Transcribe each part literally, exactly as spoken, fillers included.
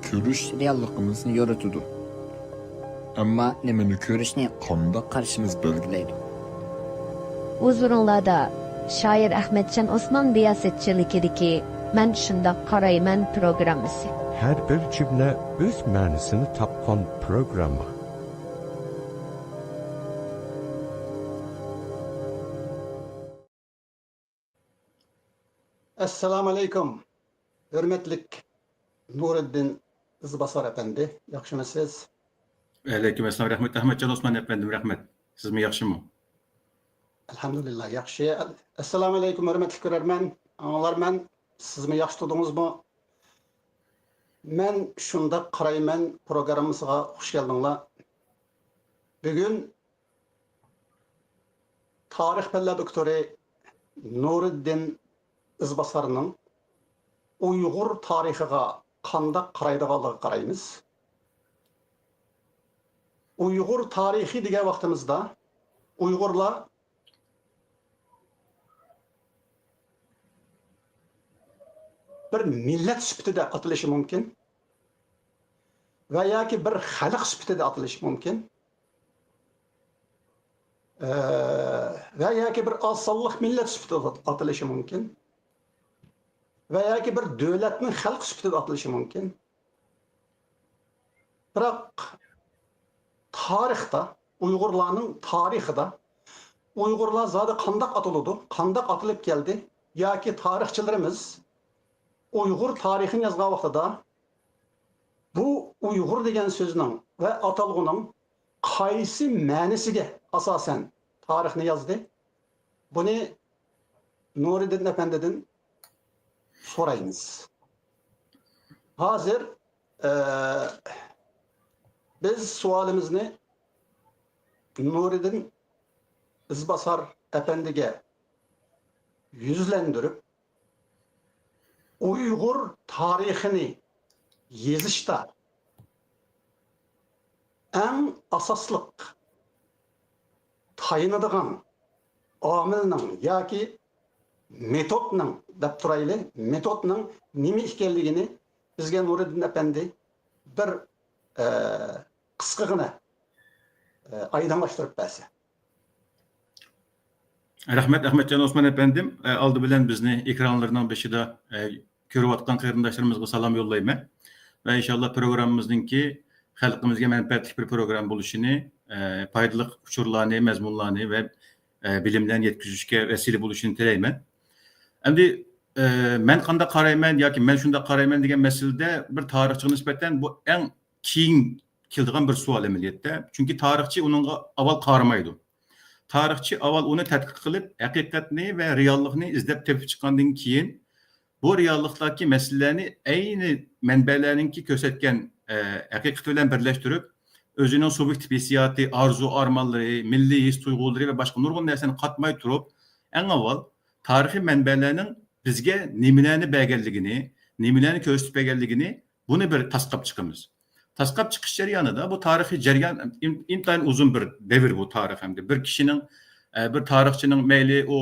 كۆرۈش رېئاللىقىمىزنى يورۇتىدۇ. ئەمما نېمىنى كۆرۈشنى قانداق قارىشىمىز بەلگىلەيدۇ. ھۇزۇرۇڭلاردا شائىر ئەخمەتجان ئوسمان رىياسەتچىلىكىدىكى مەن شۇنداق قارايمەن پروگراممىسى. ھەر بىر جۈملە ئۆز مەنىسىنى تاپقان پروگرامما. ئەسسالامۇ ئەلەيكۇم، ھۆرمەتلىك نۇرىدىن ئىزباسار ئەپەندى، ياخشىمۇسىز؟ ۋەئەلەيكۇم ئەسسالام، رەھمەت، ئەخمەتجان ئوسمان ئەپەندىم، رەھمەت. سىزمۇ ياخشىمۇ؟ ئەلھەمدۇلىللا، ياخشى. ئەسسالامۇ ئەلەيكۇم، ھۆرمەتلىك كۆرەرمەن، ئاڭلارمەن. سىزمۇ ياخشى تۇردىڭىزمۇ؟ مەن شۇنداق قارايمەن پروگراممىسىغا خۇش كەلدىڭلار. بۈگۈن تارىخ پەنلەر دوكتورى نۇرىدىن ئىزباسارنىڭ ئۇيغۇر تارىخىغا قانداق قارايدىغانلىقىغا قارايمىز. ئۇيغۇر تارىخى دېگەن ۋاقتىمىزدا ئۇيغۇرلار بىر مىللەت سۈپىتىدە ئاتىلىشى مۇمكىن ۋە ياكى بىر خەلق سۈپىتىدە ئاتىلىشى مۇمكىن ۋە ياكى بىر ئاز سانلىق مىللەت سۈپىتىدە ئاتىلىشى مۇمكىن ۋە ياكى بىر دۆلەتنىڭ خەلقى سۈپىتىدە ئاتىلىشى مۇمكىن. بىراق تارىختا، ئۇيغۇرلارنىڭ تارىخىدا ئۇيغۇرلار زادى قانداق ئاتىلىدۇ، قانداق ئاتىلىپ كەلدى ياكى تارىخچىلىرىمىز ئۇيغۇر تارىخىنى يازغان ۋاقتىدا بۇ ئۇيغۇر دېگەن سۆزنىڭ ۋە ئاتالغۇنىڭ قايسى مەنىسىگە ئاساسەن تارىخنى يازدى؟ بۇنى نۇرىدىن ئەپەندىدىن سورايمىز. ھازىر، ئە، بىز سوئالىمىزنى نۇرىدىن ئىزباسار ئەپەندىگە يۈزلەندۈرۈپ، ئۇيغۇر تارىخىنى يېزىشتا ئەڭ ئاساسلىق تايىنىدىغان ئامىلنىڭ ياكى مېتودنىڭ دەپ تۇرايلى، مېتودنىڭ نېمە ئىكەنلىكىنى بىزگە نۇرىدىن ئەپەندى بىر، ئە، قىسقىغىنە، ئە، ئايدىڭلاشتۇرۇپ بەرسە. رەھمەت، ئەخمەتجان ئوسمان ئەپەندىم. ئە، ئالدى بىلەن بىزنى ئېكرانلىرىنىڭ بېشىدا، ئە، كۆرۈۋاتقان قېرىنداشلىرىمىزغا سالام يوللايمەن. ۋە ئىنشاللا پروگراممىمىزنىڭكى خەلقىمىزگە مەنپەئەتلىك بىر پروگرامما بولۇشىنى، ئە، پايدىلىق ئۇچۇرلارنى، مەزمۇنلارنى ۋە، ئە، بىلىملەرنى يەتكۈزۈشكە ۋەسىلە بولۇشىنى تىلەيمەن. ئەمدى، ئە، مەن قانداق قارايمەن ياكى مەن شۇنداق قارايمەن دېگەن مەسىلىدە بىر تارىخچىغا نىسبەتەن بۇ ئەڭ كېيىن كېلىدىغان بىر سوئال ئەمەلىيەتتە. چۈنكى تارىخچى ئۇنىڭغا ئاۋۋال قارىمايدۇ. تارىخچى ئاۋۋال ئۇنى تەتقىق قىلىپ، ھەقىقەتنى ۋە رېئاللىقنى ئىزدەپ تېپىپ چىققاندىن كېيىن، بۇ رېئاللىقتىكى مەسىلىلەرنى ئەينى مەنبەلەرنىڭكى كۆرسەتكەن، ئە، ھەقىقىتى بىلەن بىرلەشتۈرۈپ، ئۆزىنىڭ سۇبيېكتىپ ھېسسىياتى، ئارزۇ-ئارمانلىرى، مىللىي ھېس-تۇيغۇلىرى ۋە باشقا نۇرغۇن نەرسىنى قاتماي تۇرۇپ، ئەڭ ئاۋۋال تارىخىي مەنبەلەرنىڭ بىزگە نېمىلەرنى بەرگەنلىكىنى، نېمىلەرنى كۆرسىتىپ بەرگەنلىكىنى، بۇنى بىر تاسقاپ چىقىمىز. تاسقاپ چىقىش جەريانىدا بۇ تارىخىي جەريان ئىن-، ئىنتايىن ئۇزۇن بىر دەۋر بۇ تارىخ ئەمدى. بىر كىشىنىڭ، ئە، بىر تارىخچىنىڭ مەيلى ئۇ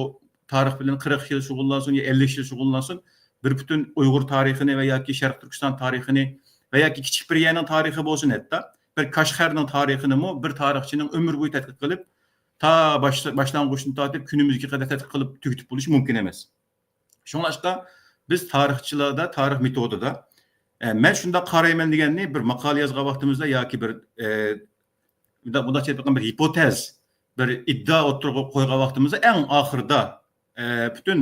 تارىخ بىلەن قىرىق يىل شۇغۇللانسۇن يا ئەللىك يىل شۇغۇللانسۇن، بىر پۈتۈن ئۇيغۇر تارىخىنى ۋە ياكى شەرقىي تۈركىستان تارىخىنى ۋە ياكى كىچىك بىر يەرنىڭ تارىخى بولسۇن ھەتتا، بىر كاشغەرنىڭ تارىخىنىمۇ بىر تارىخچىنىڭ ئۆمۈر بويى تەتقىق قىلىپ، تا باش-، باشلانغۇچتىن تارتىپ كۈنىمىزگە قەدەر تەتقىق قىلىپ تۈگىتىپ بولۇش مۇمكىن ئەمەس. شۇڭلاشقا بىز تارىخچىلاردا، تارىخ مېتودىدا، ئە، مەن شۇنداق قارايمەن دېگەننى بىر ماقالە يازغان ۋاقتىمىزدا ياكى بىر، ئە، مۇنداق، مۇنداقچە ئېيتقان بىر ھىپوتېز، بىر ئىدىئا ئوتتۇرىغا قويغان ۋاقتىمىزدا ئەڭ ئاخىرىدا، ئە، پۈتۈن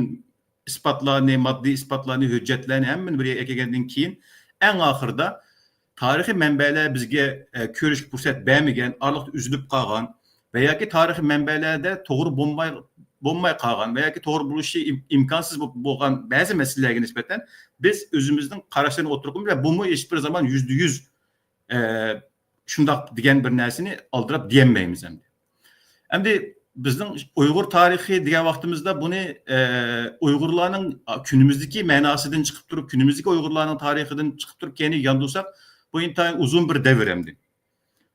ئىسپاتلارنى، ماددىي ئىسپاتلارنى، ھۆججەتلەرنى ھەممىنى بىر يەرگە ئەكەلگەندىن كېيىن، ئەڭ ئاخىرىدا تارىخىي مەنبەلەر بىزگە، ئە، كۆرۈشكە پۇرسەت بەرمىگەن، ئارىلىقتا ئۈزۈلۈپ قالغان ۋە ياكى تارىخىي مەنبەلەردە توغرا بولماي، بولماي قالغان ۋە ياكى توغرا بولۇشى ئىم-، ئىمكانسىز بولۇپ بولغان بەزى مەسىلىلەرگە نىسبەتەن بىز ئۆزىمىزنىڭ قاراشلىرىنى ئوتتۇرىغا قويىمىز ۋە بۇمۇ ھېچبىر زامان يۈزدە يۈز، ئە، شۇنداق دېگەن بىر نەرسىنى ئالدىراپ دېيەلمەيمىز ئەمدى. ئەمدى بىزنىڭ ئۇيغۇر تارىخى دېگەن ۋاقتىمىزدا بۇنى، ئە، ئۇيغۇرلارنىڭ كۈنىمىزدىكى مەناسىدىن چىقىپ تۇرۇپ، كۈنىمىزدىكى ئۇيغۇرلارنىڭ تارىخىدىن چىقىپ تۇرۇپ كەينىگە ياندۇرساق، بۇ ئىنتايىن ئۇزۇن بىر دەۋر ئەمدى.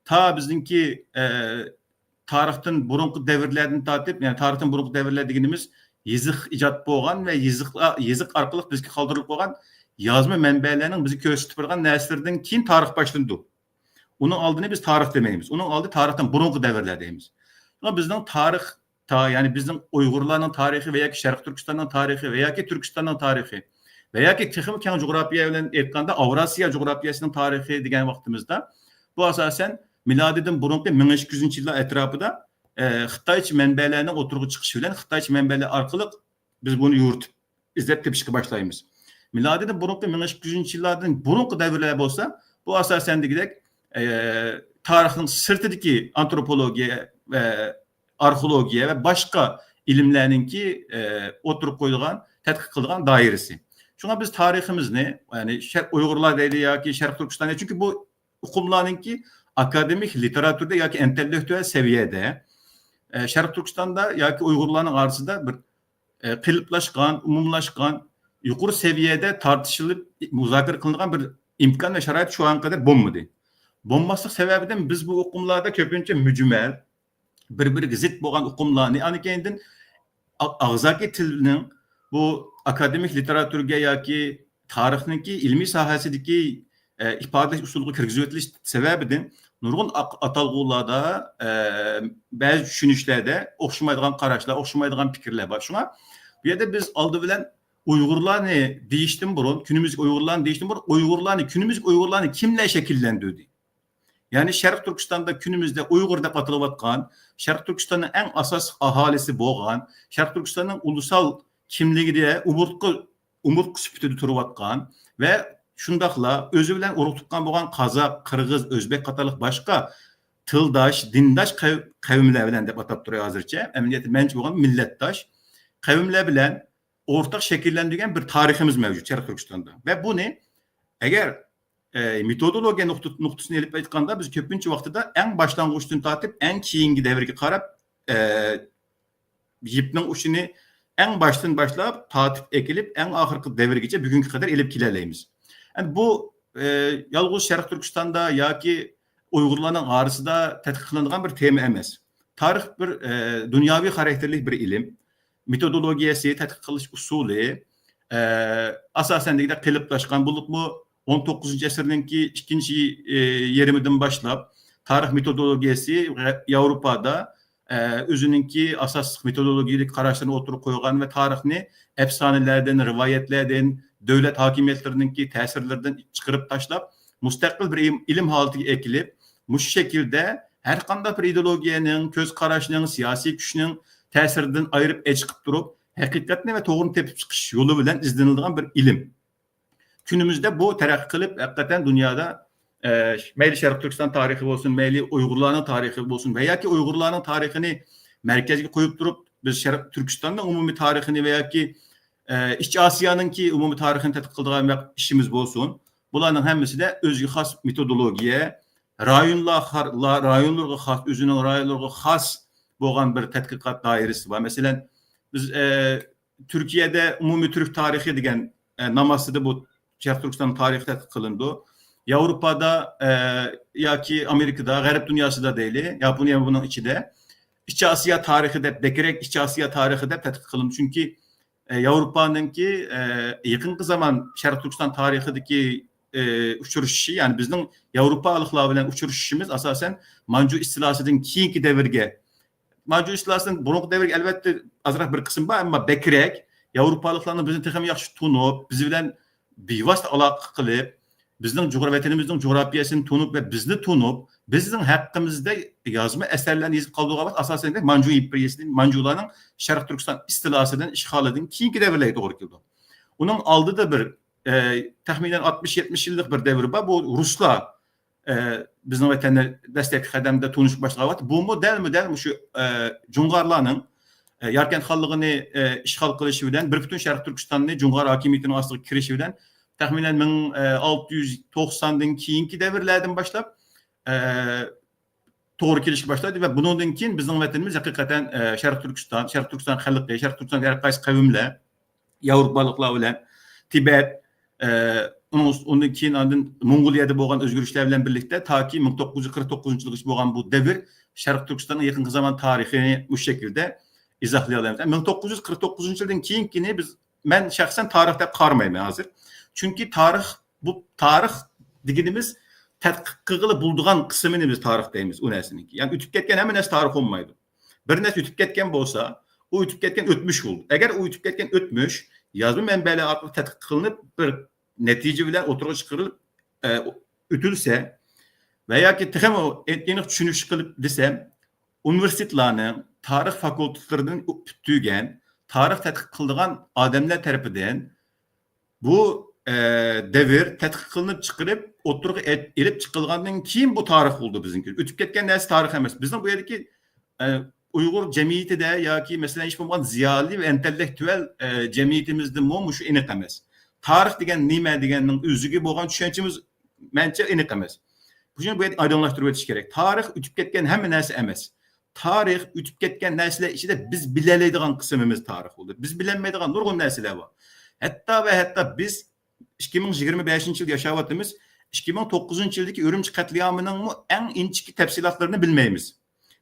تا بىزنىڭكى، ئە، تارىختىن بۇرۇنقى دەۋرلەردىن تارتىپ، يەنى تارىختىن بۇرۇنقى دەۋرلەر دېگىنىمىز يېزىق ئىجاد بولغان ۋە يېزىقلار، يېزىق ئارقىلىق بىزگە قالدۇرۇلۇپ قالغان يازما مەنبەلەرنىڭ بىزگە كۆرسىتىپ بەرگەن نەرسىلىرىدىن كېيىن تارىخ باشلىنىدۇ. ئۇنىڭ ئالدىنى بىز تارىخ دېمەيمىز. ئۇنىڭ ئالدى تارىختىن بۇرۇنقى دەۋرلەر دەيمىز. شۇڭا بىزنىڭ تارىخ، تا-، يەنى بىزنىڭ ئۇيغۇرلارنىڭ تارىخى ۋە ياكى شەرقىي تۈركىستاننىڭ تارىخى ۋە ياكى تۈركىستاننىڭ تارىخى ۋە ياكى تېخىمۇ كەڭ جۇغراپىيە بىلەن ئېيتقاندا ئاۋراسىيا جۇغراپىيەسىنىڭ تارىخى دېگەن ۋاقتىمىزدا، بۇ ئاساسەن مىلادىدىن بۇرۇنقى مىڭ ئىككى يۈزىنچى يىللار ئەتراپىدا، ئە، خىتايچە مەنبەلەرنىڭ ئوتتۇرىغا چىقىشى بىلەن خىتايچە مەنبەلەر ئارقىلىق بىز بۇنى يورۇتۇپ، ئىزدەپ تېپىشقا باشلايمىز. مىلادىدىن بۇرۇنقى مىڭ ئىككى يۈزىنچى يىللاردىن بۇرۇنقى دەۋرلەر بولسا، بۇ ئاساسەن دېگۈدەك، ئە، تارىخنىڭ سىرتىدىكى ئانتروپولوگىيە ۋە ئارخېئولوگىيە ۋە باشقا ئىلىملەرنىڭكى، ئە، ئوتتۇرىغا قويىدىغان، تەتقىق قىلىدىغان دائىرىسى. شۇڭا بىز تارىخىمىزنى، يەنى شەرق ئۇيغۇرلار دەيلى ياكى شەرقىي تۈركىستان، چۈنكى بۇ ئۇقۇملارنىڭكى ئاكادېمىك لىتېراتۇرىدا ياكى ئىنتېللېكتۇئال سەۋىيەدە، ئە، شەرقىي تۈركىستاندا ياكى ئۇيغۇرلارنىڭ ئارىسىدا بىر، ئە، قېلىپلاشقان، ئومۇملاشقان، يۇقىرى سەۋىيەدە تارتىشىلىپ، مۇزاكىرە قىلىنغان بىر ئىمكان ۋە شارائىت شۇ ئانغا قەدەر بولمىدى. بولماسلىق سەۋەبىدىن بىز بۇ ئۇقۇملاردا كۆپىنچە مۈجمەل، بىر-بىرىگە زىت بولغان ئۇقۇملارنى، ئاندىن كېيىندىن ئا-، ئاغزاكى تىلنىڭ بۇ ئاكادېمىك لىتېراتۇرىگە ياكى تارىخنىڭكى ئىلمىي ساھەسىدىكى، ئە، ئىپادىلەش ئۇسۇلىغا كىرگۈزۈۋېتىلىش سەۋەبىدىن نۇرغۇن ئاق-، ئاتالغۇلاردا، ئە، بەزى چۈشىنىشلەردە ئوخشىمايدىغان قاراشلار، ئوخشىمايدىغان پىكىرلەر بار. شۇڭا بۇ يەردە بىز ئالدى بىلەن ئۇيغۇرلارنى دېيىشتىن بۇرۇن، كۈنىمىزدىكى ئۇيغۇرلارنى دېيىشتىن بۇرۇن، ئۇيغۇرلارنى، كۈنىمىزدىكى ئۇيغۇرلارنى كىملەر شەكىللەندۈردى؟ يەنى شەرقىي تۈركىستاندا كۈنىمىزدە ئۇيغۇر دەپ ئاتىلىۋاتقان، شەرقىي تۈركىستاننىڭ ئەڭ ئاساسلىق ئاھالىسى بولغان، شەرقىي تۈركىستاننىڭ ئۇلۇسال كىملىكىدە ئومۇرتقا، ئومۇرتقا سۈپىتىدە تۇرۇۋاتقان ۋە شۇنداقلا ئۆزى بىلەن ئۇرۇق تۇغقان بولغان قازاق، قىرغىز، ئۆزبەك قاتارلىق باشقا تىلداش، دىنداش قەۋ-، قەۋملەر بىلەن دەپ ئاتاپ تۇراي ھازىرچە. ئەمەلىيەتتە مەنچە بولغان مىللەتداش قەۋملەر بىلەن ئورتاق شەكىللەندۈرگەن بىر تارىخىمىز مەۋجۇت شەرقىي تۈركىستاندا. ۋە بۇنى ئەگەر، ئە، مېتودولوگىيە نۇقتا-، نۇقتىسىنى ئېلىپ ئېيتقاندا، بىز كۆپىنچە ۋاقتىدا ئەڭ باشلانغۇچتىن تارتىپ ئەڭ كېيىنكى دەۋرگە قاراپ، ئە، يىپنىڭ ئۇچىنى ئەڭ باشتىن باشلاپ تارتىپ ئەكېلىپ، ئەڭ ئاخىرقى دەۋرگىچە، بۈگۈنگە قەدەر ئېلىپ كېلەلەيمىز. ئەمدى بۇ، ئە، يالغۇز شەرقىي تۈركىستاندا ياكى ئۇيغۇرلارنىڭ ئارىسىدا تەتقىق قىلىنىدىغان بىر تېما ئەمەس. تارىخ بىر، ئە، دۇنياۋى خاراكتېرلىك بىر ئىلىم. مېتودولوگىيەسى، تەتقىق قىلىش ئۇسۇلى، ئە، ئاساسەن دېگۈدەك قېلىپلاشقان بولۇپمۇ، ئون توققۇزىنچى ئەسىرنىڭكى ئىككىنچى، ئە، يېرىمىدىن باشلاپ تارىخ مېتودولوگىيەسى ياۋروپادا، ئە، ئۆزىنىڭكى ئاساسلىق مېتودولوگىيەلىك قاراشلىرىنى ئوتتۇرىغا قويغان ۋە تارىخنى ئەپسانىلەردىن، رىۋايەتلەردىن، دۆلەت ھاكىمىيەتلىرىنىڭكى تەسىرلىرىدىن چىقىرىپ تاشلاپ، مۇستەقىل بىر ئىلىم، ئىلىم ھالىتىگە ئەكېلىپ، مۇشۇ شەكىلدە ھەر قانداق بىر ئىدېئولوگىيەنىڭ، كۆز قاراشنىڭ، سىياسىي كۈچنىڭ تەسىرىدىن ئايرىپ ئېچىقىپ تۇرۇپ، ھەقىقەتنى ۋە توغرىنى تېپىپ چىقىش يولى بىلەن ئىزدىنىلىدىغان بىر ئىلىم. كۈنىمىزدە بۇ تەرەققىي قىلىپ، ھەقىقەتەن دۇنيادا، ئە، مەيلى شەرقىي تۈركىستان تارىخى بولسۇن، مەيلى ئۇيغۇرلارنىڭ تارىخى بولسۇن ۋە ياكى ئۇيغۇرلارنىڭ تارىخىنى مەركەزگە قويۇپ تۇرۇپ، بىز شەرقىي تۈركىستاننىڭ ئومۇمىي تارىخىنى ۋە ياكى، ئە، ئىچ ئاسىيانىڭكى ئومۇمىي تارىخىنى تەتقىق قىلىدىغان ۋە ئىشىمىز بولسۇن، بۇلارنىڭ ھەممىسىدە ئۆزىگە خاس مېتودولوگىيە، رايونلار خا-، لا-، رايونلىرىغا خاس، ئۆزىنىڭ رايونلىرىغا خاس بولغان بىر تەتقىقات دائىرىسى بار. مەسىلەن، بىز، ئە، تۈركىيەدە ئومۇمىي تۈرك تارىخى دېگەن، ئە، نام ئاستىدا بۇ شەرقىي تۈركىستان تارىخى تەتقىق قىلىنىدۇ. ياۋروپادا، ئە، ياكى ئامېرىكىدا، غەرب دۇنياسىدا دەيلى، ياپونىيە بۇنىڭ ئىچىدە. ئىچ ئاسىيا تارىخى دەپ، بەكرەك ئىچ ئاسىيا تارىخى دەپ تەتقىق قىلىنىدۇ. چۈنكى، ئە، ياۋروپانىڭكى، ئە، يېقىنقى زامان شەرقىي تۈركىستان تارىخىدىكى، ئە، ئۇچرىشىشى، يەنى بىزنىڭ ياۋروپالىقلار بىلەن ئۇچرىشىشىمىز ئاساسەن مانجۇ ئىستىلاسىدىن كېيىنكى دەۋرگە، مانجۇ ئىستىلاسىدىن بۇرۇنقى دەۋرگە ئەلۋەتتە ئازراق بىر قىسىم بار، ئەمما بەكرەك ياۋروپالىقلارنىڭ بىزنى تېخىمۇ ياخشى تونۇپ، بىز بىلەن بىۋاسىتە ئالاقە قىلىپ، بىزنىڭ جۇغرا-، ۋەتىنىمىزنىڭ جۇغراپىيەسىنى تونۇپ ۋە بىزنى تونۇپ، بىزنىڭ ھەققىمىزدە يازما ئەسەرلەرنى يېزىپ قالدۇرغان ۋاقىت ئاساسەن مانجۇ ئىمپېرىيەسىدىن، مانجۇلارنىڭ شەرقىي تۈركىستان ئىستىلاسىدىن، ئىشغالىدىن كېيىنكى دەۋرلەرگە توغرا كېلىدۇ. ئۇنىڭ ئالدىدا بىر، ئە، تەخمىنەن ئاتمىش يەتمىش يىللىق بىر دەۋر بار. بۇ رۇسلار ئە، بىزنىڭ ۋەتەندە دەسلەپكى قەدەمدە تونۇشۇپ باشلىغان ۋاقىت، بۇمۇ دەلمۇ دەل مۇشۇ، ئە، جۇڭغارلارنىڭ، ئە، ياركەنت خانلىقىنى، ئە، ئىشغال قىلىشى بىلەن، بىر پۈتۈن شەرقىي تۈركىستاننى جۇڭغار ھاكىمىيىتىنىڭ ئاستىغا كىرىشى بىلەن، تەخمىنەن مىڭ ئالتە يۈز توقساندىن كېيىنكى دەۋرلەردىن باشلاپ، ئە، توغرا كېلىشكە باشلايدۇ ۋە بۇنىڭدىن كېيىن بىزنىڭ ۋەتىنىمىز ھەقىقەتەن، ئە، شەرقىي تۈركىستان، شەرقىي تۈركىستان خەلقى، شەرقىي تۈركىستان ھەر قايسى قەۋملەر، ياۋروپالىقلار بىلەن تىبەت، ئە، ئۇنىڭ ئۈست-، ئۇنىڭدىن كېيىن ئاندىن موڭغۇلىيەدە بولغان ئۆزگىرىشلەر بىلەن بىرلىكتە تاكى مىڭ توققۇز يۈز قىرىق توققۇزىنچى يىلغىچە بولغان بۇ دەۋر شەرقىي تۈركىستاننىڭ يېقىنقى زامان تارىخىنى مۇشۇ شەكىلدە ئىزاھلىيالايمىز. مىڭ توققۇز يۈز قىرىق توققۇزىنچى يىلدىن كېيىنكىنى بىز، مەن شەخسەن تارىخ دەپ قارىمايمەن ھازىر. چۈنكى تارىخ، بۇ تارىخ دېگىنىمىز تەتقىق قىلغىلى بولىدىغان قىسمىنى بىز تارىخ دەيمىز ئۇ نەرسىنىڭكى. يەنى ئۆتۈپ كەتكەن ھەممە نەرسە تارىخ بولمايدۇ. بىر نەرسە ئۆتۈپ كەتكەن بولسا، ئۇ ئۆتۈپ كەتكەن ئۆتمۈش بولىدۇ. ئەگەر ئۇ ئۆتۈپ كەتكەن ئۆتمۈش يازما مەنبەلەر ئارقىلىق تەتقىق قىلىنىپ، بىر نەتىجە بىلەن ئوتتۇرىغا چىقىرىلىپ، ئە، ئۆتۈلسە ۋە ياكى تېخىمۇ ئېنىق چۈشىنىش قىلىپ دېسەم، ئۇنىۋېرسىتېتلارنىڭ تارىخ فاكۇلتېتلىرىدىن پۈتتۈرگەن، تارىخ تەتقىق قىلىدىغان ئادەملەر تەرىپىدىن بۇ، ئە، دەۋر تەتقىق قىلىنىپ چىقىرىپ، ئوتتۇرىغا ئېلىپ چىقىلغاندىن كېيىن بۇ تارىخ بولدى بىزنىڭكى. ئۆتۈپ كەتكەن نەرسە تارىخ ئەمەس. بىزنىڭ بۇ يەردىكى، ئە، ئۇيغۇر جەمئىيىتىدە ياكى، مەسىلەن، ھېچ بولمىغان زىيالىي ۋە ئىنتېللېكتۇئال، ئە، جەمئىيىتىمىزدىمۇ مۇشۇ ئېنىق ئەمەس. تارىخ دېگەن نېمە دېگەننىڭ ئۆزىگە بولغان چۈشەنچىمىز، مەنچە، ئېنىق ئەمەس. بۇنى بۇ يەردە ئايدىڭلاشتۇرۇپ ئۆتۈش كېرەك. تارىخ ئۆتۈپ كەتكەن ھەممە نەرسە ئەمەس. تارىخ ئۆتۈپ كەتكەن نەرسىلەر ئىچىدە بىز بىلەلەيدىغان قىسمىمىز تارىخ بولدى. بىز بىلەلمەيدىغان نۇرغۇن نەرسىلەر بار. ھەتتا ۋە ھەتتا بىز ئىككى مىڭ يىگىرمە بەشىنچى يىل ياشاۋاتىمىز. ئىككى مىڭ توققۇزىنچى يىلدىكى ئۈرۈمچى قەتلىئامىنىڭمۇ ئەڭ ئىنچىكە تەپسىلاتلىرىنى بىلمەيمىز.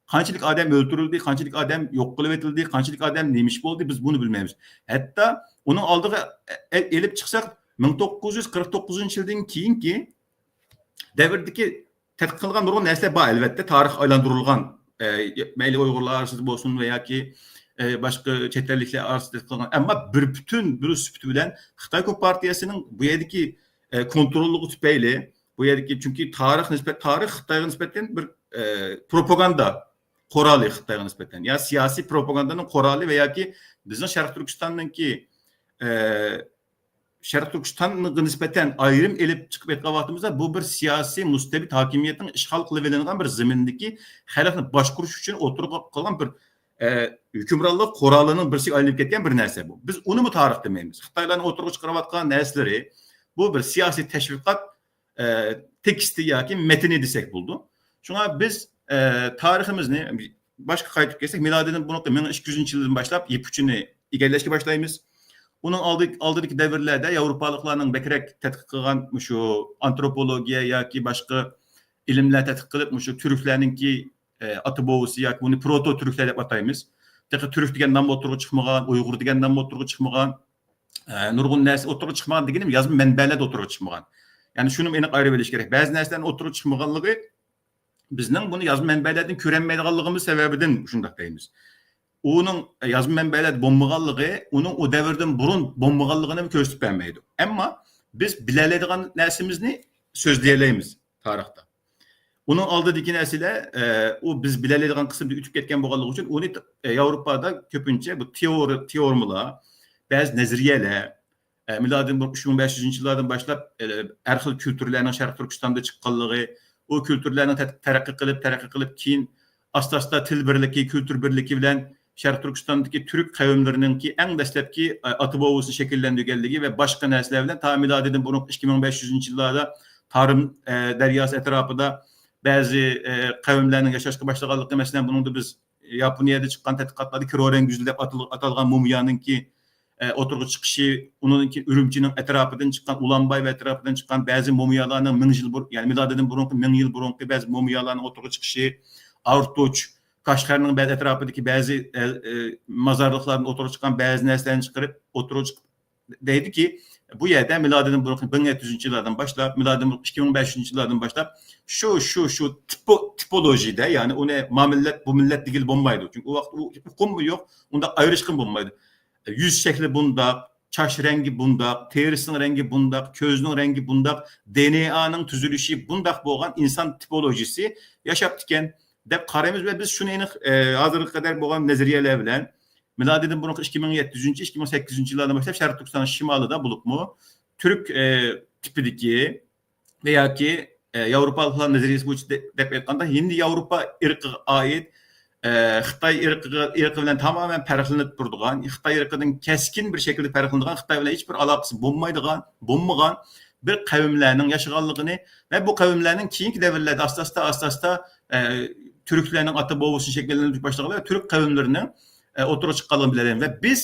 قانچىلىك ئادەم ئۆلتۈرۈلدى، قانچىلىك ئادەم يوق قىلىۋېتىلدى، قانچىلىك ئادەم نېمە ئىش بولدى، بىز بۇنى بىلمەيمىز. ھەتتا ئۇنىڭ ئالدىغا ئە-، ئە-، ئېلىپ چىقساق، مىڭ توققۇز يۈز قىرىق توققۇزىنچى يىلدىن كېيىنكى دەۋردىكى تەتقىق قىلغان نۇرغۇن نەرسىلەر بار، ئەلۋەتتە، تارىخ ئايلاندۇرۇلغان. ئە، مەيلى ئۇيغۇرلار ئارىسىدا بولسۇن ۋە ياكى، ئە، باشقا چەت ئەللىكلەر ئارىسىدا تەتقىق قىلغان. ئەمما بىر پۈتۈن، بىر سۈپىتى بىلەن خىتاي كومپارتىيەسىنىڭ بۇ يەردىكى، ئە، كونتروللۇقى تۈپەيلى، بۇ يەردىكى، چۈنكى تارىخ نىسبەت، تارىخ خىتايغا نىسبەتەن بىر، ئە، پروپاگاندا قورالى خىتايغا نىسبەتەن. يا سىياسىي پروپاگاندانىڭ قورالى ۋە ياكى بىزنىڭ شەرقىي تۈركىستاننىڭكى، ئە، شەرقىي تۈركىستانغا نىسبەتەن ئايرىم ئېلىپ چىقىپ ئېيتقان ۋاقتىمىزدا، بۇ بىر سىياسىي مۇستەبىت ھاكىمىيەتنىڭ ئىشغال قىلىۋېلىنغان بىر زېمىندىكى خەلقنى باشقۇرۇش ئۈچۈن ئوتتۇرىغا قويغان بىر، ئە، ھۆكۈمرانلىق قورالىنىڭ بىرسىگە ئايلىنىپ كەتكەن بىر نەرسە بۇ. بىز ئۇنىمۇ تارىخ دېمەيمىز. خىتايلارنىڭ ئوتتۇرىغا چىقىرىۋاتقان نەرسىلىرى بۇ بىر سىياسىي تەشۋىقات، ئە، تېكىستى ياكى مەتنى دېسەك بولىدۇ. شۇڭا بىز، ئە، تارىخىمىزنى باشقا قايتىپ كەلسەك، مىلادىدىن بۇرۇنقى مىڭ ئىككى يۈزىنچى يىلدىن باشلاپ يىپ ئۇچىنى ئىگىلەشكە باشلايمىز. ئۇنىڭ ئالدى-، ئالدىدىكى دەۋرلەردە ياۋروپالىقلارنىڭ بەكرەك تەتقىق قىلغان مۇشۇ ئانتروپولوگىيە ياكى باشقا ئىلىملەر تەتقىق قىلىپ، مۇشۇ تۈركلەرنىڭكى، ئە، ئاتا بوۋىسى ياكى بۇنى پروتو تۈركلەر دەپ ئاتايمىز. تېخى تۈرك دېگەن نام ئوتتۇرىغا چىقمىغان، ئۇيغۇر دېگەن نام ئوتتۇرىغا چىقمىغان، ئە، نۇرغۇن نەرسە ئوتتۇرىغا چىقمىغان دېگىنىم يازما مەنبەلەردە ئوتتۇرىغا چىقمىغان. يەنى شۇنىمۇ ئېنىق ئايرىۋېلىش كېرەك. بەزى نەرسىلەرنىڭ ئوتتۇرىغا چىقمىغانلىقى بىزنىڭ بۇنى يازما مەنبەلەردىن كۆرەلمەيدىغانلىقىمىز سەۋەبىدىن شۇنداق دەيمىز. ئۇنىڭ يازما مەنبەلەردە بولمىغانلىقى، ئۇنىڭ ئۇ دەۋردىن بۇرۇن بولمىغانلىقىنى كۆرسىتىپ بەرمەيدۇ. ئەمما بىز بىلەلەيدىغان نەرسىمىزنى سۆزلىيەلەيمىز تارىختا. ئۇنىڭ ئالدىدىكى نەرسىلەر، ئە، ئۇ بىز بىلەلەيدىغان قىسىمدا ئۆتۈپ كەتكەن بولغانلىقى ئۈچۈن ئۇنى، ئە، ياۋروپادا كۆپىنچە بۇ تېئورى-، تېئورېمىلار، بەزى نەزەرىيەلەر، ئە، مىلادىدىن بۇرۇن ئۈچ مىڭ بەش يۈزىنچى يىللاردىن باشلاپ، ئە، ھەر خىل كۈلتۈرلەرنىڭ شەرقىي تۈركىستاندا چىققانلىقى، ئۇ كۈلتۈرلەرنىڭ تە-، تەرەققىي قىلىپ، تەرەققىي قىلىپ، كېيىن ئاستا-ئاستا تىل بىرلىكى، كۈلتۈر بىرلىكى بىلەن شەرقىي تۈركىستاندىكى تۈرك قەۋملىرىنىڭكى ئەڭ دەسلەپكى، ئە، ئاتا بوۋىسىنى شەكىللەندۈرگەنلىكى ۋە باشقا نەرسىلەر بىلەن تا مىلادىدىن بۇرۇنقى ئىككى مىڭ بەش يۈزىنچى يىللاردا تارىم، ئە، دەرياسى ئەتراپىدا بەزى، ئە، قەۋملەرنىڭ ياشاشقا باشلىغانلىقى، مەسىلەن، بۇنىڭدا بىز ياپونىيەدە چىققان تەتقىقاتلاردا كىرورەن گۈزۈل دەپ ئاتال-، ئاتالغان مۇمىيانىڭكى، ئە، ئوتتۇرىغا چىقىشى، ئۇنىڭدىن كېيىن ئۈرۈمچىنىڭ ئەتراپىدىن چىققان، ئۇلانباي ۋە ئەتراپىدىن چىققان بەزى مۇمىيالارنىڭ مىڭ يىل بۇر-، يەنى مىلادىدىن بۇرۇنقى مىڭ يىل بۇرۇنقى بەزى مۇمىيالارنىڭ ئوتتۇرىغا چىقىشى، ئارتۇچ، قەشقەرنىڭ بەزى ئەتراپىدىكى بەزى، ئە، ئە، مازارلىقلاردىن ئوتتۇرىغا چىققان بەزى نەرسىلەرنى چىقىرىپ ئوتتۇرىغا چىق-، دەيدۇكى، بۇ يەردە مىلادىدىن بۇرۇنقى مىڭ يەتتە يۈزىنچى يىللاردىن باشلاپ، مىلادىدىن بۇرۇنقى ئىككى مىڭ بەش يۈزىنچى يىللاردىن باشلاپ، شۇ، شۇ، شۇ تىپو-، تىپولوژىدا، يەنى ئۇنى ما مىللەت، بۇ مىللەت دېگىلى بولمايدۇ. چۈنكى ئۇ ۋاقىتتا ئۇ ئۇقۇممۇ يوق، ئۇنداق ئايرىشقىمۇ بولمايدۇ. يۈز شەكلى بۇنداق، چاچ رەڭگى بۇنداق، تېرىسىنىڭ رەڭگى بۇنداق، كۆزىنىڭ رەڭگى بۇنداق، دېئېنئېنىڭ تۈزۈلۈشى بۇنداق بولغان ئىنسان تىپولوژىسى ياشاپتىكەن دەپ قارايمىز ۋە بىز شۇنى ئېنىق، ئە، ھازىرغا قەدەر بولغان نەزەرىيەلەر بىلەن مىلادىدىن بۇرۇنقى ئىككى مىڭ يەتتە يۈزىنچى، ئىككى مىڭ سەككىزىنچى يىللاردىن باشلاپ شەرقىي تۈركىستان شىمالىدا بولۇپمۇ تۈرك، ئە، تىپىدىكى ۋە ياكى، ئە، ياۋروپالىقلار نەزەرىيەسى بويىچە دە-، دەپ ئېيتقاندا، ھىندى ياۋروپا ئىرقىغا ئائىت، ئە، خىتاي ئىرقىغا، ئىرقى بىلەن تامامەن پەرقلىنىپ تۇرىدىغان، خىتاي ئىرقىدىن كەسكىن بىر شەكىلدە پەرقلىنىدىغان، خىتاي بىلەن ھېچبىر ئالاقىسى بولمايدىغان، بولمىغان بىر قەۋملەرنىڭ ياشىغانلىقىنى ۋە بۇ قەۋملەرنىڭ كېيىنكى دەۋرلەردە ئاستا-ئاستا، ئاستا-ئاستا، ئە، تۈركلەرنىڭ ئاتا بوۋىسىنى شەكىللەندۈرۈپ باشلىغانلىقى ۋە تۈرك قەۋملىرىنىڭ، ئە، ئوتتۇرىغا چىققانلىقىنى بىلەلەيمىز. ۋە بىز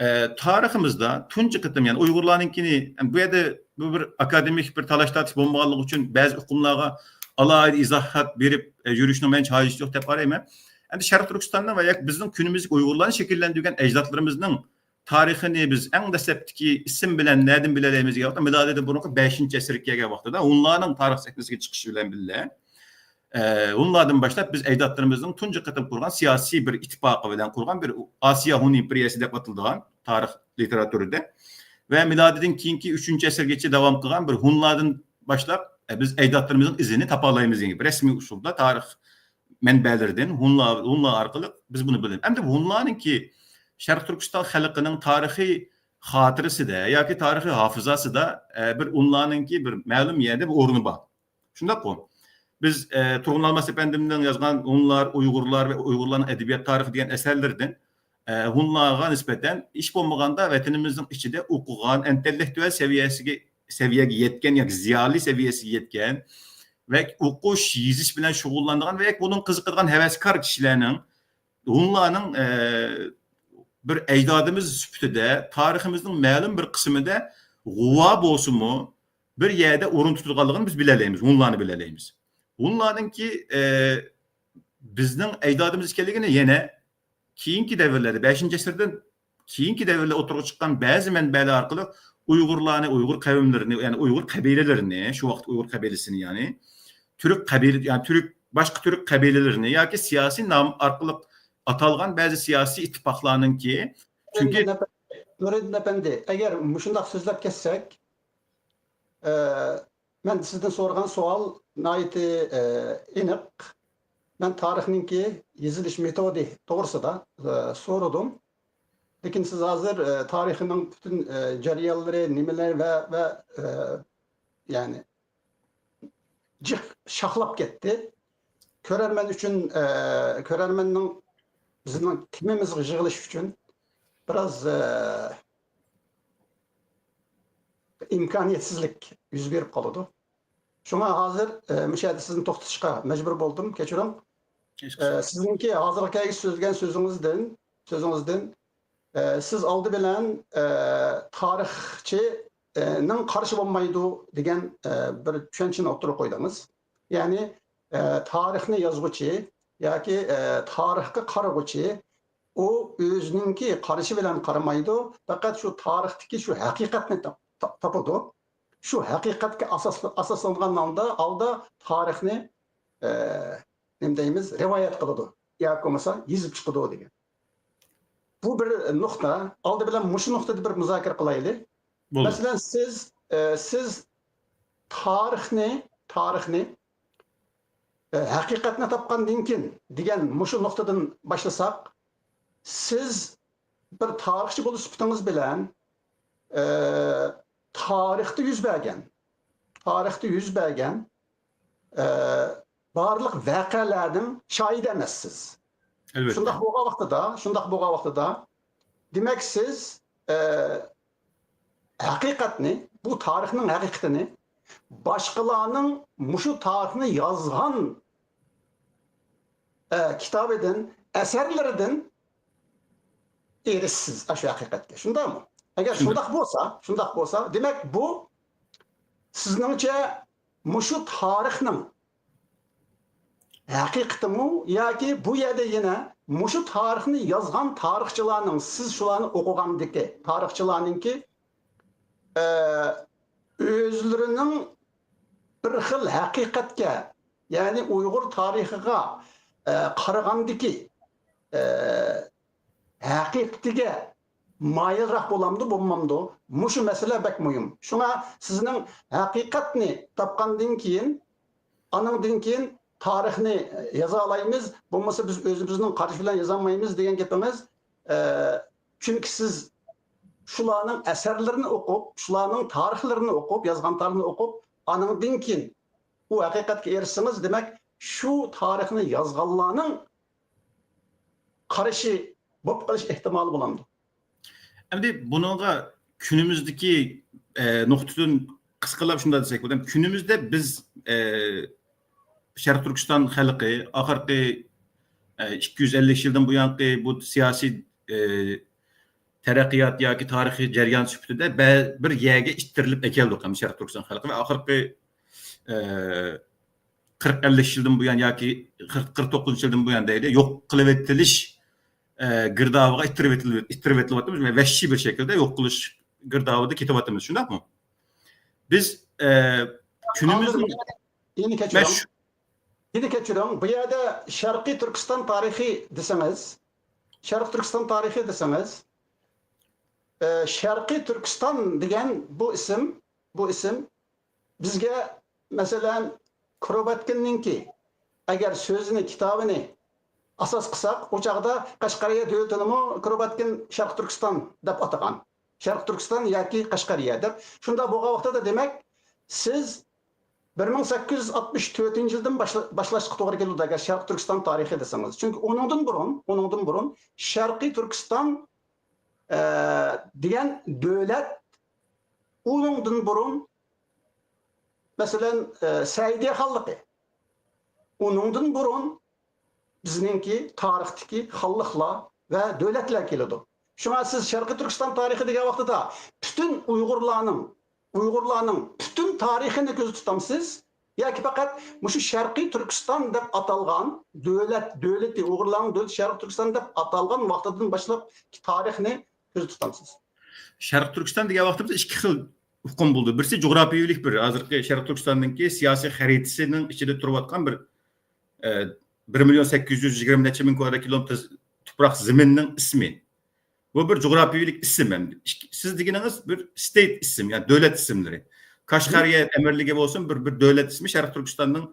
ئە، تارىخىمىزدا تۇنجى قېتىم، يەنى ئۇيغۇرلارنىڭكىنى، بۇ يەردە بۇ بىر ئاكادېمىك بىر تالاش-تارتىش بولمىغانلىقى ئۈچۈن بەزى ئۇقۇملارغا ئالاھىدە ئىزاھات بېرىپ، ئە، يۈرۈشنىڭ مەنچە ھاجىتى يوق دەپ قارايمەن. ئەمدى شەرقىي تۈركىستاننىڭ ۋە ياكى بىزنىڭ كۈنىمىزدىكى ئۇيغۇرلارنى شەكىللەندۈرگەن ئەجدادلىرىمىزنىڭ تارىخىنى بىز ئەڭ دەسلەپتىكى ئىسىم بىلەن نەدىن بىلەلەيمىز دېگەن ۋاقىتتا، مىلادىدىن بۇرۇنقى بەشىنچى ئەسىرگە كەلگەن ۋاقتىدا ھونلارنىڭ تارىخ سەھنىسىگە چىقىشى بىلەن بىللە، ئە، ھونلاردىن باشلاپ بىز ئەجدادلىرىمىزنىڭ تۇنجى قېتىم قۇرغان سىياسىي بىر ئىتتىپاقى بىلەن قۇرغان بىر ئاسىيا ھون ئىمپېرىيەسى دەپ ئاتىلىدىغان تارىخ لىتېراتۇرىدا ۋە مىلادىدىن كېيىنكى ئۈچىنچى ئەسىرگىچە داۋام قىلغان بىر ھونلاردىن باشلاپ، ئە، بىز ئەجدادلىرىمىزنىڭ ئىزىنى تاپالايمىز دېگەن گەپ. رەسمىي ئۇسۇلدا تارىخ مەنبەلىرىدىن، ھونلار، ھونلار ئارقىلىق بىز بۇنى بىلىمىز. ئەمدى ھونلارنىڭكى شەرقىي تۈركىستان خەلقىنىڭ تارىخىي خاتىرىسىدە ياكى تارىخىي ھافىزاسىدا، ئە، بىر ھونلارنىڭكى بىر مەلۇم يەردە بىر ئورنى بار. شۇنداققۇ؟ بىز، ئە، تۇرغۇن ئالماس ئەپەندىمنىڭ يازغان ھونلار، ئۇيغۇرلار ۋە ئۇيغۇرلارنىڭ ئەدەبىيات تارىخى دېگەن ئەسەرلىرىدىن، ئە، ھونلارغا نىسبەتەن ھېچ بولمىغاندا ۋەتىنىمىزنىڭ ئىچىدە ئوقۇغان، ئىنتېللېكتۇئال سەۋىيەسىگە، سەۋىيەگە يەتكەن ياكى زىيالىي سەۋىيەسىگە يەتكەن ۋە ئوقۇش، يېزىش بىلەن شۇغۇللانغان ۋە بۇنىڭ قىزىقىدىغان ھەۋەسكار كىشىلەرنىڭ ھونلارنىڭ، ئە، بىر ئەجدادىمىز سۈپىتىدە تارىخىمىزنىڭ مەلۇم بىر قىسمىدا غۇۋا بولسىمۇ، بىر يەردە ئورۇن تۇتىدىغانلىقىنى بىز بىلەلەيمىز، ھونلارنى بىلەلەيمىز. ھونلارنىڭكى، ئە، بىزنىڭ ئەجدادىمىز ئىكەنلىكىنى يەنە كېيىنكى دەۋرلەردە، بەشىنچى ئەسىردىن كېيىنكى دەۋرلەر ئوتتۇرىغا چىققان بەزى مەنبەلەر ئارقىلىق ئۇيغۇرلارنى، ئۇيغۇر قەۋملىرىنى، يەنى ئۇيغۇر قەبىلىلىرىنى، شۇ ۋاقىت ئۇيغۇر قەبىلىسىنى، يەنى تۈرك قەبىلە، يەنى تۈرك، باشقا تۈرك قەبىلىلىرىنى ياكى سىياسىي نام ئارقىلىق ئاتالغان بەزى سىياسىي ئىتتىپاقلارنىڭكى، چۈنكى نۇرىدىن ئەپەندى، ئەگەر مۇشۇنداق سۆزلەپ كەتسەك، ئە، مەن سىزدىن سورىغان سوئال ناھايىتى، ئە، ئېنىق. مەن تارىخنىڭكى يېزىلىش مېتودى توغرىسىدا، ئە، سورىدىم. لېكىن سىز ھازىر، ئە، تارىخنىڭ پۈتۈن، ئە، جەريانلىرى، نېمىلەر ۋە، ۋە، ئە، يەنى جىق شاخلاپ كەتتى. كۆرەرمەن ئۈچۈن، ئە، كۆرەرمەننىڭ بىزنىڭ تېمىمىزغا يىغىلىش ئۈچۈن بىراز، ئە، ئىمكانىيەتسىزلىك يۈز بېرىپ قالىدۇ. شۇڭا ھازىر، ئە، مۇشۇ يەردە سىزنى توختىتىشقا مەجبۇر بولدۇم، كەچۈرۈڭ. ئە، سىزنىڭكى ھازىرغا كەلگۈسى سۆزلىگەن سۆزىڭىزدىن، سۆزىڭىزدىن، ئە، سىز ئالدى بىلەن، ئە، تارىخچى، ئە، نىڭ قارىشى بولمايدۇ دېگەن، ئە، بىر چۈشەنچىنى ئوتتۇرىغا قويدىڭىز. يەنى، ئە، تارىخنى يازغۇچى ياكى، ئە، تارىخقا قارىغۇچى ئۇ ئۆزىنىڭكى قارىشى بىلەن قارىمايدۇ، پەقەت شۇ تارىختىكى شۇ ھەقىقەتنى تاپ-، تاپ-، تاپىدۇ. شۇ ھەقىقەتكە ئاساس-، ئاساسلانغان ھالدا، ھالدا تارىخنى، ئە، نېمە دەيمىز، رىۋايەت قىلىدۇ ياكى بولمىسا يېزىپ چىقىدۇ دېگەن. بۇ بىر نۇقتا. ئالدى بىلەن مۇشۇ نۇقتىدا بىر مۇزاكىرە قىلايلى. بولدى. مەسىلەن، سىز، ئە، سىز تارىخنى، تارىخنى، ئە، ھەقىقەتنى تاپقاندىن كېيىن دېگەن مۇشۇ نۇقتىدىن باشلىساق، سىز بىر تارىخچى بولۇش سۈپىتىڭىز بىلەن، ئە، تارىختا يۈز بەرگەن، تارىختا يۈز بەرگەن، ئە، بارلىق ۋەقەلەرنىڭ شاھىدى ئەمەسسىز. ئەلۋەتتە. شۇنداق بولغان ۋاقتىدا، شۇنداق بولغان ۋاقتىدا، دېمەك، سىز، ئە، ھەقىقەتنى، بۇ تارىخنىڭ ھەقىقىتىنى باشقىلارنىڭ مۇشۇ تارىخنى يازغان، ئە، كىتابىدىن، ئەسەرلىرىدىن ئېرىشىسىز ئاشۇ ھەقىقەتكە. شۇنداقمۇ؟ ئەگەر شۇنداق. شۇنداق بولسا، شۇنداق بولسا، دېمەك، بۇ سىزنىڭچە مۇشۇ تارىخنىڭ ھەقىقىتىمۇ ياكى بۇ يەردە يەنە مۇشۇ تارىخنى يازغان تارىخچىلارنىڭ، سىز شۇلارنى ئوقۇغاندىكى تارىخچىلارنىڭكى، ئە، ئۆزلىرىنىڭ بىر خىل ھەقىقەتكە، يەنى ئۇيغۇر تارىخىغا، ئە، قارىغاندىكى، ئە، ھەقىقىتىگە مايىلراق بولامدۇ، بولمامدۇ؟ مۇشۇ مەسىلە بەك مۇھىم. شۇڭا سىزنىڭ ھەقىقەتنى تاپقاندىن كېيىن، ئانىڭدىن كېيىن تارىخنى يازالايمىز، بولمىسا بىز ئۆزىمىزنىڭ قارىشى بىلەن يازالمايمىز دېگەن گېپىڭىز، ئە، چۈنكى سىز شۇلارنىڭ ئەسەرلىرىنى ئوقۇپ، شۇلارنىڭ تارىخلىرىنى ئوقۇپ، يازغان تارىخىنى ئوقۇپ، ئانىڭدىن كېيىن ئۇ ھەقىقەتكە ئېرىشسىڭىز، دېمەك، شۇ تارىخنى يازغانلارنىڭ قارىشى بولۇپ قېلىش ئېھتىمالى بولامدۇ؟ ئەمدى بۇنىڭغا كۈنىمىزدىكى، ئە، نۇقتىدىن قىسقىلاپ شۇنداق دېسەك بولىدۇ. كۈنىمىزدە بىز، ئە، شەرقىي تۈركىستان خەلقى ئاخىرقى، ئە، ئىككى يۈز ئەللىك يىلدىن بۇيانقى بۇ سىياسىي، ئە، تەرەققىيات ياكى تارىخىي جەريان سۈپىتىدە بە-، بىر يەرگە ئىتتىرىلىپ ئەكەلدۇق، ھەم شەرقىي تۈركىستان خەلقى ۋە ئاخىرقى، ئە، قىرىق ئەللىك يىلدىن بۇيان ياكى قىرىق، قىرىق توققۇزىنچى يىلدىن بۇيان دەيلى، يوق قىلىۋېتىلىش، ئە، گىردابىغا ئىتتىرىۋېتىل-، ئىتتىرىۋېتىلىۋاتىمىز ۋە ۋەھشىي بىر شەكىلدە يوق قىلىش گىردابىدا كېتىۋاتىمىز، شۇنداقمۇ؟ بىز، ئە، كۈنىمىزنىڭ ھازىر يەنە كەچۈرۈڭ. مەش- يەنە كەچۈرۈڭ. بۇ يەردە شەرقىي تۈركىستان تارىخى دېسىڭىز، شەرقىي تۈركىستان تارىخى دېسىڭىز، ئە، شەرقىي تۈركىستان دېگەن بۇ ئىسىم، بۇ ئىسىم بىزگە، مەسىلەن، كروباتكىننىڭكى ئەگەر سۆزىنى، كىتابىنى ئاساس قىلساق، ئۇ چاغدا قەشقەرىيە دۆلىتىنىمۇ كروباتكىن شەرقىي تۈركىستان دەپ ئاتىغان. شەرقىي تۈركىستان ياكى قەشقەرىيە دەپ. شۇنداق بولغان ۋاقتىدا، دېمەك، سىز بىر مىڭ سەككىز يۈز ئاتمىش تۆتىنچى يىلدىن باشلا-، باشلاشقا توغرا كېلىدۇ، ئەگەر شەرقىي تۈركىستان تارىخى دېسىڭىز. چۈنكى ئۇنىڭدىن بۇرۇن، ئۇنىڭدىن بۇرۇن شەرقىي تۈركىستان، ئە، دېگەن دۆلەت، ئۇنىڭدىن بۇرۇن، مەسىلەن، ئە، سەئىدىيە خانلىقى، ئۇنىڭدىن بۇرۇن بىزنىڭكى تارىختىكى خانلىقلار ۋە دۆلەتلەر كېلىدۇ. شۇڭا سىز شەرقىي تۈركىستان تارىخى دېگەن ۋاقتىدا پۈتۈن ئۇيغۇرلارنىڭ، ئۇيغۇرلارنىڭ پۈتۈن تارىخىنى كۆزدە تۇتامسىز ياكى پەقەت مۇشۇ شەرقىي تۈركىستان دەپ ئاتالغان دۆلەت، دۆلىتى، ئۇيغۇرلارنىڭ دۆلىتى شەرقىي تۈركىستان دەپ ئاتالغان ۋاقتىدىن باشلاپ تارىخنى كۆزدە تۇتامسىز؟ شەرقىي تۈركىستان دېگەن ۋاقتىمىزدا ئىككى خىل ئۇقۇم بولىدۇ. بىرسى جۇغراپىيەلىك بىر، ھازىرقى شەرقىي تۈركىستاننىڭكى سىياسىي خەرىتىسىنىڭ ئىچىدە تۇرۇۋاتقان بىر، ئە، بىر مىليون سەككىز يۈز يىگىرمە نەچچە مىڭ كىلومېتىر تۇپراق زېمىننىڭ ئىسمى. بۇ بىر جۇغراپىيەلىك ئىسىم ئەمدى. ئىككى-، سىز دېگىنىڭىز بىر ستېيت ئىسىم، يەنى دۆلەت ئىسىملىرى. قەشقەرىيە ئەمىرلىكى بولسۇن، بىر، بىر دۆلەت ئىسمى، شەرقىي تۈركىستاننىڭ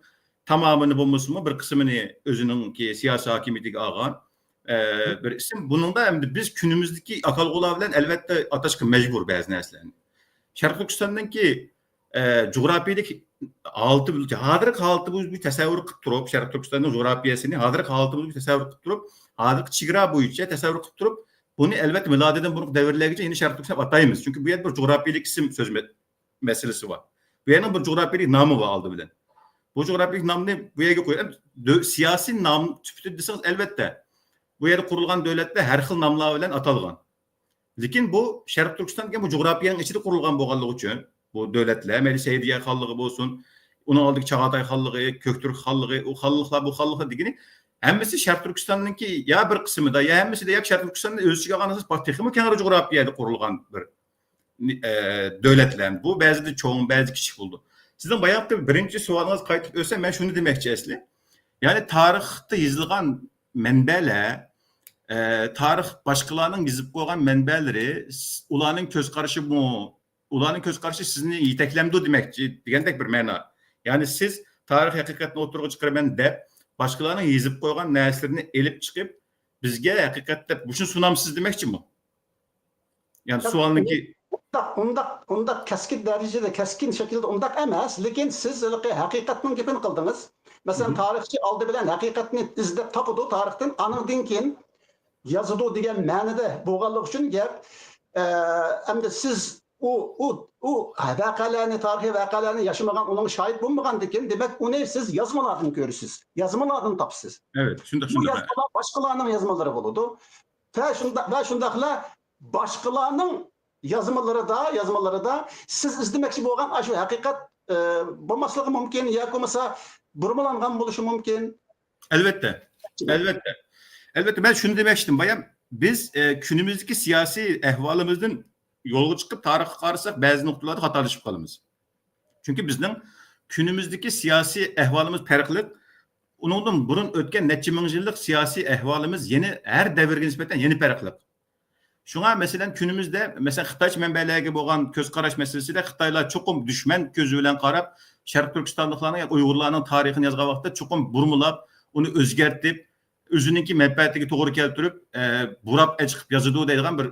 تامامىنى بولمىسىمۇ، بىر قىسمىنى ئۆزىنىڭكى سىياسىي ھاكىمىيىتىگە ئالغان، ئە، بىر ئىسىم. بۇنىڭدا ئەمدى بىز كۈنىمىزدىكى ئاتالغۇلار بىلەن ئەلۋەتتە ئاتاشقا مەجبۇر بەزى نەرسىلەرنى. شەرقىي تۈركىستاننىڭكى، ئە، جۇغراپىيەلىك ھالىتى، ھازىرقى ھالىتى بويىچە بىر تەسەۋۋۇر قىلىپ تۇرۇپ، شەرقىي تۈركىستاننىڭ جۇغراپىيەسىنى ھازىرقى ھالىتى بويىچە بىر تەسەۋۋۇر قىلىپ تۇرۇپ، ھازىرقى چېگرا بويىچە تەسەۋۋۇر قىلىپ تۇرۇپ، بۇنى ئەلۋەتتە مىلادىدىن بۇرۇنقى دەۋرلەرگىچە يەنە شەرقىي تۈركىستان دەپ ئاتايمىز. چۈنكى بۇ يەردە بىر جۇغراپىيەلىك ئىسىم سۆز مەسىلىسى بار. بۇ يەرنىڭ بىر جۇغراپىيەلىك نامى بار ئالدى بىلەن. بۇ جۇغراپىيەلىك نامنى بۇ يەرگە قويۇپ، دۆ-، سىياسىي نام سۈپىتىدە دېسىڭىز، ئەلۋەتتە، بۇ يەردە قۇرۇلغان دۆلەتلەر ھەر خىل ناملار بىلەن ئاتالغان. لېكىن بۇ شەرقىي تۈركىستان دېگەن بۇ جۇغراپىيەنىڭ ئىچىدە قۇرۇلغان بولغانلىقى ئۈچۈن، بۇ دۆلەتلەر، مەيلى سەئىدىيە خانلىقى بولسۇن، ئۇنىڭ ئالدىدىكى چاغاتاي خانلىقى، كۆكتۈرك خانلىقى، ئۇ خانلىقلار، بۇ خانلىقلار دېگىنى، ھەممىسى شەرقىي تۈركىستاننىڭكى يا بىر قىسمىدا، يا ھەممىسىدە، يا شەرقىي تۈركىستاننى ئۆز ئىچىگە ئالغان ئاساس تېخىمۇ كەڭرى جۇغراپىيەدە قۇرۇلغان بىر ئە، دۆلەتلەر. بۇ بەزىدە چوڭ، بەزىدە كىچىك بولىدۇ. سىزنىڭ بايامقى بىرىنچى سوئالىڭىزغا قايتىپ ئۆتسەم، مەن شۇنى دېمەكچى ئەسلى. يەنى تارىختا يېزىلغان مەنبەلەر، ئە، تارىخ باشقىلارنىڭ يېزىپ قويغان مەنبەلىرى، س-، ئۇلارنىڭ كۆز قارىشىمۇ، ئۇلارنىڭ كۆز قارىشى سىزنى يېتەكلەمدۇ دېمەكچى دېگەندەك بىر مەنا. يەنى سىز تارىخ ھەقىقەتنى ئوتتۇرىغا چىقىرىمەن دەپ، باشقىلارنىڭ يېزىپ قويغان نەرسىلىرىنى ئېلىپ چىقىپ، بىزگە ھەقىقەت دەپ مۇشۇنى سۇنامسىز دېمەكچىمۇ؟ يەنى ياق، سوئالنىڭكى ئۇنداق، ئۇنداق، ئۇنداق كەسكىن دەرىجىدە، كەسكىن شەكىلدە ئۇنداق ئەمەس، لېكىن سىز ھېلىقى ھەقىقەتنىڭ گېپىنى قىلدىڭىز. مەسىلەن، مم. تارىخچى ئالدى بىلەن ھەقىقەتنى ئىزدەپ تاپىدۇ، تارىختىن، ئانىڭدىن كېيىن يازىدۇ دېگەن مەنىدە بولغانلىقى ئۈچۈن گەپ. ئە، ئەمدى سىز ئۇ، ئۇ، ئۇ ۋەقەلەرنى، تارىخىي ۋەقەلەرنى ياشىمىغان، ئۇنىڭغا شاھىت بولمىغاندىن كېيىن، دېمەك، ئۇنى سىز يازمىلاردىن كۆرىسىز، يازمىلاردىن تاپىسىز. ئەۋەت، شۇنداق، بۇ شۇنداق. يازمىلار باشقىلارنىڭ يازمىلىرى بولىدۇ. ۋە شۇنداق، ۋە شۇنداقلا باشقىلارنىڭ يازمىلىرىدا، يازمىلىرىدا سىز ئىزدىمەكچى بولغان ئاشۇ ھەقىقەت، ئە، بولماسلىقى مۇمكىن ياكى بولمىسا بۇرمىلانغان بولۇشى مۇمكىن. ئەلۋەتتە. ئەلۋەتتە. ئەلۋەتتە، مەن شۇنى دېمەكچىدىم، بايام بىز، ئە، كۈنىمىزدىكى سىياسىي ئەھۋالىمىزدىن يولغا چىقىپ تارىخقا قارىساق، بەزى نۇقتىلاردا خاتالىشىپ قالىمىز. چۈنكى بىزنىڭ كۈنىمىزدىكى سىياسىي ئەھۋالىمىز پەرقلىق. ئۇنىڭدىن بۇرۇن ئۆتكەن نەچچە مىڭ يىللىق سىياسىي ئەھۋالىمىز يەنە ھەر دەۋرگە نىسبەتەن يەنە پەرقلىق. شۇڭا، مەسىلەن، كۈنىمىزدە، مەسىلەن، خىتايچە مەنبەلەرگە بولغان كۆز قاراش مەسىلىسىدە خىتايلار چوقۇم دۈشمەن كۆزى بىلەن قاراپ، شەرقىي تۈركىستانلىقلارنىڭ ياكى ئۇيغۇرلارنىڭ تارىخىنى يازغان ۋاقىتتا چوقۇم بۇرمىلاپ، ئۇنى ئۆزگەرتىپ، ئۆزىنىڭكى مەنپەئەتىگە توغرا كەلتۈرۈپ، ئە، بۇراپ ئەچىقىپ يازىدۇ دەيدىغان بىر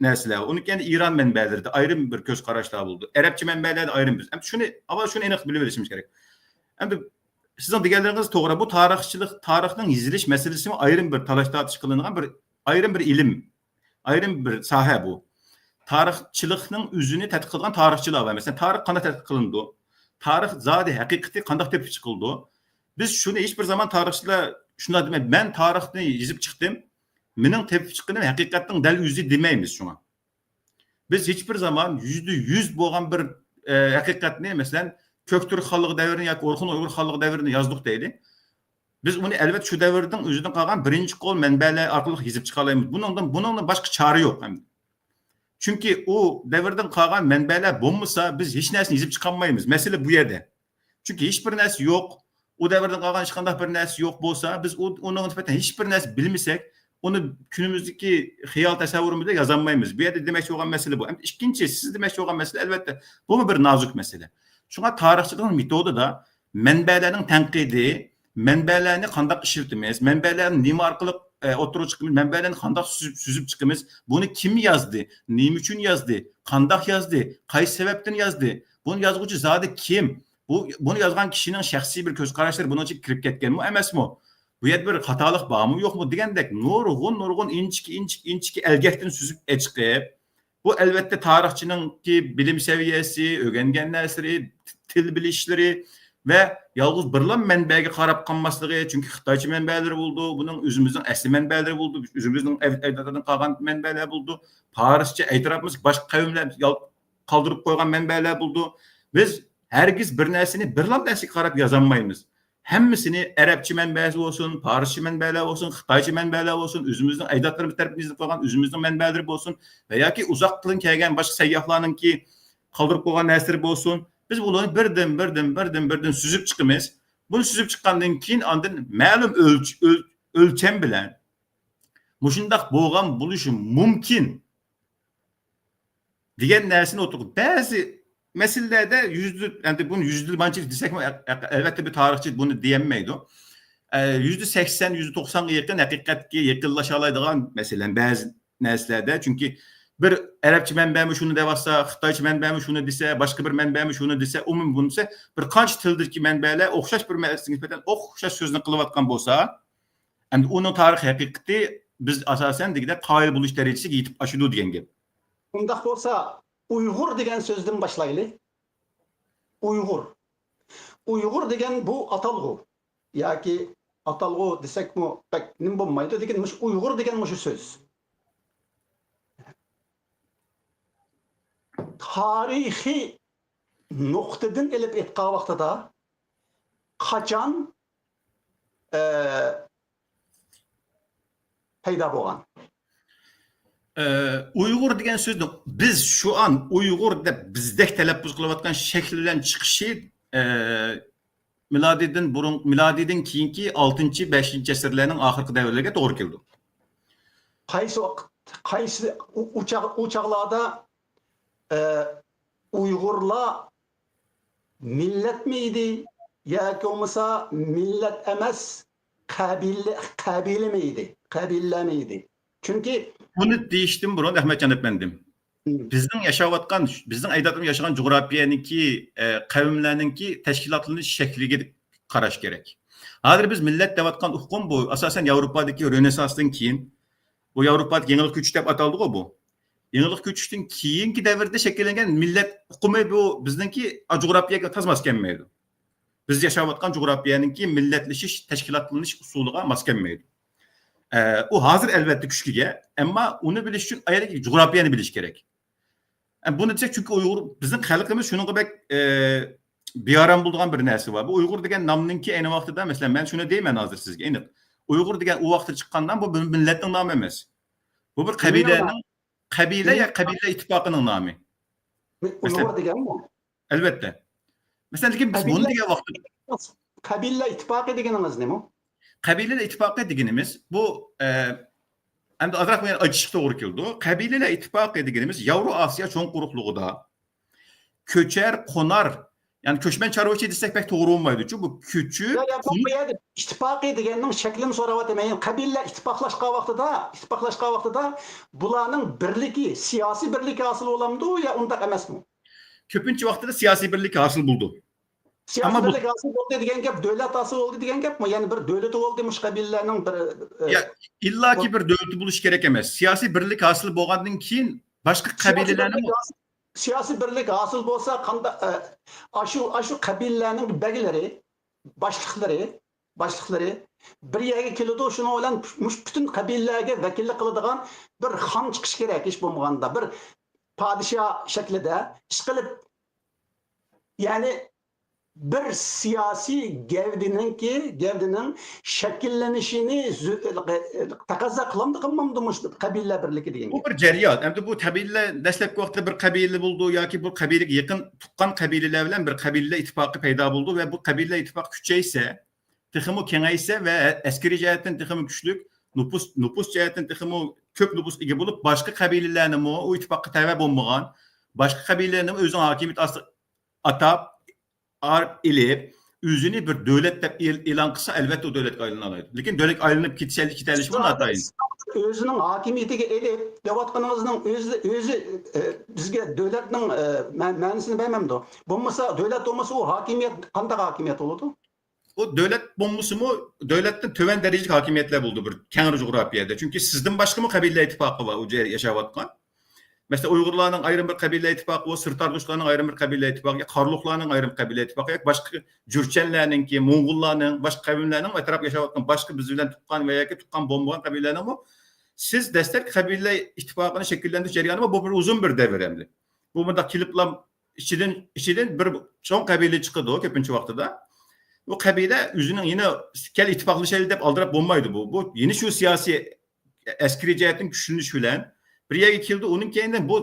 نەرسىلەر. ئۇنىڭ كەينىدە ئىران مەنبەلىرىدە ئايرىم بىر كۆز قاراشلار بولىدۇ. ئەرەبچە مەنبەلەردە ئايرىم بىر. ئەمدى شۇنى، ئاۋۋال شۇنى ئېنىق بىلىۋېلىشىمىز كېرەك. ئەمدى سىزنىڭ دېگەنلىرىڭىز توغرا. بۇ تارىخچىلىق، تارىخنىڭ يېزىلىش مەسىلىسىمۇ ئايرىم بىر تالاش-تارتىش قىلىنغان بىر، ئايرىم بىر ئىلىم، ئايرىم بىر ساھە بۇ. تارىخچىلىقنىڭ ئۆزىنى تەتقىق قىلىدىغان تارىخچىلار بار. مەسىلەن، تارىخ قانداق تەتقىق قىلىنىدۇ؟ تارىخ زادى ھەقىقىتى قانداق تېپىپ چىقىلىدۇ؟ بىز شۇنى ھېچ بىر زامان تارىخچىلار شۇنداق دېمەيدۇ، مەن تارىخنى يېزىپ چىقتىم، مېنىڭ تېپىپ چىققىنىم ھەقىقەتنىڭ دەل ئۆزى دېمەيمىز شۇڭا. بىز ھېچ بىر زامان يۈزدە يۈز بولغان بىر، ئە، ھەقىقەتنى، مەسىلەن، كۆكتۈرك خانلىقى دەۋرىنى ياكى ئورخۇن ئۇيغۇر خانلىقى دەۋرىنى يازدۇق دەيلى. بىز ئۇنى ئەلۋەتتە شۇ دەۋردىن ئۆزىدىن قالغان بىرىنچى قول مەنبەلەر ئارقىلىق يېزىپ چىقالايمىز. بۇنىڭدىن، بۇنىڭدىن باشقا چارە يوق ئەمدى. چۈنكى ئۇ دەۋردىن قالغان مەنبەلەر بولمىسا، بىز ھېچ نەرسىنى يېزىپ چىقالمايمىز. مەسىلە بۇ يەردە. چۈنكى ھېچ بىر نەرسە يوق. ئۇ دەۋردىن قالغان ھېچقانداق بىر نەرسە يوق بولسا، بىز ئۇ، ئۇنىڭغا نىسبەتەن ھېچ بىر نەرسە بىلمىسەك، ئۇنى كۈنىمىزدىكى خىيال تەسەۋۋۇرىمىزدا يازالمايمىز. بۇ يەردە دېمەكچى بولغان مەسىلە بۇ. ئەمدى ئىككىنچى، سىز دېمەكچى بولغان مەسىلە، ئەلۋەتتە، بۇمۇ بىر نازۇك مەسىلە. شۇڭا تارىخچىلىقنىڭ مېتودىدا مەنبەلەرنىڭ تەنقىدى، مەنبەلەرنى قانداق ئىشلىتىمىز، مەنبەلەرنى نېمە ئارقىلىق، ئە، ئوتتۇرىغا چىقىمىز، مەنبەلەرنى قانداق سۈزۈپ، سۈزۈپ چىقىمىز، بۇنى كىم يازدى، نېمە ئۈچۈن يازدى، قانداق يازدى، قايسى سەۋەبتىن يازدى، بۇنى يازغۇچى زادى كىم، بۇ، بۇنى يازغان كىشىنىڭ شەخسىي بىر كۆز قاراشلىرى بۇنىڭ ئىچىگە كىرىپ كەتكەنمۇ ئەمەسمۇ، بۇ يەردە بىر خاتالىق بارمۇ يوقمۇ دېگەندەك نۇرغۇن، نۇرغۇن ئىنچىكە، ئىنچىكە، ئىنچىكە ئەلگەكتىن سۈزۈپ ئەچىقىپ، بۇ، ئەلۋەتتە، تارىخچىنىڭكى بىلىم سەۋىيەسى، ئۆگەنگەن نەرسىلىرى، تىل بىلىشلىرى ۋە يالغۇز بىرلا مەنبەگە قاراپ قالماسلىقى، چۈنكى خىتايچە مەنبەلىرى بولىدۇ، بۇنىڭ ئۆزىمىزنىڭ ئەسلى مەنبەلىرى بولىدۇ، ئۆزىمىزنىڭ ئەج-، ئەجدادىدىن قالغان مەنبەلەر بولىدۇ، پارسچە ئەتراپىمىزدىكى باشقا قەۋملەر يال-، قالدۇرۇپ قويغان مەنبەلەر بولىدۇ. بىز ھەرگىز بىر نەرسىنى بىرلا نەرسىگە قاراپ يازالمايمىز. ھەممىسىنى ئەرەبچە مەنبەسى بولسۇن، پارسچە مەنبەلەر بولسۇن، خىتايچە مەنبەلەر بولسۇن، ئۆزىمىزنىڭ ئەجدادلىرىمىز تەرىپىدىن يېزىلىپ قالغان ئۆزىمىزنىڭ مەنبەلىرى بولسۇن ۋە ياكى ئۇزاقتىن كەلگەن باشقا سەيياھلارنىڭكى قالدۇرۇپ قويغان نەرسىلىرى بولسۇن، بىز بۇلارنى بىردىن، بىردىن، بىردىن، بىردىن سۈزۈپ چىقىمىز. بۇنى سۈزۈپ چىققاندىن كېيىن ئاندىن مەلۇم ئۆلچ-، ئۆل-، ئۆلچەم بىلەن مۇشۇنداق بولغان بولۇشى مۇمكىن دېگەن نەرسىنى ئوتتۇرىغا، بەزى مەسىلىلەردە يۈزدە، ئەمدى بۇنى يۈزدە مانچىلىك دېسەكمۇ، ئە-، ئە-، ئەلۋەتتە، بىر تارىخچى بۇنى دېيەلمەيدۇ. ئە، يۈزدە سەكسەن، يۈزدە توقسانغا يېقىن ھەقىقەتكە يېقىنلىشالايدىغان، مەسىلەن، بەزى نەرسىلەردە. چۈنكى بىر ئەرەبچە مەنبەمۇ شۇنى دەۋاتسا، خىتايچە مەنبەمۇ شۇنى دېسە، باشقا بىر مەنبەمۇ شۇنى دېسە، ئومۇمەن بولمىسا، بىر قانچە تىلدىكى مەنبەلەر ئوخشاش بىر مەسىلىگە نىسبەتەن ئوخشاش سۆزنى قىلىۋاتقان بولسا، ئەمدى ئۇنىڭ تارىخىي ھەقىقىتى بىز ئاساسەن دېگۈدەك قايىل بولۇش دەرىجىسىگە يېتىپ ئاشىدۇ دېگەن گەپ. ئۇنداق بولسا، ئۇيغۇر دېگەن سۆزدىن باشلايلى. ئۇيغۇر. ئۇيغۇر دېگەن بۇ ئاتالغۇ. ياكى ئاتالغۇ دېسەكمۇ بەك نېمە بولمايدۇ، لېكىن مۇشۇ ئۇيغۇر دېگەن مۇشۇ سۆز. تارىخىي نۇقتىدىن ئېلىپ ئېيتقان ۋاقتىدا قاچان، ئە، پەيدا بولغان؟ ئە، ئۇيغۇر دېگەن سۆزنى بىز شۇ ئان ئۇيغۇر دەپ بىزدەك تەلەپپۇز قىلىۋاتقان شەكلى بىلەن چىقىشى، ئە، مىلادىدىن بۇرۇن، مىلادىدىن كېيىنكى ئالتىنچى، بەشىنچى ئەسىرلەرنىڭ ئاخىرقى دەۋرلىرىگە توغرا كېلىدۇ. قايسى ۋاقىت، قايسى ئۇ، ئۇ چاغ-، ئۇ چاغلاردا، ئە، ئۇيغۇرلار مىللەتمۇ ئىدى ياكى بولمىسا مىللەت ئەمەس، قەبىلە، قەبىلىمۇ ئىدى، قەبىلىلەرمۇ ئىدى. چۈنكى بۇنى دېيىشتىن بۇرۇن، ئەخمەتجان ئەپەندىم، مم. بىزنىڭ ياشاۋاتقان، بىزنىڭ ئەجدادلىرىمىز ياشىغان جۇغراپىيەنىڭكى، ئە، قەۋملەرنىڭكى تەشكىلاتلىنىش شەكلىگە قاراش كېرەك. ھازىر بىز مىللەت دەۋاتقان ئۇقۇم بۇ، ئاساسەن، ياۋروپادىكى رېنېسسانستىن كېيىن، بۇ ياۋروپادىكى يېڭىلىق كۆچۈش دەپ ئاتالدىغۇ بۇ. يېڭىلىق كۆچۈشتىن كېيىنكى دەۋردە شەكىللەنگەن مىللەت ئۇقۇمى بۇ بىزنىڭكى جۇغراپىيەگە تاز ماس كەلمەيدۇ. بىز ياشاۋاتقان جۇغراپىيەنىڭكى مىللەتلىشىش، تەشكىلاتلىنىش ئۇسۇلىغا ماس كەلمەيدۇ. ئە، ئۇ ھازىر ئەلۋەتتە كۈچكە ئىگە، ئەمما ئۇنى بىلىش ئۈچۈن ئايرىم جۇغراپىيەنى بىلىش كېرەك. ئە، بۇنى دېسەك، چۈنكى ئۇيغۇر، بىزنىڭ خەلقىمىز شۇنىڭغا بەك، ئە، بىئارام بولىدىغان بىر نەرسە بار. بۇ ئۇيغۇر دېگەن نامنىڭكى ئەينى ۋاقتىدا، مەسىلەن، مەن شۇنى دەيمەن ھازىر سىزگە ئېنىق. ئۇيغۇر دېگەن ئۇ ۋاقىتتا چىققان نام، بۇ بىر مىللەتنىڭ نامى ئەمەس. بۇ بىر قەبىلىنىڭ، قەبىلە يا قەبىلە ئىتتىپاقىنىڭ نامى. مەسىلەن، ئۇيغۇر دېگەنمۇ؟ ئەلۋەتتە. مەسىلەن، لېكىن بىز بۇنى دېگەن ۋاقىتتا، قەبىلە ئىتتىپاقى دېگىنىڭىز نېمە؟ قەبىلىلەر ئىتتىپاقى دېگىنىمىز بۇ، ئە، ئەمدى ئازراق مەن ئاچىشقا توغرا كېلىدۇ. قەبىلىلەر ئىتتىپاقى دېگىنىمىز ياۋرو ئاسىيا چوڭ قۇرۇقلۇقىدا كۆچەر، قونار، يەنى كۆچمەن چارۋىچى دېسەك بەك توغرا بولمايدۇ-چۇ. بۇ كۆچۈپ، يا، يا، بۇ يەردە ئىتتىپاقى دېگەننىڭ شەكلىنى سوراۋاتىمەن. يەنى قەبىلىلەر ئىتتىپاقلاشقان ۋاقتىدا، ئىتتىپاقلاشقان ۋاقتىدا بۇلارنىڭ بىرلىكى، سىياسىي بىرلىكى ھاسىل بولامدۇ يا ئۇنداق ئەمەسمۇ؟ كۆپىنچە ۋاقتىدا سىياسىي بىرلىك ھاسىل بولىدۇ. سىياسىي ئەمما بۇ بىرلىك ھاسىل بولدى دېگەن گەپ، دۆلەت ھاسىل بولدى دېگەن گەپمۇ؟ يەنى بىر دۆلىتى بولدى مۇشۇ قەبىلىلەرنىڭ بىر، ئە، يا، ئىللاكى بۇ بىر دۆلىتى بولۇشى كېرەك ئەمەس. سىياسىي بىرلىك ھاسىل بولغاندىن كېيىن باشقا سىياسىي قەبىلىلەرنىڭ بىرلىك ھاسىل، سىياسىي بىرلىك ھاسىل بولسا قاندا-، ئە، ئاشۇ، ئاشۇ قەبىلىلەرنىڭ بەگلىرى، باشلىقلىرى، باشلىقلىرى بىر يەرگە كېلىدۇ، شۇنىڭ بىلەن مۇشۇ پۈتۈن قەبىلىلەرگە ۋەكىللىك قىلىدىغان بىر خان چىقىشى كېرەك، ھېچ بولمىغاندا بىر پادىشاھ شەكلىدە ئىشقىلىپ، يەنى بىر سىياسىي گەۋدىنىڭكى، گەۋدىنىڭ شەكىللىنىشىنى زۆ-، تەقەززا قىلامدۇ، قىلمامدۇ مۇشۇ قەبىلىلەر بىرلىكى دېگەن بۇ گەپ؟ بىر جەريان. ئەمدى بۇ قەبىلىلەر دەسلەپكى ۋاقىتتا بىر قەبىلە بولىدۇ ياكى بۇ قەبىلىگە يېقىن تۇغقان قەبىلىلەر بىلەن بىر قەبىلىلەر ئىتتىپاقى پەيدا بولىدۇ ۋە بۇ قەبىلىلەر ئىتتىپاقى كۈچەيسە، تېخىمۇ كېڭەيسە ۋە ئەسكىرىي جەھەتتىن تېخىمۇ كۈچلۈك، نوپۇس، نوپۇس جەھەتتىن تېخىمۇ كۆپ نوپۇسقا ئىگە بولۇپ، باشقا قەبىلىلەرنىمۇ، ئۇ ئىتتىپاققا تەۋە بولمىغان باشقا قەبىلىلەرنىمۇ ئۆزىنىڭ ھاكىمىيىتى ئاستىغا ئاتاپ، ئارىپ ئېلىپ، ئۆزىنى بىر دۆلەت دەپ ئېل-، ئېلان قىلسا، ئەلۋەتتە ئۇ دۆلەتكە ئايلىنالايدۇ. لېكىن دۆلەتكە ئايلىنىپ كېتىشى، كېتەلىشى بۇ ناتايىن. ئۆزىنىڭ ھاكىمىيىتىگە ئېلىپ دەۋاتقىنىڭىزنىڭ ئۆزى، ئۆزى، ئە، بىزگە دۆلەتنىڭ، ئە، مە-، مەنىسىنى بەرمەمدۇ؟ بولمىسا، دۆلەت بولمىسا، ئۇ ھاكىمىيەت قانداق ھاكىمىيەت بولىدۇ؟ ئۇ دۆلەت بولمىسىمۇ، دۆلەتتىن تۆۋەن دەرىجىلىك ھاكىمىيەتلەر بولىدۇ بىر كەڭرى جۇغراپىيەدە. چۈنكى سىزدىن باشقىمۇ قەبىلىلەر ئىتتىپاقى بار ئۇ جايدا ياشاۋاتقان. مەسىلەن، ئۇيغۇرلارنىڭ ئايرىم بىر قەبىلىلەر ئىتتىپاقى بار، سىرتاردۇشلارنىڭ ئايرىم بىر قەبىلىلەر ئىتتىپاقى، قارلۇقلارنىڭ ئايرىم قەبىلىلەر ئىتتىپاقى، ياكى باشقا جۈرچەنلەرنىڭكى، موڭغۇللارنىڭ، باشقا قەۋملەرنىڭ ئەتراپتا ياشاۋاتقان باشقا بىز بىلەن تۇغقان ۋە ياكى تۇغقان بولمىغان قەبىلىلەرنىڭمۇ سىز دەسلەپكى قەبىلىلەر ئىتتىپاقىنى شەكىللەندۈرۈش جەريانى بار. بۇ بىر ئۇزۇن بىر دەۋر ئەمدى. بۇ مۇنداق كېلىپلا ئىچىدىن، ئىچىدىن بىر چوڭ قەبىلە چىقىدۇ كۆپىنچە ۋاقتىدا. بۇ قەبىلە ئۆزىنىڭ يەنە كەل ئىتتىپاقلىشايلى دەپ ئالدىراپ بولمايدۇ بۇ. بۇ يەنە شۇ سىياسىي، ئەسكىرىي جەھەتتىن كۈچلىنىش بىلەن بىر يەرگە كېلىدۇ. ئۇنىڭ كەينىدىن بۇ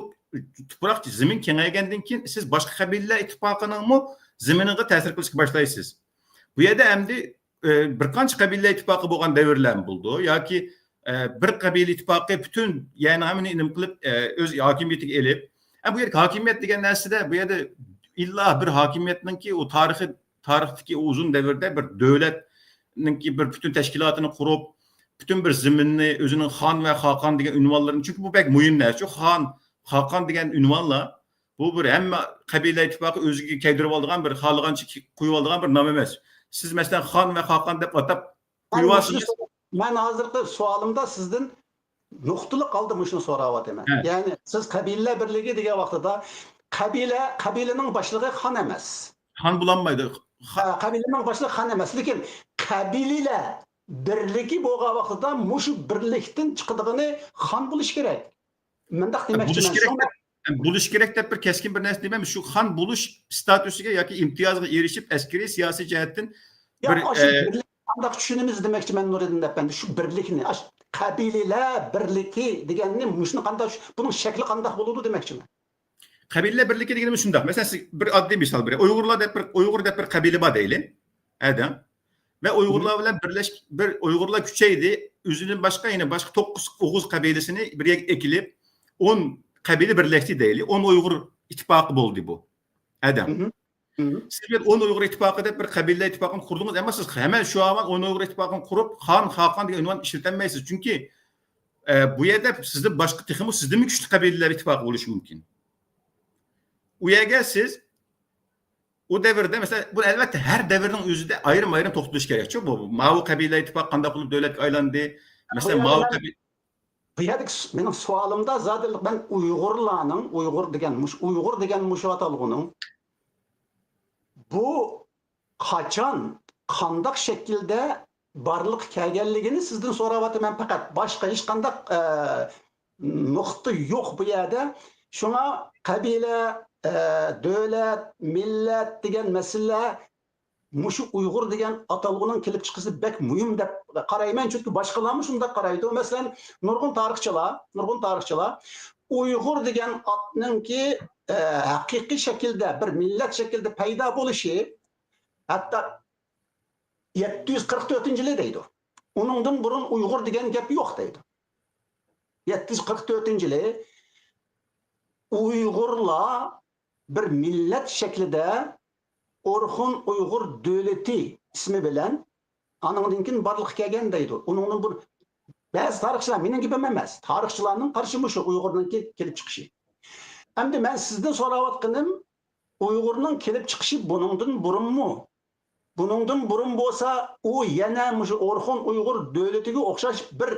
تۇپراق زېمىن كېڭەيگەندىن كېيىن سىز باشقا قەبىلىلەر ئىتتىپاقىنىڭمۇ زېمىنىغا تەسىر قىلىشقا باشلايسىز. بۇ يەردە ئەمدى، ئە، بىر قانچە قەبىلىلەر ئىتتىپاقى بولغان دەۋرلەرمۇ بولىدۇ. ياكى، ئە، بىر قەبىلە ئىتتىپاقى پۈتۈن يەرنىڭ ھەممىنى نېمە قىلىپ، ئە، ئۆز ھاكىمىيىتىگە ئېلىپ، ئە، بۇ يەردىكى ھاكىمىيەت دېگەن نەرسىدە، بۇ يەردە ئىللا بىر ھاكىمىيەتنىڭكى ئۇ تارىخى، تارىختىكى ئۇ ئۇزۇن دەۋردە بىر دۆلەتنىڭكى بىر پۈتۈن تەشكىلاتىنى قۇرۇپ، پۈتۈن بىر زېمىننى ئۆزىنىڭ خان ۋە خاقان دېگەن ئۇنۋانلىرىنى، چۈنكى بۇ بەك مۇھىم نەرسە، شۇ خان، خاقان دېگەن ئۇنۋانلار، بۇ بىر ھەممە قەبىلە ئىتتىپاقى ئۆزىگە كەيدۈرۈۋالىدىغان، بىر خالىغانچە كى-، قويۇۋالىدىغان بىر نام ئەمەس. سىز، مەسىلەن، خان ۋە خاقان دەپ ئاتاپ قويۇۋالسىڭىز. مەن ھازىرقى سوئالىمدا سىزدىن نۇقتىلىق ھالدا مۇشۇنى سوراۋاتىمەن. يەنى سىز قەبىلىلەر بىرلىكى دېگەن ۋاقتىدا، قەبىلە، قەبىلىنىڭ باشلىقى خان ئەمەس. خان بولالمايدۇ. خا- قەبىلىنىڭ باشلىقى خان ئەمەس. لېكىن قەبىلىلەر بىرلىكى بولغان ۋاقتىدا مۇشۇ بىرلىكتىن چىقىدىغىنى خان بولۇشى كېرەك. مۇنداق دېمەكچىمەن. بولۇشى كېرەك دەپ، بولۇشى كېرەك دەپ بىر كەسكىن بىر نەرسە دېمەيمەن. شۇ خان بولۇش ستاتۇسىگە ياكى ئىمتىيازغا ئېرىشىپ، ئەسكىرىي، سىياسىي جەھەتتىن بىر، ئاشۇ ئە، بىرلىكنى قانداق چۈشىنىمىز دېمەكچىمەن، نۇرىدىن ئەپەندى. شۇ بىرلىكنى، ئاشۇ قەبىلىلەر بىرلىكى دېگەننى مۇشۇنى قانداق، بۇنىڭ شەكلى قانداق بولىدۇ دېمەكچىمەن. قەبىلىلەر بىرلىكى دېگىنىمىز شۇنداق. مەسىلەن، سىز بىر ئاددىي مىسال بېرەي. ئۇيغۇرلار دەپ بىر، ئۇيغۇر دەپ بىر قەبىلە بار دەيلى. ئەدەم. ۋە ئۇيغۇرلار بىلەن بىرلەش-، بىر ئۇيغۇرلار كۈچەيدى. ئۆزىدىن باشقا يەنە باشقا توققۇز ئوغۇز قەبىلىسىنى بىر يەرگە ئەكېلىپ، ئون قەبىلە بىرلەشتى دەيلى. ئون ئۇيغۇر ئىتتىپاقى بولدى بۇ. ئەدەم. سىز بىر ئون ئۇيغۇر ئىتتىپاقى دەپ بىر قەبىلىلەر ئىتتىپاقىنى قۇردىڭىز، ئەمما سىز ھەمەن شۇ ھامان ئون ئۇيغۇر ئىتتىپاقىنى قۇرۇپ، خان، خاقان دېگەن ئۇنۋان ئىشلىتەلمەيسىز. چۈنكى، ئە، بۇ يەردە سىزدىن باشقا تېخىمۇ سىزدىنمۇ كۈچلۈك قەبىلىلەر ئىتتىپاقى بولۇشى مۇمكىن. ئۇ يەرگە سىز ئۇ دەۋردە، مەسىلەن، بۇ ئەلۋەتتە ھەر دەۋرنىڭ ئۆزىدە ئايرىم-ئايرىم توختىلىش كېرەكچۇ. بۇ ماۋۇ قەبىلە ئىتتىپاقى قانداق بولۇپ دۆلەتكە ئايلاندى؟ مەسىلەن، بۇ يەردە ماۋۇ مەن، قەبىلە بۇ يەردىكى س-، مېنىڭ سوئالىمدا زادى مەن ئۇيغۇرلارنىڭ، ئۇيغۇر دېگەن مۇش-، ئۇيغۇر دېگەن مۇشۇ ئاتالغۇنىڭ بۇ قاچان، قانداق شەكىلدە بارلىققا كەلگەنلىكىنى سىزدىن سوراۋاتىمەن پەقەت. باشقا ھېچقانداق، ئە، نۇقتا يوق بۇ يەردە. شۇڭا قەبىلە، ئە، دۆلەت، مىللەت دېگەن مەسىلىلەر مۇشۇ ئۇيغۇر دېگەن ئاتالغۇنىڭ كېلىپ چىقىشى بەك مۇھىم دەپ قارايمەن. چۈنكى باشقىلارمۇ شۇنداق قارايدۇ. مەسىلەن، نۇرغۇن تارىخچىلار، نۇرغۇن تارىخچىلار ئۇيغۇر دېگەن ئاتنىڭكى، ئە، ھەقىقىي شەكىلدە، بىر مىللەت شەكلىدە پەيدا بولۇشى، ھەتتا يەتتە يۈز قىرىق تۆتىنچى يىلى دەيدۇ. ئۇنىڭدىن بۇرۇن ئۇيغۇر دېگەن گەپ يوق دەيدۇ. يەتتە يۈز قىرىق تۆتىنچى يىلى ئۇيغۇرلار بىر مىللەت شەكلىدە ئورخۇن ئۇيغۇر دۆلىتى ئىسمى بىلەن ئانىڭدىن كېيىن بارلىققا كەلگەن دەيدۇ. ئۇنىڭدىن بۇرۇن بەزى تارىخچىلار، مېنىڭ گېپىم ئەمەس، تارىخچىلارنىڭ قارىشى مۇشۇ ئۇيغۇرنىڭكى كېلىپ چىقىشى. ئەمدى مەن سىزدىن سوراۋاتقىنىم، ئۇيغۇرنىڭ كېلىپ چىقىشى بۇنىڭدىن بۇرۇنمۇ؟ بۇنىڭدىن بۇرۇن بولسا، ئۇ يەنە مۇشۇ ئورخۇن ئۇيغۇر دۆلىتىگە ئوخشاش بىر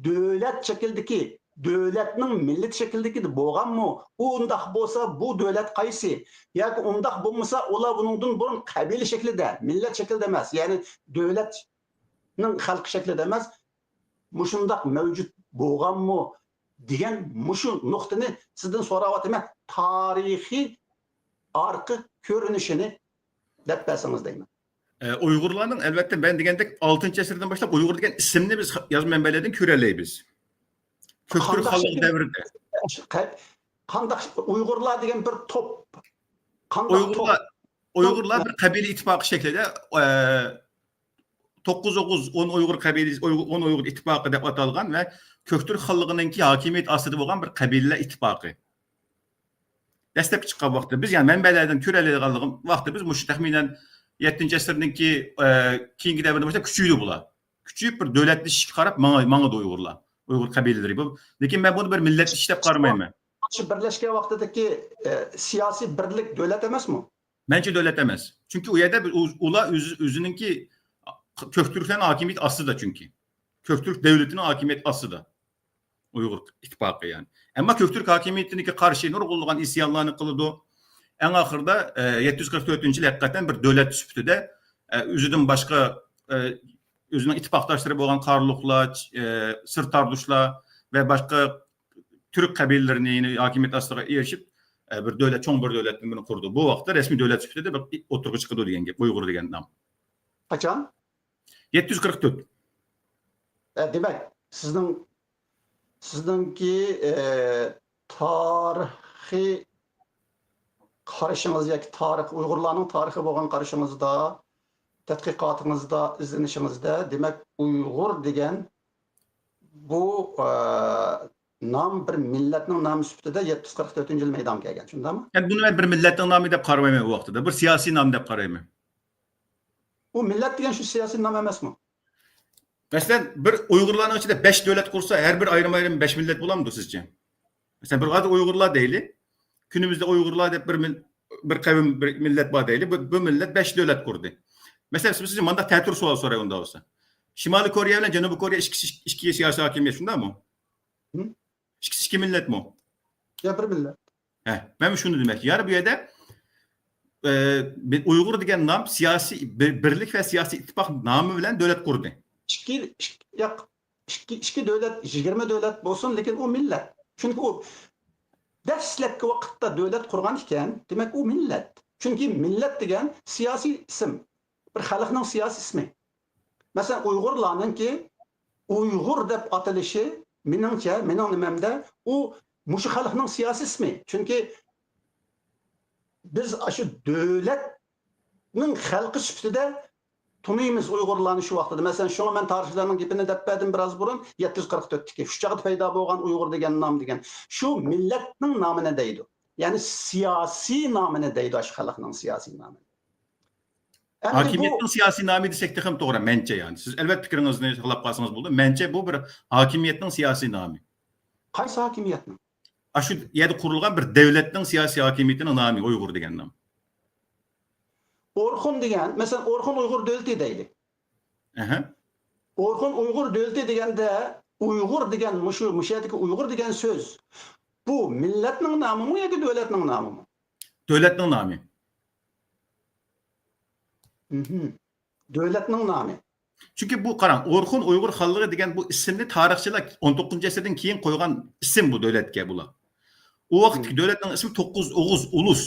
دۆلەت شەكلىدىكى، دۆلەتنىڭ مىللىتى شەكلىدىكى بولغانمۇ؟ ئۇ ئۇنداق بولسا، بۇ دۆلەت قايسى؟ ياكى ئۇنداق بولمىسا، ئۇلار بۇنىڭدىن بۇرۇن قەبىلە شەكلىدە، مىللەت شەكلىدە ئەمەس، يەنى دۆلەتنىڭ خەلقى شەكلىدە ئەمەس، مۇشۇنداق مەۋجۇت بولغانمۇ دېگەن مۇشۇ نۇقتىنى سىزدىن سوراۋاتىمەن. تارىخىي ئارقا كۆرۈنۈشىنى دەپ بەرسىڭىز دەيمەن. ئە، ئۇيغۇرلارنىڭ، ئەلۋەتتە، مەن دېگەندەك، ئالتىنچى ئەسىردىن باشلاپ ئۇيغۇر دېگەن ئىسىمنى بىز يازما مەنبەلەردىن كۆرەلەيمىز. كۆكتۈرك خانلىقى دەۋرىدە. قانداق ئۇيغۇرلار دېگەن بىر توپ. قانداق توپ؟ ئۇيغۇرلار بىر قەبىلە ئىتتىپاقى شەكلىدە، ئە، توققۇز ئوغۇز، ئون ئۇيغۇر قەبىلىسى، ئۇيغۇر، ئون ئۇيغۇر ئىتتىپاقى دەپ ئاتالغان ۋە كۆكتۈرك خانلىقىنىڭكى ھاكىمىيىتى ئاستىدا بولغان بىر قەبىلىلەر ئىتتىپاقى. دەسلەپكى چىققان ۋاقتىدا بىز، يەنى مەنبەلەردىن كۆرەلەيدىغان ۋاقتىدا بىز مۇشۇ تەخمىنەن يەتتىنچى ئەسىرنىڭكى، ئە، كېيىنكى دەۋردىن باشلاپ كۈچىيىدۇ بۇلار. كۈچىيىپ بىر دۆلەتلىشىشكە قاراپ ماڭا-، ماڭىدۇ ئۇيغۇرلار، ئۇيغۇر قەبىلىلىرى. بۇ، لېكىن مەن بۇنى بىر مىللەتلىشىش دەپ قارىمايمەن. شۇ بىرلەشكەن ۋاقتىدىكى، ئە، سىياسىي بىرلىك دۆلەت ئەمەسمۇ؟ مەنچە دۆلەت ئەمەس. چۈنكى ئۇ يەردە بىر ئۇ-، ئۇلار ئۆز-، ئۆزىنىڭكى كۆكتۈركلەرنىڭ ھاكىمىيىتى ئاستىدا چۈنكى. كۆكتۈرك دۆلىتىنىڭ ھاكىمىيىتى ئاستىدا. ئۇيغۇر ئىتتىپاقى يەنى. ئەمما كۆكتۈرك ھاكىمىيىتىنىڭكى قارشى نۇرغۇنلىغان ئىسيانلارنى قىلىدۇ. ئەڭ ئاخىرىدا، ئە، يەتتە يۈز قىرىق تۆتىنچى يىل ھەقىقەتەن بىر دۆلەت سۈپىتىدە، ئە، ئۆزىدىن باشقا، ئە، ئۆزىنىڭ ئىتتىپاقداشلىرى بولغان قارلۇقلار، ئە، سىرتاردۇشلار ۋە باشقا تۈرك قەبىلىلىرىنى ھاكىمىيەت ئاستىغا ئېرىشىپ، ئە، بىر دۆلەت، چوڭ بىر دۆلەتنى بۇنى قۇردى. بۇ ۋاقىتتا رەسمىي دۆلەت سۈپىتىدە بىر ئوتتۇرىغا چىقىدۇ دېگەن گەپ، ئۇيغۇر دېگەن نام. قاچان؟ يەتتە يۈز قىرىق تۆت. ئە، دېمەك، سىزنىڭ، سىزنىڭكى، ئە، تارىخىي قارىشىڭىز ياكى تارىخ، ئۇيغۇرلارنىڭ تارىخى بولغان قارىشىڭىزدا، تەتقىقاتىڭىزدا، ئىزدىنىشىڭىزدە، دېمەك، ئۇيغۇر دېگەن بۇ، ئە، نام بىر مىللەتنىڭ نامى سۈپىتىدە يەتتە يۈز قىرىق تۆتىنچى يىلى مەيدانغا كەلگەن، شۇنداقمۇ؟ يەنى بۇنى مەن بىر مىللەتنىڭ نامى دەپ قارىمايمەن ئۇ ۋاقتىدا. بىر سىياسىي نام دەپ قارايمەن. ئۇ مىللەت دېگەن شۇ سىياسىي نام ئەمەسمۇ؟ مەسىلەن، بىر ئۇيغۇرلارنىڭ ئىچىدە بەش دۆلەت قۇرسا، ھەر بىر ئايرىم-ئايرىم بەش مىللەت بولامدۇ سىزچە؟ مەسىلەن، بىر ھازىر ئۇيغۇرلار دەيلى. كۈنىمىزدە ئۇيغۇرلار دەپ بىر مىل-، بىر قەۋم، بىر مىللەت بار دەيلى. بۇ، بۇ مىللەت بەش دۆلەت قۇردى. مەسىلەن، سىز مانداق تەتۈر سوئال سوراي ئۇنداق بولسا. شىمالىي كورېيە بىلەن جەنۇبىي كورېيە ئىككىسى، ئىككى سىياسىي ھاكىمىيەت، شۇنداقمۇ؟ ھە؟ ئىككىسى ئىككى مىللەتمۇ؟ يا، بىر مىللەت. ھە، مەن شۇنى دېمەكچى. يەنى بۇ يەردە، ئە، بىر ئۇيغۇر دېگەن نام سىياسىي بىر-، بىرلىك ۋە سىياسىي ئىتتىپاق نامى بىلەن دۆلەت قۇردى. ئىككى، ئىككى، ياق، ئىككى، ئىككى دۆلەت، يىگىرمە دۆلەت بولسۇن، لېكىن ئۇ مىللەت. چۈنكى ئۇ دەسلەپكى ۋاقىتتا دۆلەت قۇرغان ئىكەن، دېمەك، ئۇ مىللەت. چۈنكى مىللەت دېگەن سىياسىي ئىسىم، بىر خەلقنىڭ سىياسىي ئىسمى. مەسىلەن، ئۇيغۇرلارنىڭكى ئۇيغۇر دەپ ئاتىلىشى، مېنىڭچە، مېنىڭ نېمەمدە، ئۇ مۇشۇ خەلقنىڭ سىياسىي ئىسمى. چۈنكى بىز ئاشۇ دۆلەتنىڭ خەلقى سۈپىتىدە تونۇيمىز ئۇيغۇرلارنى شۇ ۋاقتىدا. مەسىلەن، شۇڭا مەن تارىخچىلارنىڭ گېپىنى دەپ بەردىم بىراز بۇرۇن، يەتتە يۈز قىرىق تۆتتىكى، شۇ چاغدا پەيدا بولغان ئۇيغۇر دېگەن نام دېگەن. شۇ مىللەتنىڭ نامىنى دەيدۇ. يەنى سىياسىي نامىنى دەيدۇ، ئاشۇ خەلقنىڭ سىياسىي نامىنى. ئەمدى بۇ ھاكىمىيەتنىڭ سىياسىي نامى دېسەك تېخىمۇ توغرا، مەنچە، يەنى. سىز ئەلۋەتتە پىكرىڭىزنى ساقلاپ قالسىڭىز بولىدۇ. مەنچە بۇ بىر ھاكىمىيەتنىڭ سىياسىي نامى. قايسى ھاكىمىيەتنىڭ؟ ئاشۇ يەردە قۇرۇلغان بىر دۆلەتنىڭ سىياسىي ھاكىمىيىتىنىڭ نامى، ئۇيغۇر دېگەن نام. ئورخۇن دېگەن، مەسىلەن، ئورخۇن ئۇيغۇر دۆلىتى دەيلى. ئەھە. ئورخۇن ئۇيغۇر دۆلىتى دېگەندە، ئۇيغۇر دېگەن، مۇشۇ، مۇشۇ يەردىكى ئۇيغۇر دېگەن سۆز، بۇ مىللەتنىڭ نامىمۇ ياكى دۆلەتنىڭ نامىمۇ؟ دۆلەتنىڭ نامى. مھم. دۆلەتنىڭ نامى. چۈنكى بۇ، قاراڭ، ئورخۇن ئۇيغۇر خانلىقى دېگەن بۇ ئىسىمنى تارىخچىلار ئون توققۇزىنچى ئەسىردىن كېيىن قويغان ئىسىم بۇ دۆلەتكە بۇلار. ئۇ ۋاقىتتىكى دۆلەتنىڭ ئىسمى توققۇز ئوغۇز ئۇلۇس.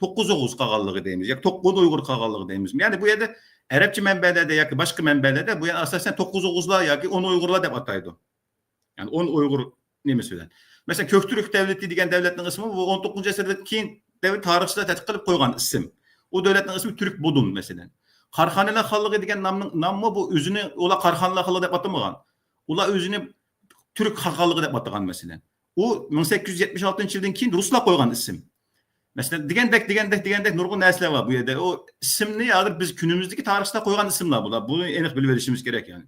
توققۇز ئوغۇز قالغانلىقى دەيمىز ياكى توق-، ئون ئۇيغۇر قالغانلىقى دەيمىز. يەنى بۇ يەردە ئەرەبچە مەنبەلەردە ياكى باشقا مەنبەلەردە بۇ يەنى ئاساسەن توققۇز ئوغۇزلار ياكى ئون ئۇيغۇرلار دەپ ئاتايدۇ. يەنى ئون ئۇيغۇر نېمىسى بىلەن. مەسىلەن، كۆكتۈرك دەۋلىتى دېگەن دەۋلەتنىڭ ئىسمى بۇ ئون توققۇزىنچى ئەسىردىن كېيىن دەۋر تارىخچىلار تەتقىق قىلىپ قويغان ئىسىم. ئۇ دۆلەتنىڭ ئىسمى تۈرك بۇدۇن، مەسىلەن. قاراخانىيلار خانلىقى دېگەن نامنىڭ، ناممۇ بۇ ئۆزىنى، ئۇلار قاراخانىيلار خانلىقى دەپ ئاتىمىغان. ئۇلار ئۆزىنى تۈرك خاقانلىقى دەپ ئاتىغان، مەسىلەن. ئۇ مىڭ سەككىز يۈز يەتمىش ئالتىنچى يىلدىن كېيىن رۇسلار قويغان ئىسىم. مەسىلەن، دېگەندەك، دېگەندەك، دېگەندەك نۇرغۇن نەرسىلەر بار بۇ يەردە. ئۇ ئىسىمنى ھازىر بىز كۈنىمىزدىكى تارىخچىلار قويغان ئىسىملار بۇلار. بۇنى ئېنىق بىلىۋېلىشىمىز كېرەك، يەنى.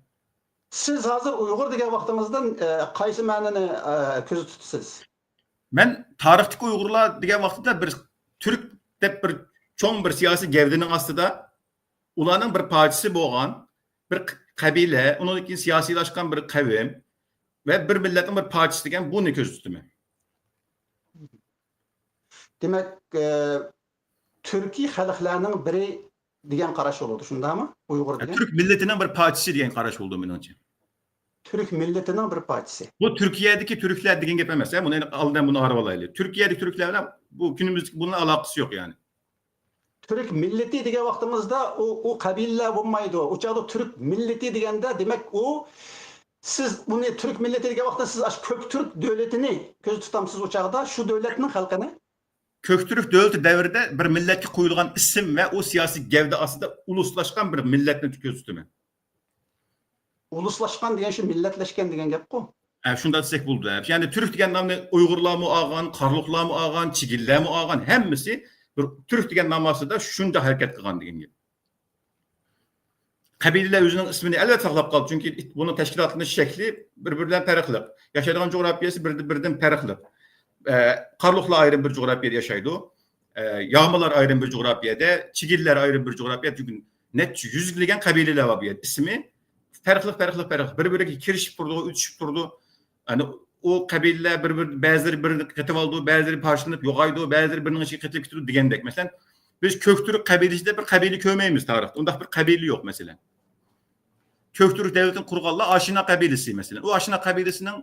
سىز ھازىر ئۇيغۇر دېگەن ۋاقتىڭىزدا، ئە، قايسى مەنىنى، ئە، كۆزدە تۇتىسىز؟ مەن تارىختىكى ئۇيغۇرلار دېگەن ۋاقتىدا بىر تۈرك دەپ بىر چوڭ بىر سىياسىي گەۋدىنىڭ ئاستىدا ئۇلارنىڭ بىر پارچىسى بولغان بىر قەبىلە، ئۇنىڭدىن كېيىن سىياسىيلاشقان بىر قەۋم ۋە بىر مىللەتنىڭ بىر پارچىسى دېگەن بۇنى كۆزدە تۇتىمەن. دېمەك، ئە، تۈركىي خەلقلەرنىڭ بىرى دېگەن قاراش بولىدۇ، شۇنداقمۇ؟ ئۇيغۇر دېگەن. تۈرك مىللىتىنىڭ بىر پارچىسى دېگەن قاراش بولىدۇ مېنىڭچە. تۈرك مىللىتىنىڭ بىر پارچىسى. بۇ تۈركىيەدىكى تۈركلەر دېگەن گەپ ئەمەس، ھە؟ بۇنى ئالدىن بۇنى ئايرىۋالايلى. تۈركىيەدىكى تۈركلەر بىلەن بۇ كۈنىمىزدىكى بۇنىڭ ئالاقىسى يوق، يەنى. تۈرك مىللىتى دېگەن ۋاقتىمىزدا ئۇ، ئۇ قەبىلىلەر بولمايدۇ. ئۇ چاغدا تۈرك مىللىتى دېگەندە، دېمەك، ئۇ، سىز ئۇنى تۈرك مىللىتى دېگەن ۋاقىتتا سىز ئاشۇ كۆك تۈرك دۆلىتىنى كۆزدە تۇتامسىز ئۇ چاغدا، شۇ دۆلەتنىڭ خەلقىنى؟ كۆك تۈرك دۆلىتى دەۋرىدە بىر مىللەتكە قويۇلغان ئىسىم ۋە ئۇ سىياسىي گەۋدە ئاستىدا ئۇلۇسلاشقان بىر مىللەتنى كۆزدە تۇتىمەن. ئۇلۇسلاشقان دېگەن شۇ مىللەتلەشكەن دېگەن گەپقۇ. ھە، شۇنداق دېسەك بولىدۇ. يەنى تۈرك دېگەن نامنى ئۇيغۇرلارمۇ ئالغان، قارلۇقلارمۇ ئالغان، چىگىنلەرمۇ ئالغان، ھەممىسى بىر تۈرك دېگەن نام ئاستىدا شۇنچە ھەرىكەت قىلغان دېگەن گەپ. قەبىلىلەر ئۆزىنىڭ ئىسمىنى ئەلۋەتتە ساقلاپ قالدى، چۈنكى بۇنىڭ تەشكىلاتلىنىش شەكلى بىر-بىرى بىلەن پەرقلىق. ياشايدىغان جۇغراپىيەسى بىر-، بىرىدىن پەرقلىق. ئە، قارلۇقلار ئايرىم بىر جۇغراپىيەدە ياشايدۇ. ئە، يامىلار ئايرىم بىر جۇغراپىيەدە، چىگىنلەر ئايرىم بىر جۇغراپىيەدە، چۈنكى نەچچە يۈزلىگەن قەبىلىلەر بار بۇ يەردە. ئىسمى پەرقلىق، پەرقلىق، پەرقلىق. بىر-بىرىگە كىرىشىپ تۇرىدۇ، ئۆتۈشۈپ تۇرىدۇ. يەنى ئۇ قەبىلىلەر بىر-بىرى، بەزىلىرى بىرىنى قېتىۋالىدۇ، بەزىلىرى پارچىلىنىپ يوقايدۇ، بەزىلىرى بىرىنىڭ ئىچىگە قېتىلىپ كېتىدۇ دېگەندەك. مەسىلەن، بىز كۆكتۈرك قەبىلىسىدە بىر قەبىلە كۆرمەيمىز تارىختا. ئۇنداق بىر قەبىلە يوق، مەسىلەن. كۆكتۈرك دۆلىتىنى قۇرغانلار ئاشىنا قەبىلىسى، مەسىلەن. ئۇ ئاشىنا قەبىلىسىنىڭ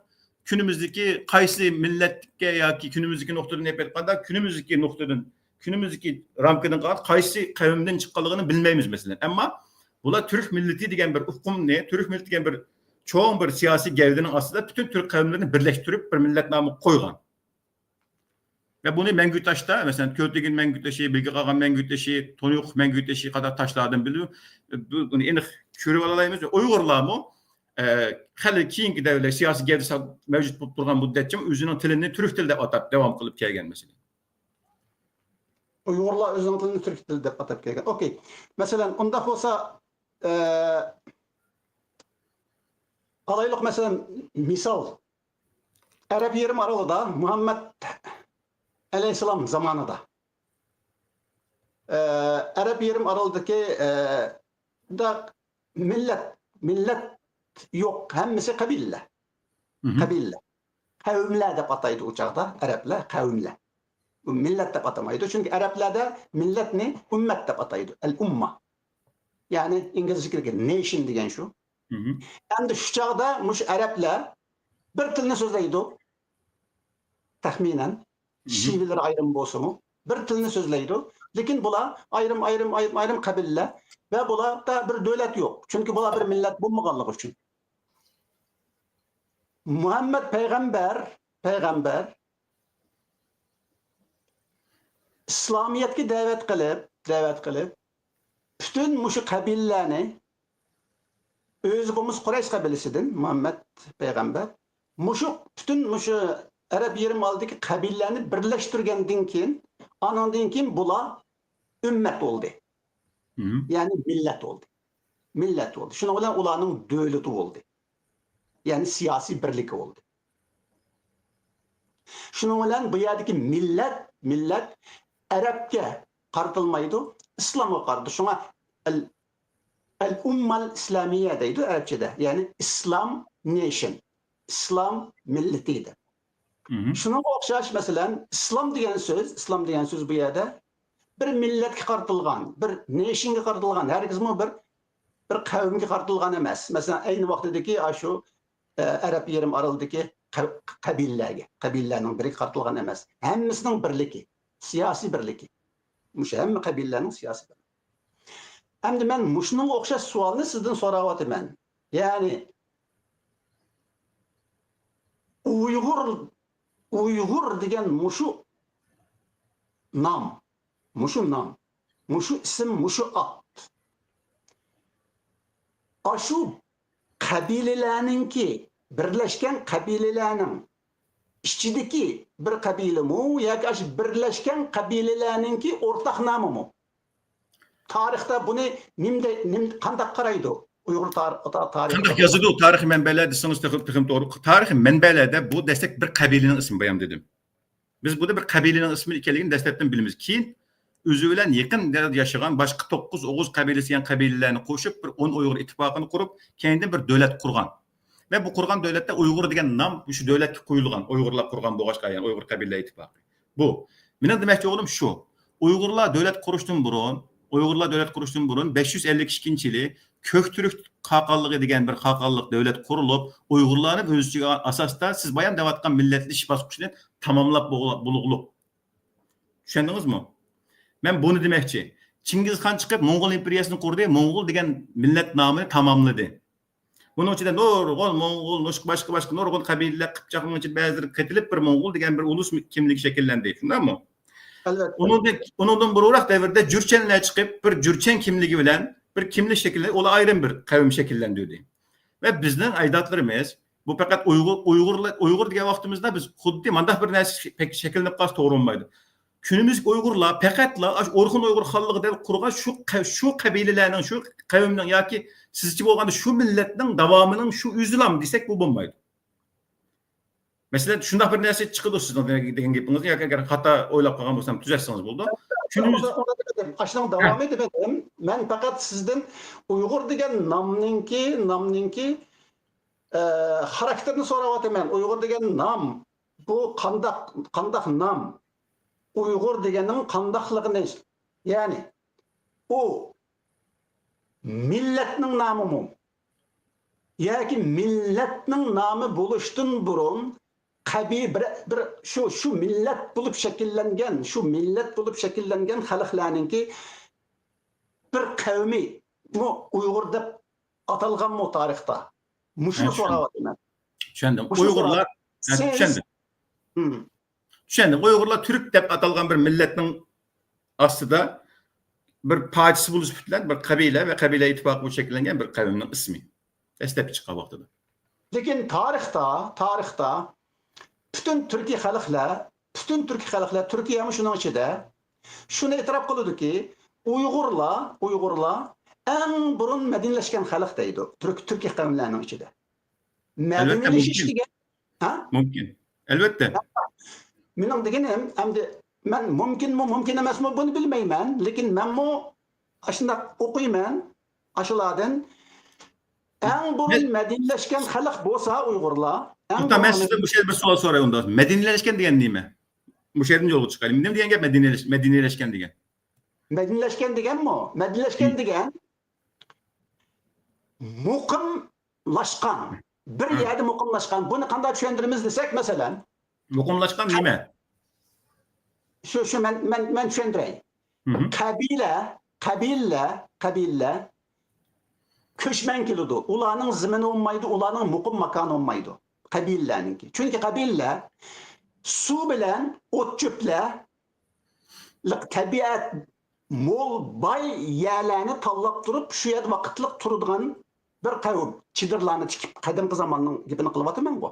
كۈنىمىزدىكى قايسى مىللەتكە ياكى كۈنىمىزدىكى نۇقتىدىن ئېلىپ ئېيتقاندا، كۈنىمىزدىكى نۇقتىدىن، كۈنىمىزدىكى رامكىدىن قاراپ قايسى قەۋمدىن چىققانلىقىنى بىلمەيمىز، مەسىلەن. ئەمما بۇلار تۈرك مىللىتى دېگەن بىر ئۇقۇمنى، تۈرك مىللىتى دېگەن بىر چوڭ بىر سىياسىي گەۋدىنىڭ ئاستىدا پۈتۈن تۈرك قەۋملىرىنى بىرلەشتۈرۈپ، بىر مىللەت نامى قويغان. ۋە بۇنى مەڭگۈتاشتا، مەسىلەن، كۆلتۈرگىن مەڭگۈتاشى، بىلگە قاغان مەڭگۈتاشى، تونۇيۇق مەڭگۈتاشى قاتارلىق تاشلاردىن بىلىپ، بۇ-، بۇنى ئېنىق كۆرۈپ ئالالايمىز. ئۇيغۇرلارمۇ، ئە، خېلى كېيىنكى دەۋرلەر سىياسىي گەۋدىسى مەۋجۇت بولۇپ تۇرغان مۇددەتچە ئۆزىنىڭ تىلىنى تۈرك تىلى دەپ ئاتاپ داۋام قىلىپ كەلگەن مەسىلەن. ئۇيغۇرلار ئۆزىنىڭ تىلىنى تۈرك تىلى دەپ ئاتاپ كەلگەن. ئوكەي. مەسىلەن، ئۇنداق بولسا، ئە، ئالايلۇق، مەسىلەن، مىسال، ئەرەب يېرىم ئارىلىدا مۇھەممەد ئەلەيھىسسالام زامانىدا، ئە، ئەرەب يېرىم ئارىلىدىكى، ئە، دا مىللەت، مىللەت يوق، ھەممىسى قەبىلىلەر. مھم. قەبىلىلەر. قەۋملەر دەپ ئاتايدۇ ئۇ چاغدا ئەرەبلەر، قەۋملەر. ئۇ مىللەت دەپ ئاتىمايدۇ، چۈنكى ئەرەبلەردە مىللەتنى ئۈممەت دەپ ئاتايدۇ، ئەل ئۇمما. يەنى ئىنگلىزچىدىكى نېشن دېگەن شۇ. مھم. ئەمدى شۇ چاغدا مۇشۇ ئەرەبلەر بىر تىلنى سۆزلەيدۇ، تەخمىنەن. مھم. شىۋىلىرى ئايرىم بولسىمۇ، بىر تىلنى سۆزلەيدۇ. لېكىن بۇلار ئايرىم، ئايرىم، ئايرىم، ئايرىم قەبىلىلەر ۋە بۇلاردا بىر دۆلەت يوق. چۈنكى بۇلار بىر مىللەت بولمىغانلىقى ئۈچۈن. مۇھەممەد پەيغەمبەر، پەيغەمبەر ئىسلامىيەتكە دەۋەت قىلىپ، دەۋەت قىلىپ، پۈتۈن مۇشۇ قەبىلىلەرنى، ئۆزى بولمىسا قۇرەيش قەبىلىسىدىن مۇھەممەد پەيغەمبەر، مۇشۇ پۈتۈن مۇشۇ ئەرەب يېرىم ئارىلىدىكى قەبىلىلەرنى بىرلەشتۈرگەندىن كېيىن، ئانىڭدىن كېيىن بۇلار ئۈممەت بولدى. مھم. يەنى مىللەت بولدى. مىللەت بولدى. شۇنىڭ بىلەن ئۇلارنىڭ دۆلىتى بولدى. يەنى سىياسىي بىرلىكى بولدى. شۇنىڭ بىلەن بۇ يەردىكى مىللەت، مىللەت ئەرەبكە قارىتىلمايدۇ، ئىسلامغا قارىتىلىدۇ. شۇڭا ئەل، ئەل ئۇممەل ئىسلامىيە دەيدۇ ئەرەبچىدە. يەنى ئىسلام نېشن، ئىسلام مىللىتى دەپ. مھم. شۇنىڭغا ئوخشاش، مەسىلەن، ئىسلام دېگەن سۆز، ئىسلام دېگەن سۆز بۇ يەردە بىر مىللەتكە قارىتىلغان، بىر نېشنغا قارىتىلغان، ھەرگىزمۇ بىر، بىر قەۋمگە قارىتىلغان ئەمەس. مەسىلەن، ئەينى ۋاقتىدىكى ئاشۇ، ئە، ئەرەب يېرىم ئارىلىدىكى قە-، قەبىلىلەرگە، قەبىلىلەرنىڭ بىرىگە قارىتىلغان ئەمەس. ھەممىسىنىڭ بىرلىكى، سىياسىي بىرلىكى. مۇشۇ ھەممە قەبىلىلەرنىڭ سىياسىي بىرلىكى. ئەمدى مەن مۇشۇنىڭغا ئوخشاش سوئالنى سىزدىن سوراۋاتىمەن. يەنى، ئۇيغۇر، ئۇيغۇر دېگەن مۇشۇ نام، مۇشۇ نام، مۇشۇ ئىسىم، مۇشۇ ئات. ئاشۇ قەبىلىلەرنىڭكى، بىرلەشكەن قەبىلىلەرنىڭ ئىچىدىكى بىر قەبىلىمۇ ياكى ئاشۇ بىرلەشكەن قەبىلىلەرنىڭكى ئورتاق نامىمۇ؟ تارىختا بۇنى نېمدە، نېم-، قانداق قارايدۇ؟ ئۇيغۇر تار-، تا-، تارىخى قانداق يازىدۇ؟ تارىخىي مەنبەلەر دېسىڭىز تېخى، تېخىمۇ توغرا. تارىخىي مەنبەلەردە بۇ دەسلەپ بىر قەبىلىنىڭ ئىسمى بايام دېدىم. بىز بۇدا بىر قەبىلىنىڭ ئىسمى ئىكەنلىكىنى دەسلەپتىن بىلىمىز. كېيىن ئۆزى بىلەن يېقىن ياشىغان باشقا توققۇز ئوغۇز قەبىلىسى دېگەن قەبىلىلەرنى قوشۇپ، بىر ئون ئۇيغۇر ئىتتىپاقىنى قۇرۇپ، كېيىندىن بىر دۆلەت قۇرغان. ۋە بۇ قۇرغان دۆلەتتە ئۇيغۇر دېگەن نام مۇشۇ دۆلەتكە قويۇلغان، ئۇيغۇرلار قۇرغان بولغاچقا، يەنى ئۇيغۇر قەبىلىلەر ئىتتىپاقى. بۇ. مېنىڭ دېمەكچى بولغىنىم شۇ. ئۇيغۇرلار دۆلەت قۇرۇشتىن بۇرۇن، ئۇيغۇرلار دۆلەت قۇرۇشتىن بۇرۇن بەش يۈز ئەللىك ئىككىنچى يىلى كۆكتۈرك خاقانلىقى دېگەن بىر خاقانلىق دۆلەت قۇرۇلۇپ، ئۇيغۇرلارنى ئۆز ئىچىگە ئالغان ئاساستا سىز بايام دەۋاتقان مىللەتلىشىش باسقۇچىنى تاماملاپ بولغ-، بولغۇلۇق. چۈشەندىڭىزمۇ؟ مەن بۇنى دېمەكچى. چىڭگىزخان چىقىپ موڭغۇل ئىمپېرىيەسىنى قۇردى، موڭغۇل دېگەن مىللەت نامىنى تاماملىدى. بۇنىڭ ئىچىدە نۇرغۇن موڭغۇل، باشقا، باشقا، باشقا نۇرغۇن قەبىلىلەر، قىپچاقنىڭ ئىچىدە بەزىلىرى قېتىلىپ بىر موڭغۇل دېگەن بىر ئۇلۇس كىملىكى شەكىللەندى. شۇنداقمۇ؟ ئەلۋەتتە. ئۇنىڭدىن، ئۇنىڭدىن بۇرۇنراق دەۋردە جۈرچەنلەر چىقىپ، بىر جۈرچەن كىملىكى بىلەن بىر كىملىك شەكىللەندى. ئۇلار ئايرىم بىر قەۋم شەكىللەندۈردى. ۋە بىزنىڭ ئەجدادلىرىمىز، بۇ پەقەت ئۇيغۇر، ئۇيغۇرلار، ئۇيغۇر دېگەن ۋاقتىمىزدا بىز خۇددى مانداق بىر نەرسە شەك-، شەكىللىنىپ قالسا توغرا بولمايدۇ. كۈنىمىزدىكى ئۇيغۇرلار پەقەتلا ئاشۇ ئورخۇن ئۇيغۇر خانلىقى دەۋرىدە قۇرغان شۇ قە-، شۇ قەبىلىلەرنىڭ، شۇ قەۋمنىڭ ياكى سىزچە بولغاندا شۇ مىللەتنىڭ داۋامىنىڭ شۇ ئۆزىلام دېسەك، بۇ بولمايدۇ. مەسىلەن، شۇنداق بىر نەرسە چىقىدۇ سىزنىڭ دېگەن گېپىڭىزنى، ياكى ئەگەر خاتا ئويلاپ قالغان بولسام، تۈزەتسىڭىز بولىدۇ. كۈنىمىز ئاشۇنىڭ داۋامى دېمىدىم. مەن پەقەت سىزدىن ئۇيغۇر دېگەن نامنىڭكى، نامنىڭكى، ئە، خاراكتېرىنى سوراۋاتىمەن. ئۇيغۇر دېگەن نام، بۇ قانداق، قانداق نام؟ ئۇيغۇر دېگەننىڭ قانداقلىقىنى، يەنى ئۇ مىللەتنىڭ نامىمۇ؟ ياكى مىللەتنىڭ نامى بولۇشتىن بۇرۇن قەبى-، بىر، بىر شۇ، شۇ مىللەت بولۇپ شەكىللەنگەن، شۇ مىللەت بولۇپ شەكىللەنگەن خەلقلەرنىڭكى بىر قەۋمىمۇ ئۇيغۇر دەپ ئاتالغانمۇ تارىختا؟ مۇشۇنى سوراۋاتىمەن. چۈشەندىم. ئۇيغۇرلار، سىز، چۈشەندىم. چۈشەندىم. ئۇيغۇرلار تۈرك دەپ ئاتالغان بىر مىللەتنىڭ ئاستىدا بىر پارچىسى بولۇش سۈپىتى بىلەن بىر قەبىلە ۋە قەبىلە ئىتتىپاقى بولۇپ شەكىللەنگەن بىر قەۋمنىڭ ئىسمى. دەسلەپكى چىققان ۋاقتىدا. لېكىن تارىختا، تارىختا پۈتۈن تۈركىي خەلقلەر، پۈتۈن تۈركىي خەلقلەر، تۈركىيەمۇ شۇنىڭ ئىچىدە، شۇنى ئېتىراپ قىلىدۇكى، ئۇيغۇرلار، ئۇيغۇرلار ئەڭ بۇرۇن مەدەنىيلەشكەن خەلق دەيدۇ، تۈرك، تۈركىي قەۋملەرنىڭ ئىچىدە. مەدەنىيلىشىش دېگەن، ھە؟ مۇمكىن. ئەلۋەتتە. مېنىڭ دېگىنىم، ئەمدى مەن مۇمكىنمۇ، مۇمكىن ئەمەسمۇ، بۇنى بىلمەيمەن. لېكىن مەنمۇ ئاشۇنداق ئوقۇيمەن، ئاشۇلاردىن. ئەڭ بۇرۇن مەدەنىيلەشكەن خەلق بولسا ئۇيغۇرلار. ئەڭ بۇرۇن مەن سىزدىن بۇ يەردە بىر سوئال سوراي ئۇندا. مەدەنىيلەشكەن دېگەن نېمە؟ مۇشۇ يەردىن يولغا چىقايلى. نېمە دېگەن گەپ مەدەنىيلەش-، مەدەنىيلەشكەن دېگەن؟ مەدەنىيلەشكەن دېگەنمۇ؟ مەدەنىيلەشكەن دېگەن مۇقىملاشقان. بىر يەردە مۇقىملاشقان. بۇنى قانداق چۈشەندۈرىمىز دېسەك، مەسىلەن. مۇقىملاشقان نېمە؟ شۇ، شۇ مەن، مەن، مەن چۈشەندۈرەي. قەبىلە، قەبىلىلەر، قەبىلىلەر كۆچمەن كېلىدۇ. ئۇلارنىڭ زېمىنى بولمايدۇ، ئۇلارنىڭ مۇقىم ماكانى بولمايدۇ. قەبىلىلەرنىڭكى. چۈنكى قەبىلىلەر سۇ بىلەن ئوت-چۆپلەر، تەبىئەت مول، باي يەرلەرنى تاللاپ تۇرۇپ، شۇ يەردە ۋاقىتلىق تۇرىدىغان بىر قەۋم. چېدىرلارنى تىكىپ، قەدىمكى زاماننىڭ گېپىنى قىلىۋاتىمەنغۇ.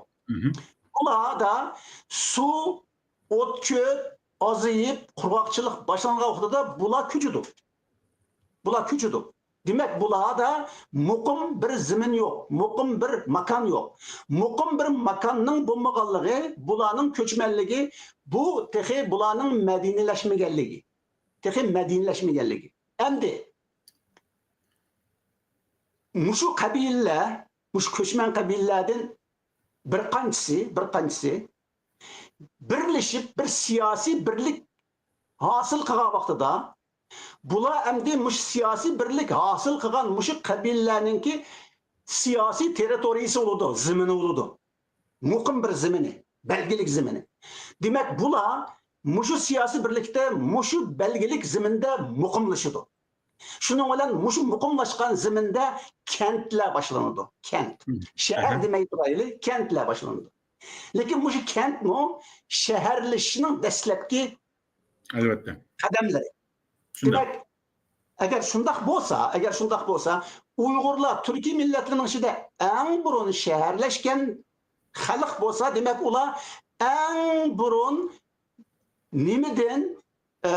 بۇلاردا سۇ، ئوت-چۆپ ئازىيىپ، قۇرغاقچىلىق باشلانغان ۋاقتىدا بۇلار كۆچىدۇ. بۇلار كۆچىدۇ. دېمەك، بۇلاردا مۇقىم بىر زېمىن يوق، مۇقىم بىر ماكان يوق. مۇقىم بىر ماكاننىڭ بولمىغانلىقى، بۇلارنىڭ كۆچمەنلىكى، بۇ تېخى بۇلارنىڭ مەدەنىيلەشمىگەنلىكى. تېخى مەدەنىيلەشمىگەنلىكى. ئەمدى مۇشۇ قەبىلىلەر، مۇشۇ كۆچمەن قەبىلىلەردىن بىر قانچىسى، بىر قانچىسى بىرلىشىپ، بىر سىياسىي بىرلىك ھاسىل قىلغان ۋاقتىدا، بۇلار ئەمدى مۇشۇ سىياسىي بىرلىك ھاسىل قىلغان مۇشۇ قەبىلىلەرنىڭكى سىياسىي تېررىتورىيىسى بولىدۇ، زېمىنى بولىدۇ. مۇقىم بىر زېمىنى، بەلگىلىك زېمىنى. دېمەك، بۇلار مۇشۇ سىياسىي بىرلىكتە، مۇشۇ بەلگىلىك زېمىندا مۇقىملىشىدۇ. شۇنىڭ بىلەن مۇشۇ مۇقىملاشقان زېمىندا كەنتلەر باشلىنىدۇ. كەنت. شەھەر دېمەي تۇرايلى، كەنتلەر باشلىنىدۇ. لېكىن مۇشۇ كەنتمۇ شەھەرلىشىشنىڭ دەسلەپكى، ئەلۋەتتە، قەدەملىرى. دېمەك، ئەگەر شۇنداق بولسا، ئەگەر شۇنداق بولسا، ئۇيغۇرلار تۈركىي مىللەتلەرنىڭ ئىچىدە ئەڭ بۇرۇن شەھەرلەشكەن خەلق بولسا، دېمەك، ئۇلار ئەڭ بۇرۇن نېمىدىن، ئە،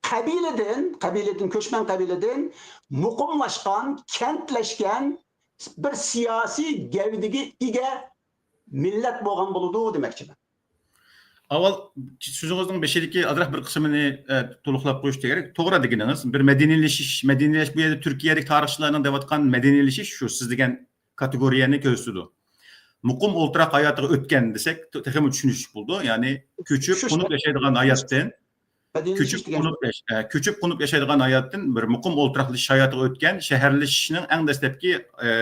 قەبىلىدىن، قەبىلىدىن، كۆچمەن قەبىلىدىن مۇقىملاشقان، كەنتلەشكەن بىر سىياسىي گەۋدىگە ئىگە مىللەت بولغان بولىدۇ دېمەكچىمەن. ئاۋۋال سۆزىڭىزنىڭ بېشىدىكى ئازراق بىر قىسمىنى، ئە، تولۇقلاپ قويۇش كېرەك. توغرا دېگىنىڭىز، بىر مەدەنىيلىشىش، مەدەنىيلەش، بۇ يەردە تۈركىيەلىك تارىخچىلارنىڭ دەۋاتقان مەدەنىيلىشىش شۇ سىز دېگەن كاتېگورىيەنى كۆرسىتىدۇ. مۇقىم ئولتۇراق ھاياتىغا ئۆتكەن دېسەك، تېخىمۇ چۈشىنىشلىك بولىدۇ. يەنى كۆچۈپ، قونۇپ ياشايدىغان ھاياتتىن، كۆچۈپ، قونۇپ ياش-، ئە، كۆچۈپ، قونۇپ ياشايدىغان ھاياتتىن بىر مۇقىم ئولتۇراقلىشىش ھاياتىغا ئۆتكەن، شەھەرلىشىشنىڭ ئەڭ دەسلەپكى، ئە،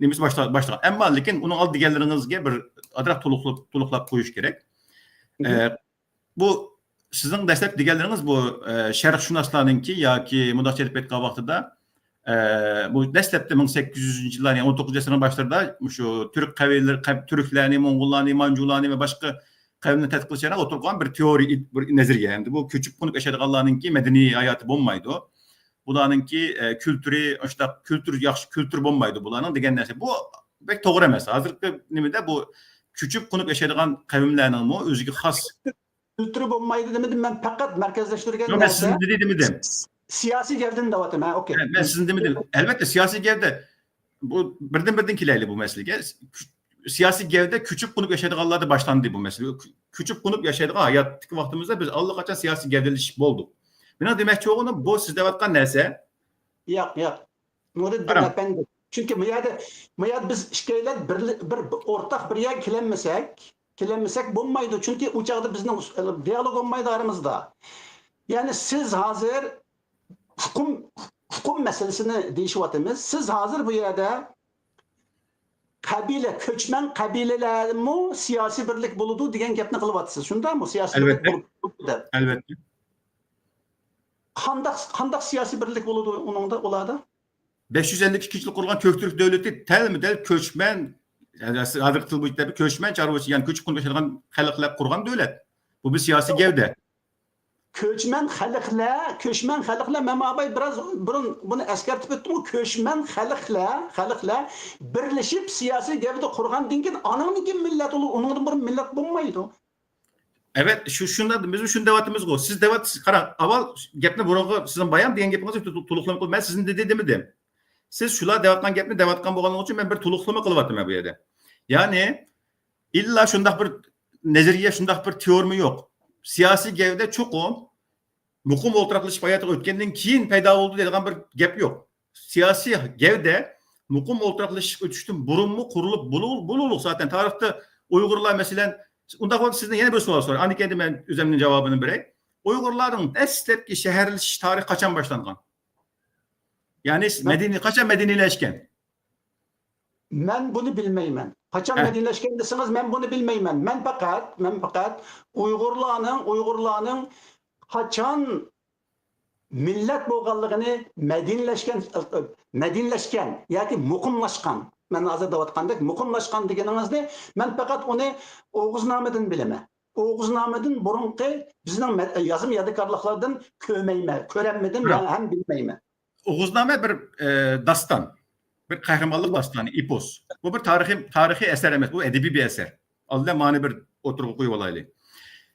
نېمىسى باشلا-، باشلىغان. ئەمما لېكىن ئۇنىڭ ئالدىدا دېگەنلىرىڭىزگە بىر ئازراق تولۇقلاپ، تولۇقلاپ قويۇش كېرەك. ئە، بۇ سىزنىڭ دەسلەپ دېگەنلىرىڭىز بۇ، ئە، شەرقشۇناسلارنىڭكى ياكى مۇنداقچە ئېلىپ ئېيتقان ۋاقتىدا، ئە، بۇ دەسلەپتە مىڭ سەككىز يۈزىنچى يىللار، يەنى ئون توققۇزىنچى ئەسىرنىڭ باشلىرىدا مۇشۇ تۈرك قەبىلىلىرى، قەب-، تۈركلەرنى، موڭغۇللارنى، مانجۇلارنى ۋە باشقا قەۋمنى تەتقىق قىلىش يەنە ئولتۇرغان بىر تېئورىيە، بىر نەزەرىيە. ئەمدى بۇ كۆچۈپ قونۇپ ياشايدىغانلارنىڭكى مەدەنىي ھاياتى بولمايدۇ. بۇلارنىڭكى، ئە، كۈلتۈرى، ئاشۇنداق كۈلتۈر، ياخشى كۈلتۈر بولمايدۇ بۇلارنىڭ دېگەن نەرسە. بۇ بەك توغرا ئەمەس. ھازىرقى نېمىدە بۇ كۆچۈپ قونۇپ ياشايدىغان قەۋملەرنىڭمۇ ئۆزىگە خاس كۈلتۈرى بولمايدۇ دېمىدىم، مەن پەقەت مەركەزلەشتۈرگەن ياق، مەن نەرسە سىزنى دېدى دېمىدىم. سىياسىي گەۋدىنى دەۋاتىمەن، ھە، ئوكەي. مەن، مەن سىزنى دېمىدىم. ئەلۋەتتە، سىياسىي گەۋدە. بۇ بىردىن-بىردىن كېلەيلى بۇ مەسىلىگە. سىياسىي گەۋدە كۆچۈپ قونۇپ ياشايدىغانلاردا باشلاندى بۇ مەسىلە. كۆ-، كۆچۈپ قونۇپ ياشايدىغان ھاياتتىكى ۋاقتىمىزدا بىز ئاللىقاچان سىياسىي گەۋدىلىشىپ بولدۇق. مېنىڭ دېمەكچى بولغىنىم، بۇ سىز دەۋاتقان نەرسە. ياق، ياق. نۇرىدىن قاراڭ. ئەپەندى. چۈنكى بۇ يەردە، بۇ يەردە بىز ئىككىيلەن بىر، بىر، بىر ئورتاق بىر يەرگە كېلەلمىسەك، كېلەلمىسەك بولمايدۇ. چۈنكى ئۇ چاغدا بىزنىڭ دىئالوگ بولمايدۇ ئارىمىزدا. يەنى سىز ھازىر ئۇقۇم، ئۇقۇم مەسىلىسىنى دېيىشىۋاتىمىز. سىز ھازىر بۇ يەردە قەبىلە، كۆچمەن قەبىلىلەرمۇ سىياسىي بىرلىك بولىدۇ دېگەن گەپنى قىلىۋاتىسىز. شۇنداقمۇ؟ سىياسىي بىرلىك ئەلۋەتتە. بولۇپ، بولۇپ دەپ. ئەلۋەتتە. قانداق، قانداق سىياسىي بىرلىك بولىدۇ ئۇنىڭدا، ئۇلاردا؟ بەش يۈز ئەللىك ئىككىنچى يىل قۇرغان كۆك تۈرك دۆلىتى تەلمۇ-تەل كۆچمەن، يەنى ھازىرقى تىل بويىچە كۆچمەن چارۋىچى، يەنى كۆچۈپ قونۇپ ياشايدىغان خەلقلەر قۇرغان دۆلەت. بۇ بىر سىياسىي گەۋدە. كۆچمەن خەلقلەر، كۆچمەن خەلقلەر، مەن ئاباي بىراز بۇرۇن بۇنى ئەسكەرتىپ ئۆتتۈمغۇ، كۆچمەن خەلقلەر، خەلقلەر بىرلىشىپ سىياسىي گەۋدە قۇرغاندىن كېيىن، ئانىڭدىن كېيىن مىللەت، ئۇ، ئۇنىڭدىن بۇرۇن مىللەت بولمايدۇ. ئەۋەت، شۇ، شۇنداق، بىز شۇنى دەۋاتىمىزغۇ. سىز دەۋاتىسىز، قاراڭ، ئاۋۋال گەپنى بۇرۇنقى سىزنىڭ بايام دېگەن گېپىڭىزنى تو-، تولۇقلىما قىلىپ، مەن سىزنى دېدى دېمىدىم. سىز شۇلار دەۋاتقان گەپنى دەۋاتقان بولغانلىقى ئۈچۈن مەن بىر تولۇقلىما قىلىۋاتىمەن بۇ يەردە. يەنى، ئىللا شۇنداق بىر نەزەرىيە، شۇنداق بىر تېئورېما يوق. سىياسىي گەۋدە چوقۇم مۇقىم ئولتۇراقلىشىپ ھاياتقا ئۆتكەندىن كېيىن پەيدا بولدى دەيدىغان بىر گەپ يوق. سىياسىي گەۋدە مۇقىم ئولتۇراقلىشىپ ئۆتۈشتىن بۇرۇنمۇ قۇرۇلۇپ بولۇ-، بولۇلۇق زاتەن. تارىختا ئۇيغۇرلار، مەسىلەن، ئۇنداق بولسا سىزدىن يەنە بىر سوئال سوراي. ئاندىن كېيىن مەن ئۆزۈمنىڭ جاۋابىنى بېرەي. ئۇيغۇرلارنىڭ دەسلەپكى شەھەرلىشىش تارىخى قاچان باشلانغان؟ يەنى مەدەنىي، قاچان مەدەنىيلەشكەن؟ مەن بۇنى بىلمەيمەن. قاچان ھە. مەدەنىيلەشكەن دېسىڭىز، مەن بۇنى بىلمەيمەن. مەن پەقەت، مەن پەقەت ئۇيغۇرلارنىڭ، ئۇيغۇرلارنىڭ قاچان مىللەت بولغانلىقىنى، مەدەنىيلەشكەن، مەدەنىيلەشكەن ياكى مۇقىملاشقان. مەن ھازىر دەۋاتقاندەك، مۇقىملاشقان دېگىنىڭىزنى مەن پەقەت ئۇنى ئوغۇزنامىدىن بىلىمەن. ئوغۇزنامىدىن بۇرۇنقى بىزنىڭ مە-، يازما يادىكارلىقلاردىن كۆرمەيمەن، كۆرەلمىدىم ۋە ھەم بىلمەيمەن. ئوغۇزنامە بىر، ئە، داستان، بىر قەھرىمانلىق داستانى، ئېپوس. بۇ بىر تارىخىي، تارىخىي ئەسەر ئەمەس، بۇ ئەدەبىي بىر ئەسەر. ئالدىن مانى بىر ئوتتۇرىغا قويۇپ ئالايلى.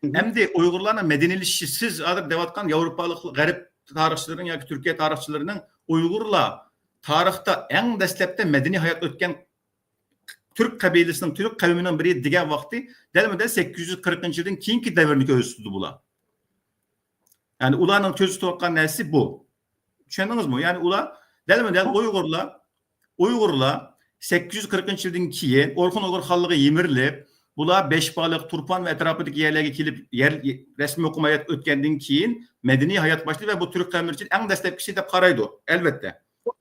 مم. ئەمدى ئۇيغۇرلارنىڭ مەدەنىيلىشىشى، سىز ھازىر دەۋاتقان ياۋروپالىق، غەرب تارىخچىلىرىنىڭ ياكى تۈركىيە تارىخچىلىرىنىڭ ئۇيغۇرلار تارىختا ئەڭ دەسلەپتە مەدەنىي ھايات ئۆتكەن تۈرك قەبىلىسىنىڭ، تۈرك قەۋمىنىڭ بىرى دېگەن ۋاقتى دەلمۇ دەل سەككىز يۈز قىرىقىنچى يىلدىن كېيىنكى دەۋرنى كۆرسىتىدۇ بۇلار. يەنى ئۇلارنىڭ كۆزىتىۋاتقان نەرسىسى بۇ. چۈشەندىڭىزمۇ؟ يەنى ئۇلار دەلمۇ دەل ئۇيغۇرلار، ئۇيغۇرلار سەككىز يۈز قىرىقىنچى يىلدىن كېيىن ئورخۇن ئۇيغۇر خانلىقى يىمىرىلىپ، بۇلار بەشبالىق، تۇرپان ۋە ئەتراپىدىكى يەرلەرگە كېلىپ، يەر، رەسمىي مۇقىم ھايات ئۆتكەندىن كېيىن مەدەنىي ھايات باشلىدى ۋە بۇ تۈرك قەۋمى ئۈچۈن ئەڭ دەسلەپكىسى دەپ قارايدۇ، ئەلۋەتتە.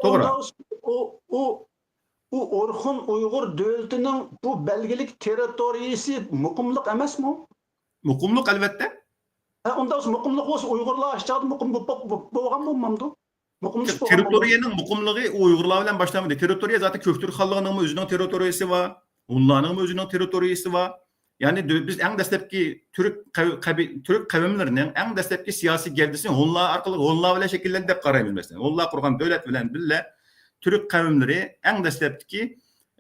توغرا. ئۇ، ئۇ، ئۇ ئورخۇن ئۇيغۇر دۆلىتىنىڭ بۇ بەلگىلىك تېررىتورىيىسى مۇقىملىق ئەمەسمۇ؟ مۇقىملىق، ئەلۋەتتە. ھە، ئۇنداق بولسا مۇقىملىق بولسا ئۇيغۇرلار ئاشۇ چاغدا مۇقىم بو-، بو-، بو-، بولغان بولمامدۇ؟ مۇقىملىشىپ بولغان بولمامدۇ؟ تېررىتورىيەنىڭ مۇقىملىقى ئۇيغۇرلار بىلەن باشلانمىدى. تېررىتورىيە زاتەن كۆك تۈرك خانلىقىنىڭمۇ ئۆزىنىڭ تېررىتورىيىسى بار، ھونلارنىڭمۇ ئۆزىنىڭ تېررىتورىيىسى بار. يەنى دۆ-، بىز ئەڭ دەسلەپكى تۈرك قەۋ-، قەبى-، تۈرك قەۋملىرىنىڭ ئەڭ دەسلەپكى سىياسىي گەۋدىسى ھونلار ئارقىلىق، ھونلار بىلەن شەكىللەندى دەپ قارايمىز مەسىلەن. ھونلار قۇرغان دۆلەت بىلەن بىللە تۈرك قەۋملىرى ئەڭ دەسلەپتىكى،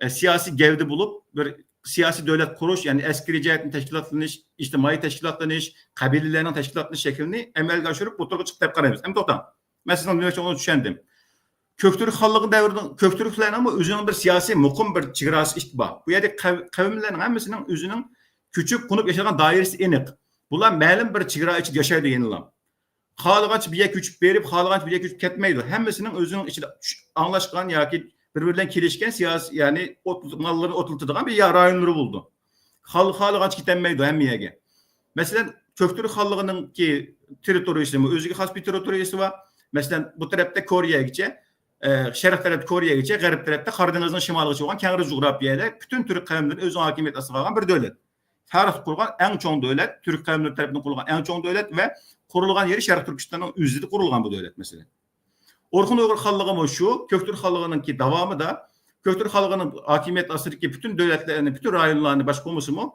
ئە، سىياسىي گەۋدە بولۇپ، بىر سىياسىي دۆلەت قۇرۇش، يەنى ئەسكىرىي جەھەتتىن تەشكىلاتلىنىش، ئىجتىمائىي تەشكىلاتلىنىش، قەبىلىلەرنىڭ تەشكىلاتلىنىش شەكلىنى ئەمەلگە ئاشۇرۇپ ئوتتۇرىغا چىقتى دەپ قارايمىز. ئەمدى توختاڭ. مەن سىزنىڭ دېمەكچى بولغىنىڭىزنى چۈشەندىم. كۆك تۈرك خانلىقى دەۋرىدە كۆك تۈركلەرنىڭمۇ ئۆزىنىڭ بىر سىياسىي مۇقىم بىر چېگراسى بار. بۇ يەردە قەۋ-، قەۋملەرنىڭ ھەممىسىنىڭ ئۆزىنىڭ كۆچۈپ قونۇپ ياشايدىغان دائىرىسى ئېنىق. بۇلار مەلۇم بىر چېگرا ئىچىدە ياشايدۇ يەنىلا. خالىغانچە بىر يەرگە كۆچۈپ بېرىپ، خالىغانچە بىر يەرگە كۆچۈپ كەتمەيدۇ. ھەممىسىنىڭ ئۆزىنىڭ ئىچىدە چۈش-، ئاڭلاشقان ياكى بىر-بىرى بىلەن كېلىشكەن سىياسىي، يەنى ئوت-، ماللىرىنى ئوتلىتىدىغان بىر يا-، رايونلىرى بولىدۇ. خال-، خالىغانچە كېتەلمەيدۇ ھەممە يەرگە. مەسىلەن، كۆك تۈرك خانلىقىنىڭكى تېررىتورىيىسىمۇ ئۆزىگە خاس بىر تېررىتورىيىسى بار. مەسىلەن، بۇ تەرەپتە كورېيەگىچە، ئە، شەرق تەرەپتە كورېيەگىچە، غەرب تەرەپتە قارا دېڭىزنىڭ شىمالىغىچە بولغان كەڭرى جۇغراپىيەدە پۈتۈن تۈرك قەۋملىرى ئۆزىنىڭ ھاكىمىيىتى ئاستىغا ئالغان بىر دۆلەت. تارىختا قۇرغان ئەڭ چوڭ دۆلەت، تۈرك قەۋملىرى تەرىپىدىن قۇرۇلغان ئەڭ چوڭ دۆلەت ۋە قۇرۇلغان يېرى شەرقىي تۈركىستاننىڭ ئۆزىدە قۇرۇلغان بۇ دۆلەت مەسىلەن. ئورخۇن ئۇيغۇر خانلىقىمۇ شۇ، كۆك تۈرك خانلىقىنىڭكى داۋامىدا، كۆك تۈرك خانلىقىنىڭ ھاكىمىيەت ئاستىدىكى پۈتۈن دۆلەتلەرنى، پۈتۈن رايونلارنى باشقۇرمىسىمۇ،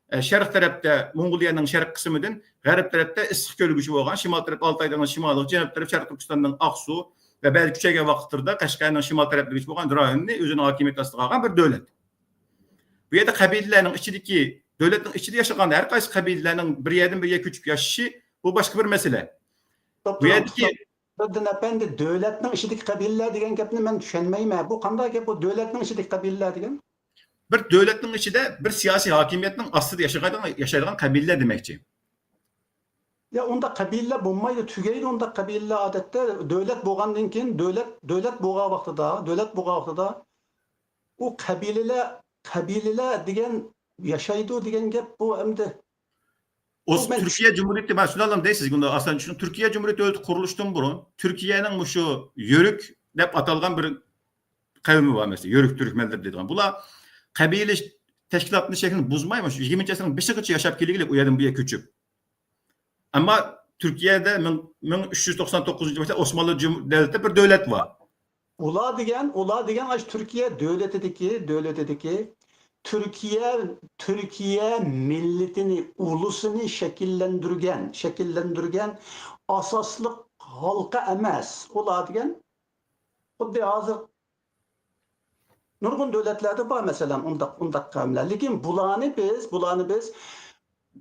ئە، شەرق تەرەپتە موڭغۇلىيەنىڭ شەرق قىسمىدىن، غەرب تەرەپتە ئىسسىق كۆلگىچە بولغان، شىمال تەرەپتە ئالتاي دېڭىزى شىمالىغا، جەنۇب تەرەپ شەرقىي تۈركىستاننىڭ ئاقسۇ ۋە بەلگە كۈچەيگەن ۋاقىتلىرىدا قەشقەرنىڭ شىمال تەرەپلىرىگىچە بولغان رايوننى ئۆزىنىڭ ھاكىمىيىتى ئاستىغا ئالغان بىر دۆلەت. بۇ يەردە قەبىلىلەرنىڭ ئىچىدىكى، دۆلەتنىڭ ئىچىدە ياشىغان ھەر قايسى قەبىلىلەرنىڭ بىر يەردىن بىر يەرگە كۆچۈپ ياشىشى، بۇ باشقا بىر مەسىلە. بۇ يەردىكى، نۇردىن ئەپەندى، دۆلەتنىڭ ئىچىدىكى قەبىلىلەر دېگەن گەپنى مەن چۈشەنمەيمەن. بۇ قانداق گەپ، بۇ دۆلەتنىڭ ئىچىدىكى قەبىلىلەر دېگەن؟ بىر دۆلەتنىڭ ئىچىدە بىر سىياسىي ھاكىمىيەتنىڭ ئاستىدا ياشايدىغان، ياشايدىغان قەبىلىلەر دېمەكچى. يا، ئۇنداق قەبىلىلەر بولمايدۇ، تۈگەيدۇ ئۇنداق قەبىلىلەر ئادەتتە. دۆلەت بولغاندىن كېيىن، دۆلەت، دۆلەت بولغان ۋاقتىدا، دۆلەت بولغان ۋاقتىدا ئۇ قەبىلىلەر، قەبىلىلەر دېگەن ياشايدۇ دېگەن گەپ بۇ ئەمدى. ئوس-، بۇ مەن تۈركىيە جۇمھۇرىيىتى، مەن شۇنداق دەي سىزگە، ئۇنداق ئاسان چۈشىنىڭ. تۈركىيە جۇمھۇرىيىتى دۆلىتى قۇرۇلۇشتىن بۇرۇن تۈركىيەنىڭ مۇشۇ يۆرۈك دەپ ئاتالغان بىر قەۋمى بار، مەسىلەن، يۆرۈك تۈركمەنلىرى دەيدىغان. بۇلار قەبىلە تەشكىلاتىنىڭ شەكلىنى بۇزماي، مۇشۇ يىگىرمىنچى ئەسىرنىڭ بېشىغىچە ياشاپ كەلگىلى ئۇ يەردىن بۇ يەرگە كۆچۈپ. ئەمما تۈركىيەدە مىڭ، مىڭ ئۈچ يۈز توقسان توققۇزىنچى يىلى ئوسمانلى جۇم-، دۆلىتى بىر دۆلەت بار. ئۇلار دېگەن، ئۇلار دېگەن ئاشۇ تۈركىيە دۆلىتىدىكى، دۆلىتىدىكى تۈركىيە، تۈركىيە مىللىتىنى، ئۇلۇسىنى شەكىللەندۈرگەن، شەكىللەندۈرگەن ئاساسلىق ھالقا ئەمەس. ئۇلار دېگەن خۇددى ھازىر نۇرغۇن دۆلەتلەردە بار، مەسىلەن، ئۇنداق، ئۇنداق قەۋملەر. لېكىن بۇلارنى بىز، بۇلارنى بىز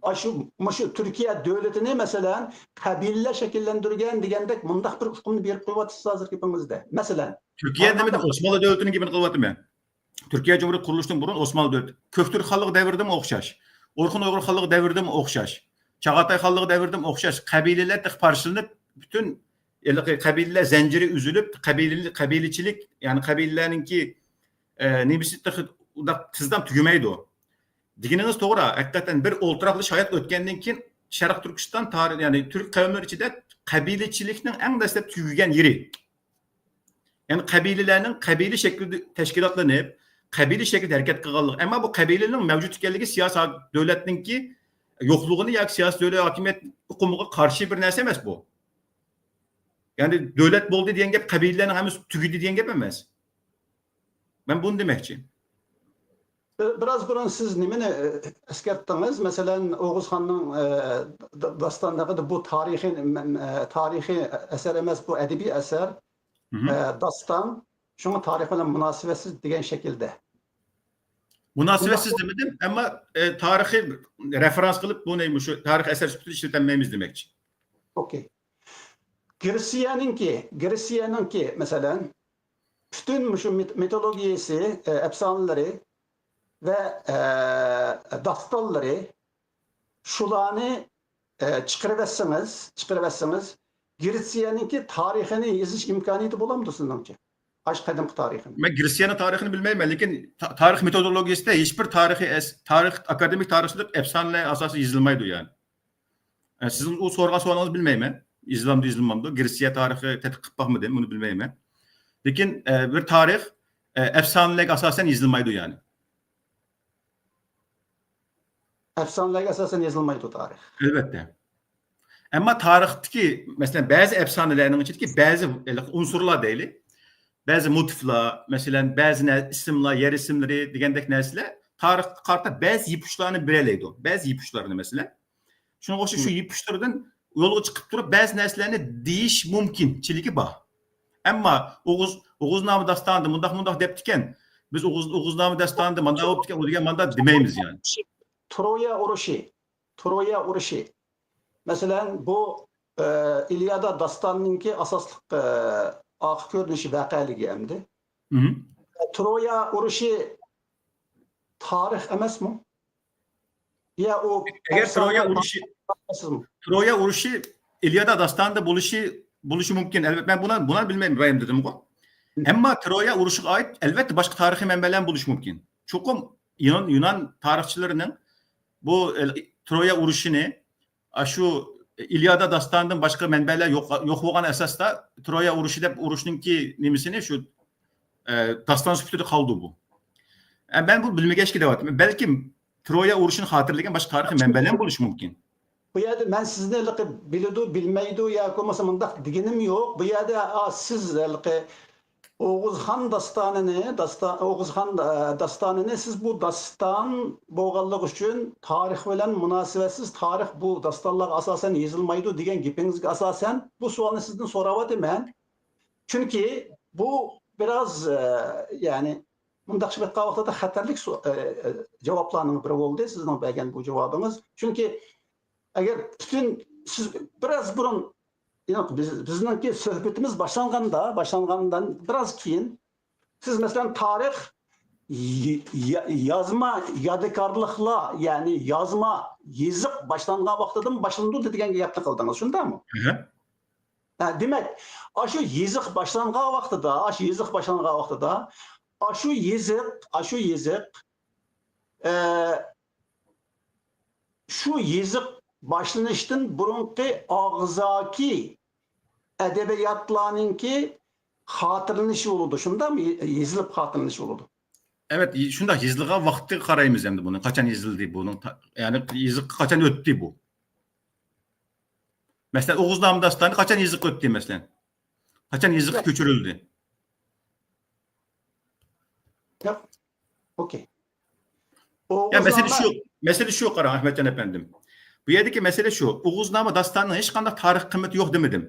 ئاشۇ، مۇشۇ تۈركىيە دۆلىتىنى، مەسىلەن، قەبىلىلەر شەكىللەندۈرگەن دېگەندەك مۇنداق بىر ئۇقۇمنى بېرىپ قويۇۋاتىسىز ھازىر گېپىڭىزدە. مەسىلەن، تۈركىيە دېمىدىم، ئوسمانلى دۆلىتىنىڭ گېپىنى قىلىۋاتىمەن. تۈركىيە جۇمھۇرىيىتى قۇرۇلۇشتىن بۇرۇن ئوسمانلى دۆلىتى، كۆك تۈرك خانلىقى دەۋرىدىمۇ ئوخشاش، ئورخۇن ئۇيغۇر خانلىقى دەۋرىدىمۇ ئوخشاش، چاغاتاي خانلىقى دەۋرىدىمۇ ئوخشاش، قەبىلىلەر تېخى پارچىلىنىپ، پۈتۈن ھېلىقى قەبىلىلەر زەنجىرى ئۈزۈلۈپ، قەبىلە-، قەبىلىچىلىك، يەنى قەبىلىلەرنىڭكى، ئە، نېمىسى تېخى ئۇنداق تېزدىن تۈگىمەيدۇ. دېگىنىڭىز توغرا، ھەقىقەتەن بىر ئولتۇراقلىشىش ھايات ئۆتكەندىن كېيىن، شەرقىي تۈركىستان تارىخى، يەنى تۈرك قەۋملىرى ئىچىدە قەبىلىچىلىكنىڭ ئەڭ دەسلەپ تۈگىگەن يېرى. يەنى قەبىلىلەرنىڭ قەبىلە شەكلىدە تەشكىلاتلىنىپ، قەبىلە شەكلىدە ھەرىكەت قىلغانلىقى، ئەمما بۇ قەبىلىنىڭ مەۋجۇت ئىكەنلىكى سىياسىي دۆلەتنىڭكى يوقلۇقىنى ياكى سىياسىي دۆلەت ھاكىمىيەت ئۇقۇمىغا قارشى بىر نەرسە ئەمەس بۇ. يەنى دۆلەت بولدى دېگەن گەپ قەبىلىلەرنىڭ ھەممىسى تۈگىدى دېگەن گەپ ئەمەس. مەن بۇنى دېمەكچى. بىراز بۇرۇن سىز نېمىنى، ئە، ئەسكەرتتىڭىز؟ مەسىلەن، ئوغۇزخاننىڭ، ئە، د-، داستانلىقىدا بۇ تارىخىي، مەن، ئە، تارىخىي ئەسەر ئەمەس، بۇ ئەدەبىي ئەسەر، مھم. ئە، داستان، شۇڭا تارىخ بىلەن مۇناسىۋەتسىز دېگەن شەكىلدە. مۇناسىۋەتسىز دېمىدىم، ئەمما، ئە، تارىخىي رېفېرانس قىلىپ بۇنى مۇشۇ تارىخىي ئەسەر سۈپىتىدە ئىشلىتەلمەيمىز دېمەكچى. ئوكەي. گرېتسىيەنىڭكى، گرېتسىيەنىڭكى، مەسىلەن، پۈتۈن مۇشۇ مىت-، مىتولوگىيەسى، ئە، ئەپسانىلىرى ۋە، ئە، داستانلىرى، شۇلارنى، ئە، چىقىرىۋەتسىڭىز، چىقىرىۋەتسىڭىز، گرېتسىيەنىڭكى تارىخىنى يېزىش ئىمكانىيىتى بولامدۇ سىزنىڭچە؟ ئاشۇ قەدىمكى تارىخىنى. مەن گرېتسىيەنىڭ تارىخىنى بىلمەيمەن، لېكىن تا-، تارىخ مېتودولوگىيەسىدە ھېچبىر تارىخىي ئەس-، تارىخ، ئاكادېمىك تارىخچىلىق ئەپسانىلەر ئاساسىدا يېزىلمايدۇ، يەنى. ئە، سىزنىڭ ئۇ سورىغان سوئالىڭىز بىلمەيمەن. يېزىلامدۇ، يېزىلمامدۇ؟ گرېتسىيە تارىخى تەتقىق قىلىپ باقمىدىم، ئۇنى بىلمەيمەن. لېكىن، ئە، بىر تارىخ، ئە، ئەپسانىلەرگە ئاساسەن يېزىلمايدۇ، يەنى. ئەپسانىلەرگە ئاساسەن يېزىلمايدۇ تارىخ. ئەلۋەتتە. ئەمما تارىختىكى، مەسىلەن، بەزى ئەپسانىلەرنىڭ ئىچىدىكى بەزى ھېلىقى ئۇنسۇرلار دەيلى، بەزى موتىفلار، مەسىلەن، بەزى نە-، ئىسىملار، يەر ئىسىملىرى دېگەندەك نەرسىلەر تارىخقا قارىتا بەزى يېپۇشلارنى بېرەلەيدۇ. بەزى يېپۇشلارنى، مەسىلەن. شۇنىڭغا ئوخشاش شۇ مم. يېپۇشلىرىدىن يولغا چىقىپ تۇرۇپ بەزى نەرسىلەرنى دېيىش مۇمكىنچىلىكى بار. ئەمما ئوغۇز، ئوغۇزنامە داستانىدا مۇنداق، مۇنداق دەپتىكەن، بىز ئوغۇز، ئوغۇزنامە داستانىدا مانداق بوپتىكەن، ئۇ دېگەن مانداق دېمەيمىز، يەنى. ترويا ئۇرۇشى، ترويا ئۇرۇشى. مەسىلەن، بۇ، ئە، ئىليادا داستانىنىڭكى ئاساسلىق، ئە، ئارقا كۆرۈنۈشى، ۋەقەلىكى ئەمدى. مم. ترويا ئۇرۇشى تارىخ ئەمەسمۇ؟ يا ئۇ ئەگەر ترويا ئۇرۇشى، ترويا ئۇرۇشى ئىليادا داستانىدا بولۇشى، بولۇشى مۇمكىن. ئەلۋەتتە، مەن بۇلار، بۇلارنى بىلمەيمەن، ئىبراھىم دېدىمغۇ. مم. ئەمما ترويا ئۇرۇشىغا ئائىت، ئەلۋەتتە، باشقا تارىخىي مەنبەلەرمۇ بولۇشى مۇمكىن. چوقۇم يۇنان، يۇنان تارىخچىلىرىنىڭ بۇ، ئە، ترويا ئۇرۇشىنى ئاشۇ ئىليادا داستانىدىن باشقا مەنبەلەر يوق، يوق بولغان ئاساستا ترويا ئۇرۇشى دەپ ئۇرۇشنىڭكى نېمىسىنى شۇ، ئە، داستان سۈپىتىدە قالدى بۇ. ئە، مەن بۇ بىلمىگەچكە دەۋاتىمەن. بەلكىم ترويا ئۇرۇشىنى خاتىرىلىگەن باشقا تارىخىي مەنبەلەر بولۇشى مۇمكىن. بۇ يەردە مەن سىزنى ھېلىقى بىلىدۇ، بىلمەيدۇ ياكى بولمىسا مۇنداق دېگىنىم يوق. بۇ يەردە، ئا، سىز ھېلىقى ئوغۇزخان داستانىنى، داستان، ئوغۇزخان، ئە، داستانىنى سىز بۇ داستان بولغانلىقى ئۈچۈن تارىخ بىلەن مۇناسىۋەتسىز، تارىخ بۇ داستانلارغا ئاساسەن يېزىلمايدۇ دېگەن گېپىڭىزگە ئاساسەن بۇ سوئالنى سىزدىن سوراۋاتىمەن. چۈنكى بۇ بىراز، ئە، يەنى مۇنداق ئېيتقان ۋاقتىدا خەتەرلىك سو-، ئە، ئە، جاۋابلارنىڭ بىرى بولدى سىزنىڭ بەرگەن بۇ جاۋابىڭىز. چۈنكى ئەگەر پۈتۈن سىز بىراز بۇرۇن، ياق، بىز، بىزنىڭكى سۆھبىتىمىز باشلانغاندا، باشلانغاندىن بىراز كېيىن سىز مەسىلەن تارىخ ي-، يا-، يازما يادىكارلىقلار، يەنى يازما يېزىق باشلانغان ۋاقتىدىن باشلىنىدۇ دېگەن گەپنى قىلدىڭىز، شۇنداقمۇ؟ ئەھە. ھە، دېمەك، ئاشۇ يېزىق باشلانغان ۋاقتىدا، ئاشۇ يېزىق باشلانغان ۋاقتىدا، ئاشۇ يېزىق، ئاشۇ يېزىق، ئە، شۇ يېزىق باشلىنىشتىن بۇرۇنقى ئاغزاكى ئەدەبىياتلارنىڭكى خاتىرىلىنىشى بولىدۇ، شۇنداقمۇ؟ يېزىلىپ خاتىرىلىنىشى بولىدۇ. ئەۋەت، شۇنداق يېزىلغان ۋاقتىغا قارايمىز ئەمدى بۇنى. قاچان يېزىلدى بۇنىڭ؟ تا-، يەنى يېزىققا قاچان ئۆتتى بۇ؟ مەسىلەن، ئوغۇزنامە داستانى قاچان يېزىققا ئۆتتى، مەسىلەن؟ قاچان يېزىققا كۆچۈرۈلدى؟ ياق. ئوكەي. يا، مەسىلە شۇ، مەسىلە شۇ، قاراڭ، ئەخمەتجان ئەپەندىم. بۇ يەردىكى مەسىلە شۇ. ئوغۇزنامە داستانىنىڭ ھېچقانداق تارىخ قىممىتى يوق دېمىدىم.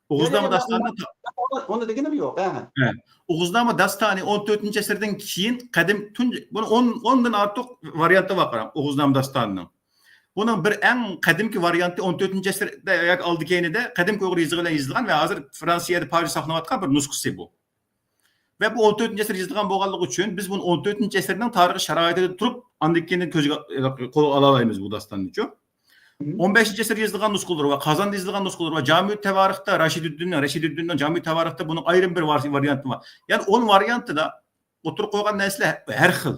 ئوغۇزنامە داستانىنىڭ تا- ئۇنى، ئۇنى دېگىنىم يوق. ھە. ھە. ئوغۇزنامە داستانى ئون تۆتىنچى ئەسىردىن كېيىن قەدىم تۇنجى، بۇنىڭ ئون، ئوندىن ئارتۇق ۋارىيانتى بار، قاراڭ، ئوغۇزنامە داستانىنىڭ. بۇنىڭ بىر ئەڭ قەدىمكى ۋارىيانتى ئون تۆتىنچى ئەسىردە ياكى ئالدى كەينىدە قەدىمكى ئۇيغۇر يېزىقى بىلەن يېزىلغان ۋە ھازىر فرانسىيەدە پارىژدا ساقلىنىۋاتقان بىر نۇسخىسى بۇ. ۋە بۇ ئون تۆتىنچى ئەسىر يېزىلغان بولغانلىقى ئۈچۈن بىز بۇنى ئون تۆتىنچى ئەسىرنىڭ تارىخىي شارائىتىدا تۇرۇپ، ئاندىن كېيىن كۆزگە، قولغا ئالالايمىز بۇ داستاننىچۇ. ئون بەشىنچى ئەسىر يېزىلغان نۇسخىلىرى بار، قازاندا يېزىلغان نۇسخىلىرى بار، جامۇ تەۋارىختا، راشىدۇددىننىڭ، راشىدۇددىننىڭ جامۇ تەۋارىختا بۇنىڭ ئايرىم بىر ۋار-، ۋارىيانتى بار. يەنى ئون ۋارىيانتىدا ئوتتۇرىغا قويغان نەرسىلەر ھەر خىل.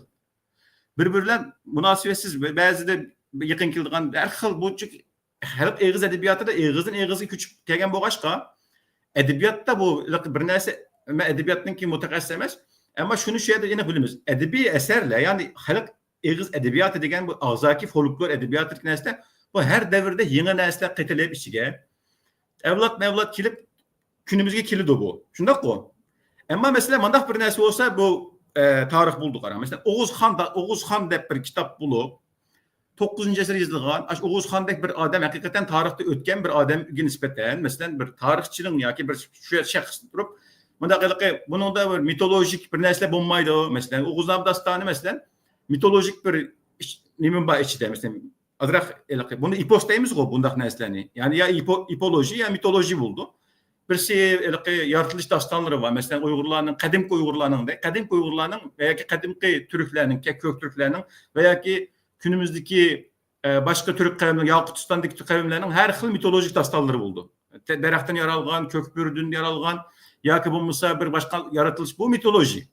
بىر-بىرى بىلەن مۇناسىۋەتسىز، بەزىدە يېقىن كېلىدىغان ھەر خىل بۇ خەلق ئېغىز ئەدەبىياتىدا ئېغىزدىن ئېغىزغا كۆچۈپ كەلگەن بولغاچقا، ئەدەبىياتتا بۇ بىر نەرسە، مەن ئەدەبىياتنىڭكى مۇتەخەسسىسى ئەمەس، ئەمما شۇنى شۇ يەردە ئېنىق بىلىمىز. ئەدەبىي ئەسەرلەر، يەنى خەلق ئېغىز ئەدەبىياتى دېگەن بۇ ئاغزاكى فولكلور ئەدەبىياتىدىكى نەرسىلەر، بۇ ھەر دەۋردە يېڭى نەرسىلەر قېتىلىپ ئىچىگە، ئەۋلادمۇ ئەۋلاد كېلىپ، كۈنىمىزگە كېلىدۇ بۇ. شۇنداققۇ؟ ئەمما مەسىلەن، مۇنداق بىر نەرسە بولسا، بۇ، ئە، تارىخ بولىدۇ، قاراڭ. مەسىلەن، ئوغۇز خان دا، ئوغۇز خان دەپ بىر كىتاب بولۇپ، توققۇزىنچى ئەسىر يېزىلغان، ئاشۇ ئوغۇز خاندەك بىر ئادەم، ھەقىقەتەن تارىختا ئۆتكەن بىر ئادەمگە نىسبەتەن، مەسىلەن، بىر تارىخچىنىڭ ياكى بىر شۇ شەخس تۇرۇپ، مۇنداق ھېلىقى، بۇنىڭدا بىر مىتولوگىك بىر نەرسىلەر بولمايدۇ. مەسىلەن، ئوغۇزنامە داستانى، مەسىلەن، مىتولوگىك بىر ئىش، نېمە بار ئىچىدە، مەسىلەن، ئازراق ھېلىقى، بۇنى ئېپوس دەيمىزغۇ، بۇنداق نەرسىلەرنى. يەنى يا ئېپو-، ئېپولوژى، يا مىتولوژى بولىدۇ. بىرسى ھېلىقى يارىتىلىش داستانلىرى بار. مەسىلەن، ئۇيغۇرلارنىڭ، قەدىمكى ئۇيغۇرلارنىڭ، قەدىمكى ئۇيغۇرلارنىڭ ۋە ياكى قەدىمكى تۈركلەرنىڭ، كە-، كۆك تۈركلەرنىڭ ۋە ياكى كۈنىمىزدىكى، ئە، باشقا تۈرك قەۋمى، ياقۇتىستاندىكى قەۋملەرنىڭ ھەر خىل مىتولوگىك داستانلىرى بولىدۇ. تە-، دەرەختىن يارالغان، كۆك بۆرىدىن يارالغان ياكى بولمىسا بىر باشقا يارىتىلىش، بۇ مىتولوژى.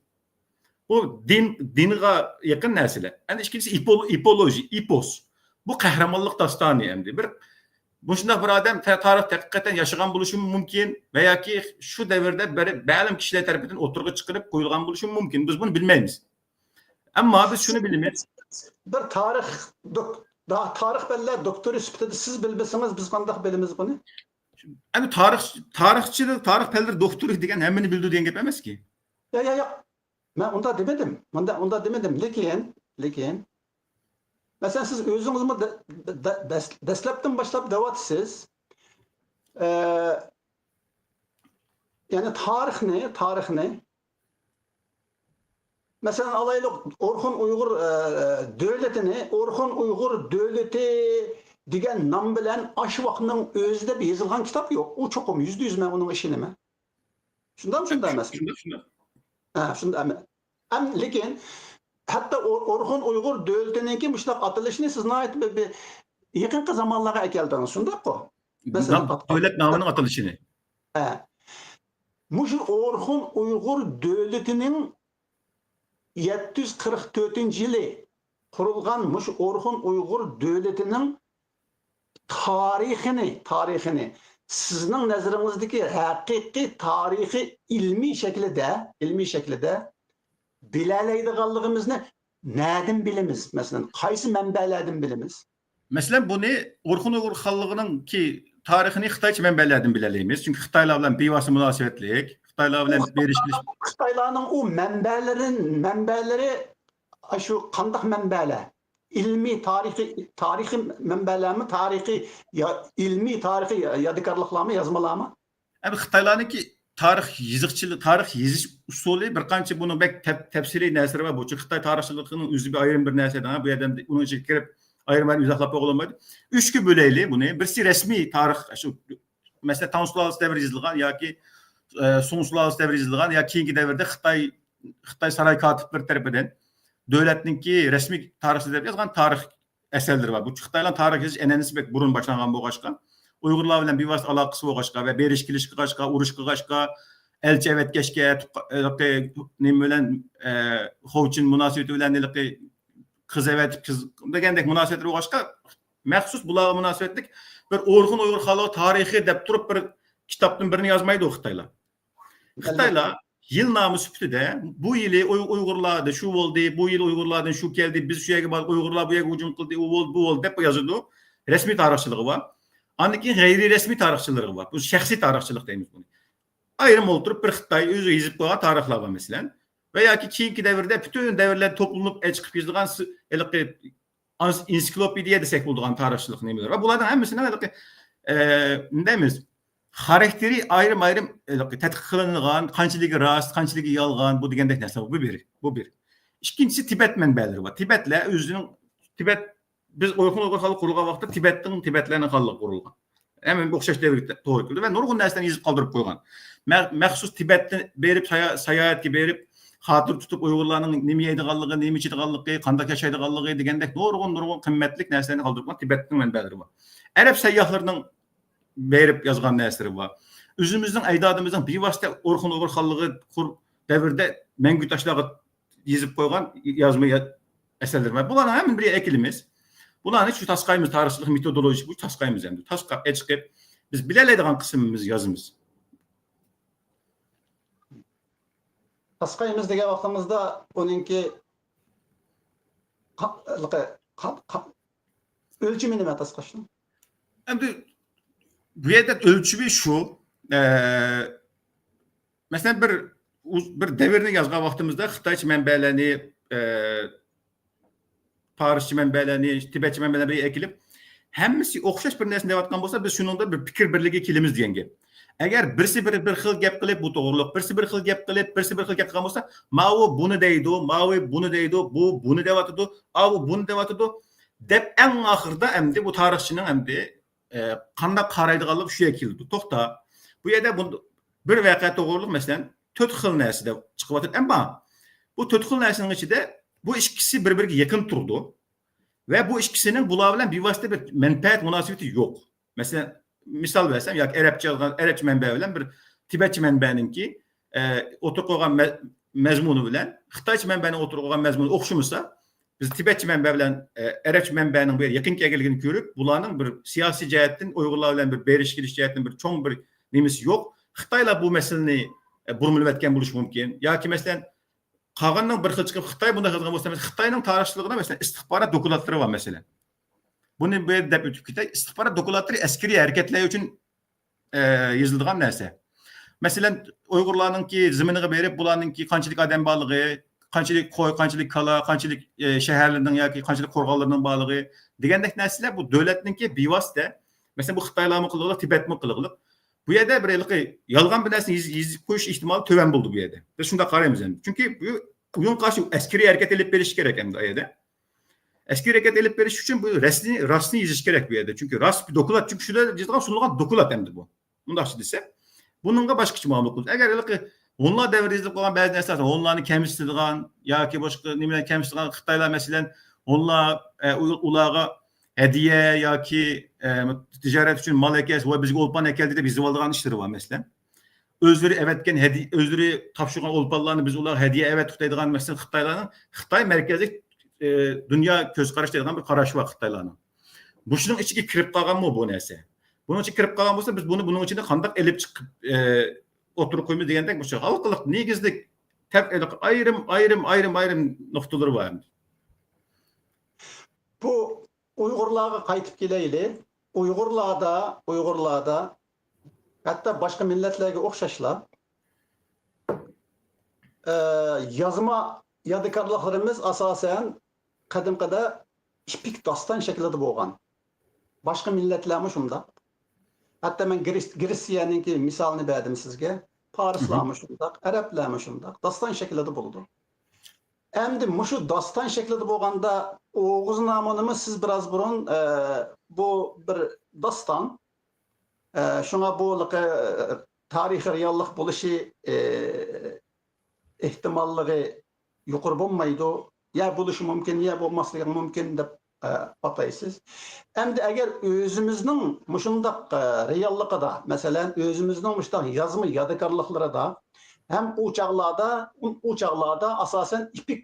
بۇ دىن، دىنغا يېقىن نەرسىلەر. ئەمدى ئىككىنچىسى ئېپولو-، ئېپولوژى، ئېپوس. بۇ قەھرىمانلىق داستانى ئەمدى. بىر، مۇشۇنداق بىر ئادەم تا-، تارىختا ھەقىقەتەن ياشىغان بولۇشى مۇمكىن ۋە ياكى شۇ دەۋردە بىر مەلۇم كىشىلەر تەرىپىدىن ئوتتۇرىغا چىقىرىپ قويۇلغان بولۇشى مۇمكىن. بىز بۇنى بىلمەيمىز. ئەمما بىز شۇنى بىلىمىز. بىر تارىخ دوك-، دا-، تارىخ پەنلەر دوكتورى سۈپىتىدە سىز بىلمىسىڭىز، بىز قانداق بىلىمىز بۇنى؟ ئەمدى تارىخ، تارىخچى، تارىخ پەنلىرى دوكتورى دېگەن ھەممىنى بىلىدۇ دېگەن گەپ ئەمەسكى. يا، يا، يا. مەن ئۇنداق دېمىدىم. مۇنداق، ئۇنداق دېمىدىم. لېكىن، لېكىن، مەسىلەن، سىز ئۆزىڭىزمۇ دە-، دە-، دەس-، دەسلەپتىن باشلاپ دەۋاتىسىز. ئە، يەنى تارىخنى، تارىخنى، مەسىلەن، ئالايلۇق، ئورخۇن ئۇيغۇر، ئە، دۆلىتىنى، ئورخۇن ئۇيغۇر دۆلىتى دېگەن نام بىلەن ئاشۇ ۋاقىتنىڭ ئۆزى دەپ يېزىلغان كىتاب يوق. ئۇ چوقۇم، يۈزدە يۈز مەن ئۇنىڭغا ئىشىنىمەن. شۇنداقمۇ، شۇنداق ئەمەسمۇ؟ شۇنداق، شۇنداق. ھە، شۇنداق ئەمەس. ئەم، لېكىن ھەتتا ئو-، ئورخۇن ئۇيغۇر دۆلىتىنىڭكى مۇشۇنداق ئاتىلىشىنى سىز ناھايىتى بىر، بىر يېقىنقى زامانلارغا ئەكەلدىڭىز، شۇنداققۇ؟ مەسىلەن، نام، ئات-، دۆلەت نامىنىڭ ئاتىلىشىنى. ھە. مۇشۇ ئورخۇن ئۇيغۇر دۆلىتىنىڭ يەتتە يۈز قىرىق تۆتىنچى يىلى قۇرۇلغان مۇشۇ ئورخۇن ئۇيغۇر دۆلىتىنىڭ تارىخىنى، تارىخىنى، سىزنىڭ نەزىرىڭىزدىكى ھەقىقىي تارىخىي ئىلمىي شەكلىدە، ئىلمىي شەكلىدە بىلەلەيدىغانلىقىمىزنى نەدىن بىلىمىز؟ مەسىلەن، قايسى مەنبەلەردىن بىلىمىز؟ مەسىلەن، بۇنى ئورخۇن ئۇيغۇر خانلىقىنىڭكى تارىخىنى خىتايچە مەنبەلەردىن بىلەلەيمىز. چۈنكى خىتايلار بىلەن بىۋاسىتە مۇناسىۋەتلىك، خىتايلار بىلەن بېرىش كېلىش. خىتايلارنىڭ ئۇ مەنبەلىرى، مەنبەلىرى ئاشۇ قانداق مەنبەلەر؟ ئىلمىي، تارىخىي، تارىخىي مەنبەلەرمۇ، تارىخىي، يا، ئىلمىي، تارىخىي يادىكارلىقلارمۇ، يازمىلارمۇ؟ ئەمدى خىتايلارنىڭكى تارىخ يېزىقچىلىق، تارىخ يېزىش ئۇسۇلى بىر قانچە، بۇنىڭ بەك تەپ-، تەپسىلىي نەرسىلىرى بار. بۇ خىتاي تارىخچىلىقىنىڭ ئۆزى بىر ئايرىم بىر نەرسە، بۇ يەردە ئۇنىڭ ئىچىگە كىرىپ ئايرىم ئايرىم ئىزاھلاپ بولغىلى بولمايدۇ. ئۈچكە بۆلەيلى بۇنى. بىرسى رەسمىي تارىخ، شۇ، مەسىلەن، تاڭ سۇلالىسى دەۋرى يېزىلغان ياكى، ئە، سۇڭ سۇلالىسى دەۋرى يېزىلغان يا كېيىنكى دەۋردە خىتاي، خىتاي ساراي كاتىپلىرى تەرىپىدىن دۆلەتنىڭكى رەسمىي تارىخچى دەپ يازغان تارىخ ئەسەرلىرى بار. بۇ خىتايلارنىڭ تارىخ يېزىش ئەنئەنىسى بەك بۇرۇن باشلانغان بولغاچقا، ئۇيغۇرلار بىلەن بىۋاسىتە ئالاقىسى بولغاچقا ۋە بېرىش كېلىش قىلغاچقا، ئۇرۇش قىلغاچقا، ئەلچى ئەۋەتكەچكە، تۇغقا-، ھېلىقى نېمە بىلەن، ئە، خوچىن مۇناسىۋىتى بىلەن ھېلىقى قىز ئەۋەتىپ، قىز دېگەندەك مۇناسىۋەتلىرى بولغاچقا، مەخسۇس بۇلارغا مۇناسىۋەتلىك بىر ئورخۇن ئۇيغۇر خانلىقى تارىخى دەپ تۇرۇپ بىر كىتابتىن بىرنى يازمايدۇ خىتايلار. خىتايلار يىلنامە سۈپىتىدە بۇ يىلى ئۇي-، ئۇيغۇرلاردا شۇ بولدى، بۇ يىلى ئۇيغۇرلاردىن شۇ كەلدى، بىز شۇ يەرگە باردۇق، ئۇيغۇرلار بۇ يەرگە ھۇجۇم قىلدى، ئۇ بولدى، بۇ بولدى دەپ يازىدۇ. رەسمىي تارىخچىلىقى بار. ئاندىن كېيىن غەيرىي رەسمىي تارىخچىلىقى بار. بۇ شەخسىي تارىخچىلىق دەيمىز بۇنى. ئايرىم ئولتۇرۇپ بىر خىتاي ئۆزى يېزىپ قويغان تارىخلار بار مەسىلەن. ۋە ياكى كېيىنكى دەۋردە پۈتۈن دەۋرلەر توپلىنىپ ئەچىقىپ يېزىلغان س-، ھېلىقى ئانس-، ئېنسىكلوپېدىيە دېسەك بولىدىغان تارىخچىلىق نېمىلىرى بار. بۇلارنىڭ ھەممىسىنىڭ ھېلىقى، ئە، نېمە دەيمىز، خاراكتېرى ئايرىم-ئايرىم ھېلىقى تەتقىق قىلىنغان، قانچىلىكى راست، قانچىلىكى يالغان، بۇ دېگەندەك نەرسە بار. بۇ بىر، بۇ بىر. ئىككىنچىسى تىبەت مەنبەلىرى بار. تىبەتلەر ئۆزىنىڭ، تىبەت، بىز ئورخۇن ئۇيغۇر خانلىقى قۇرۇلغان ۋاقىتتا تىبەتنىڭ، تىبەتلەرنىڭ خانلىقى قۇرۇلغان. ھەممە ئوخشاش دەۋرگە توغرا كېلىدۇ ۋە نۇرغۇن نەرسىلەرنى يېزىپ قالدۇرۇپ قويغان. مە-، مەخسۇس تىبەتتە بېرىپ سايا-، ساياھەتكە بېرىپ، خاتىرە تۇتۇپ ئۇيغۇرلارنىڭ نېمە يەيدىغانلىقى، نېمە ئىچىدىغانلىقى، قانداق ياشايدىغانلىقى دېگەندەك نۇرغۇن، نۇرغۇن قىممەتلىك نەرسىلەرنى قالدۇرۇپ قويغان تىبەتنىڭ مەنبەلىرى بار. ئەرەب سەيياھلىرىنىڭ بېرىپ يازغان نەرسىلىرى بار. ئۆزىمىزنىڭ ئەجدادىمىزنىڭ بىۋاسىتە ئورخۇن ئۇيغۇر خانلىقى قۇر-، دەۋرىدە مەڭگۈ تاشلارغا يېزىپ قويغان يازما يا-، ئەسەرلىرى بار. بۇلارنىڭ ھەممىنى بىر يەرگە ئەكېلىمىز. بۇلارنى شۇ تاسقايمىز، تارىخچىلىق مېتودولوگىيىسى بويىچە تاسقايمىز ئەمدى. تاسقاپ ئەچىقىپ، بىز بىلەلەيدىغان قىسمىمىز يازىمىز. تاسقايمىز دېگەن ۋاقتىمىزدا ئۇنىڭكى قا-، قا-، قا-، قا-، ئۆلچىمى نېمە تاسقاشنىڭ؟ ئەمدى بۇ يەردە ئۆلچىمى شۇ، ئە، مەسىلەن، بىر، بىر دەۋرنى يازغان ۋاقتىمىزدا خىتايچە مەنبەلەرنى، ئە، پارسچە مەنبەلەرنى، تىبەتچە مەنبەلەرنى بىر يەرگە ئەكېلىپ، ھەممىسى ئوخشاش بىر نەرسىنى دەۋاتقان بولسا، بىز شۇنىڭدا بىر پىكىر بىرلىكىگە كېلىمىز دېگەن گەپ. ئەگەر بىرسى بىر، بىر خىل گەپ قىلىپ، بۇ توغرىلىق، بىرسى بىر خىل گەپ قىلىپ، بىرسى بىر خىل گەپ قىلغان بولسا، ماۋۇ بۇنى دەيدۇ، ماۋۇ بۇنى دەيدۇ، بۇ بۇنى دەۋاتىدۇ، ئاۋۇ بۇنى دەۋاتىدۇ، دەپ ئەڭ ئاخىرىدا ئەمدى بۇ تارىخچىنىڭ ئەمدى، ئە، قانداق قارايدىغانلىقى شۇ يەرگە كېلىدۇ. توختا، بۇ يەردە بۇ بىر ۋەقە توغرىلىق، مەسىلەن، تۆت خىل نەرسە دەپ چىقىۋاتىدۇ. ئەمما بۇ تۆت خىل نەرسىنىڭ ئىچىدە بۇ ئىككىسى بىر-بىرىگە يېقىن تۇرىدۇ. ۋە بۇ ئىككىسىنىڭ بۇلار بىلەن بىۋاسىتە بىر مەنپەئەت مۇناسىۋىتى يوق. مەسىلەن، مىسال بەرسەم، ياكى ئەرەبچە يازغان، ئەرەبچە مەنبە بىلەن بىر تىبەتچە مەنبەنىڭكى، ئە، ئوتتۇرىغا قويغان مە-، مەزمۇنى بىلەن خىتايچە مەنبەنىڭ ئوتتۇرىغا قويغان مەزمۇنى ئوخشىمىسا، بىز تىبەتچە مەنبە بىلەن، ئە، ئەرەبچە مەنبەنىڭ بىر يېقىن كەلگەنلىكىنى كۆرۈپ، بۇلارنىڭ بىر سىياسىي جەھەتتىن، ئۇيغۇرلار بىلەن بىر بېرىش كېلىش جەھەتتىن بىر چوڭ بىر نېمىسى يوق. خىتايلار بۇ مەسىلىنى، ئە، بۇرمىلىۋەتكەن بولۇشى مۇمكىن. ياكى، مەسىلەن، قالغاننىڭ بىر خىل چىقىپ، خىتاي بۇنداق يازغان بولسا، مەسىلەن، خىتاينىڭ تارىخچىلىقىدا، مەسىلەن، ئىستىخبارات دوكلاتلىرى بار، مەسىلەن. بۇنى بۇ يەردە دەپ ئۆتۈپ كېتەي. ئىستىخبارات دوكلاتلىرى ئەسكىرىي ھەرىكەتلەر ئۈچۈن، ئە، يېزىلىدىغان نەرسە. مەسىلەن، ئۇيغۇرلارنىڭكى زېمىنىغا بېرىپ، بۇلارنىڭكى قانچىلىك ئادەم بارلىقى، قانچىلىك قوي، قانچىلىك كالا، قانچىلىك، ئە، شەھەرلىرىنىڭ ياكى قانچىلىك قورغانلىرىنىڭ بارلىقى دېگەندەك نەرسىلەر بۇ دۆلەتنىڭكى بىۋاسىتە، مەسىلەن، بۇ خىتايلارمۇ قىلغۇلۇق، تىبەتمۇ قىلغۇلۇق. بۇ يەردە بىر ھېلىقى يالغان بىر نەرسىنى يېزىپ، يېزىپ قويۇش ئېھتىمالى تۆۋەن بولدى بۇ يەردە. بىز شۇنداق قارايمىز ئەمدى. چۈنكى بۇ ئۇيغۇر قارشى ئەسكىرىي ھەرىكەت ئېلىپ بېرىش كېرەك ئەمدى ئۇ يەردە. ئەسكىرىي ھەرىكەت ئېلىپ بېرىش ئۈچۈن بۇ راستنى، راستنى يېزىش كېرەك بۇ يەردە. چۈنكى راست بىر دوكلات، چۈنكى شۇ يەردە يېزىلغان، سۇنۇلغان دوكلات ئەمدى بۇ. مۇنداقچە دېسەك، بۇنىڭغا باشقىچە مۇئامىلە قىلىمىز. ئەگەر ھېلىقى ھونلار دەۋرىدە يېزىلىپ قالغان بەزى نەرسىلەر، ھونلارنى كەمسىتىدىغان ياكى باشقا نېمىلەرنى كەمسىتىدىغان، خىتايلار، مەسىلەن، ھونلار، ئە، ئۇ-، ئۇلارغا ھەدىيە ياكى، ئە، تىجارەت ئۈچۈن مال ئەكەلسە، ۋاي، بىزگە ئولپان ئەكەلدى دەپ يېزىۋالىدىغان ئىشلىرى بار، مەسىلەن. ئۆزلىرى ئەۋەتكەن ھەدىيە، ئۆزلىرى تاپشۇرغان ئولپانلارنى بىز ئۇلارغا ھەدىيە ئەۋەتتۇق دەيدىغان، مەسىلەن، خىتايلارنىڭ، خىتاي مەركەزلىك، ئە، دۇنيا كۆز قاراش دەيدىغان بىر قاراش بار خىتايلارنىڭ. مۇشۇنىڭ ئىچىگە كىرىپ قالغانمۇ بۇ نەرسە؟ بۇنىڭ ئىچىگە كىرىپ قالغان بولسا، بىز بۇنى بۇنىڭ ئىچىدە قانداق ئېلىپ چىقىپ، ئە، ئوتتۇرىغا قويىمىز دېگەندەك، مۇشۇ ھالقىلىق نېگىزلىك تەپ-، ئايرىم، ئايرىم، ئايرىم، ئايرىم نۇقتىلىرى بار. بۇ ئۇيغۇرلارغا قايتىپ كېلەيلى. ئۇيغۇرلاردا، ئۇيغۇرلاردا ھەتتا باشقا مىللەتلەرگە ئوخشاشلا، ئە، يازما يادىكارلىقلىرىمىز ئاساسەن قەدىمكىدە ئېپىك داستان شەكلىدە بولغان. باشقا مىللەتلەرمۇ شۇنداق. ھەتتا مەن گرېس-، گرېتسىيەنىڭكى مىسالىنى بەردىم سىزگە. پارسلارمۇ شۇنداق، ئەرەبلەرمۇ شۇنداق. داستان شەكلىدە بولىدۇ. ئەمدى مۇشۇ داستان شەكلىدە بولغاندا ئوغۇزنامىنىمۇ سىز بىراز بۇرۇن، ئە، بۇ بىر داستان. ئە، شۇڭا بۇ، ئە، تارىخىي رېئاللىق بولۇشى، ئە، ئېھتىماللىقى يۇقىرى بولمايدۇ. يا بولۇشى مۇمكىن، يا بولماسلىقى مۇمكىن دەپ، ئە، ئاتايسىز. ئەمدى ئەگەر ئۆزىمىزنىڭ مۇشۇنداق، ئە، رېئاللىقىدا، مەسىلەن، ئۆزىمىزنىڭ مۇشۇنداق يازما يادىكارلىقلىرىدا ھەم ئۇ چاغلاردا، ئۇ، ئۇ چاغلاردا ئاساسەن ئېپىك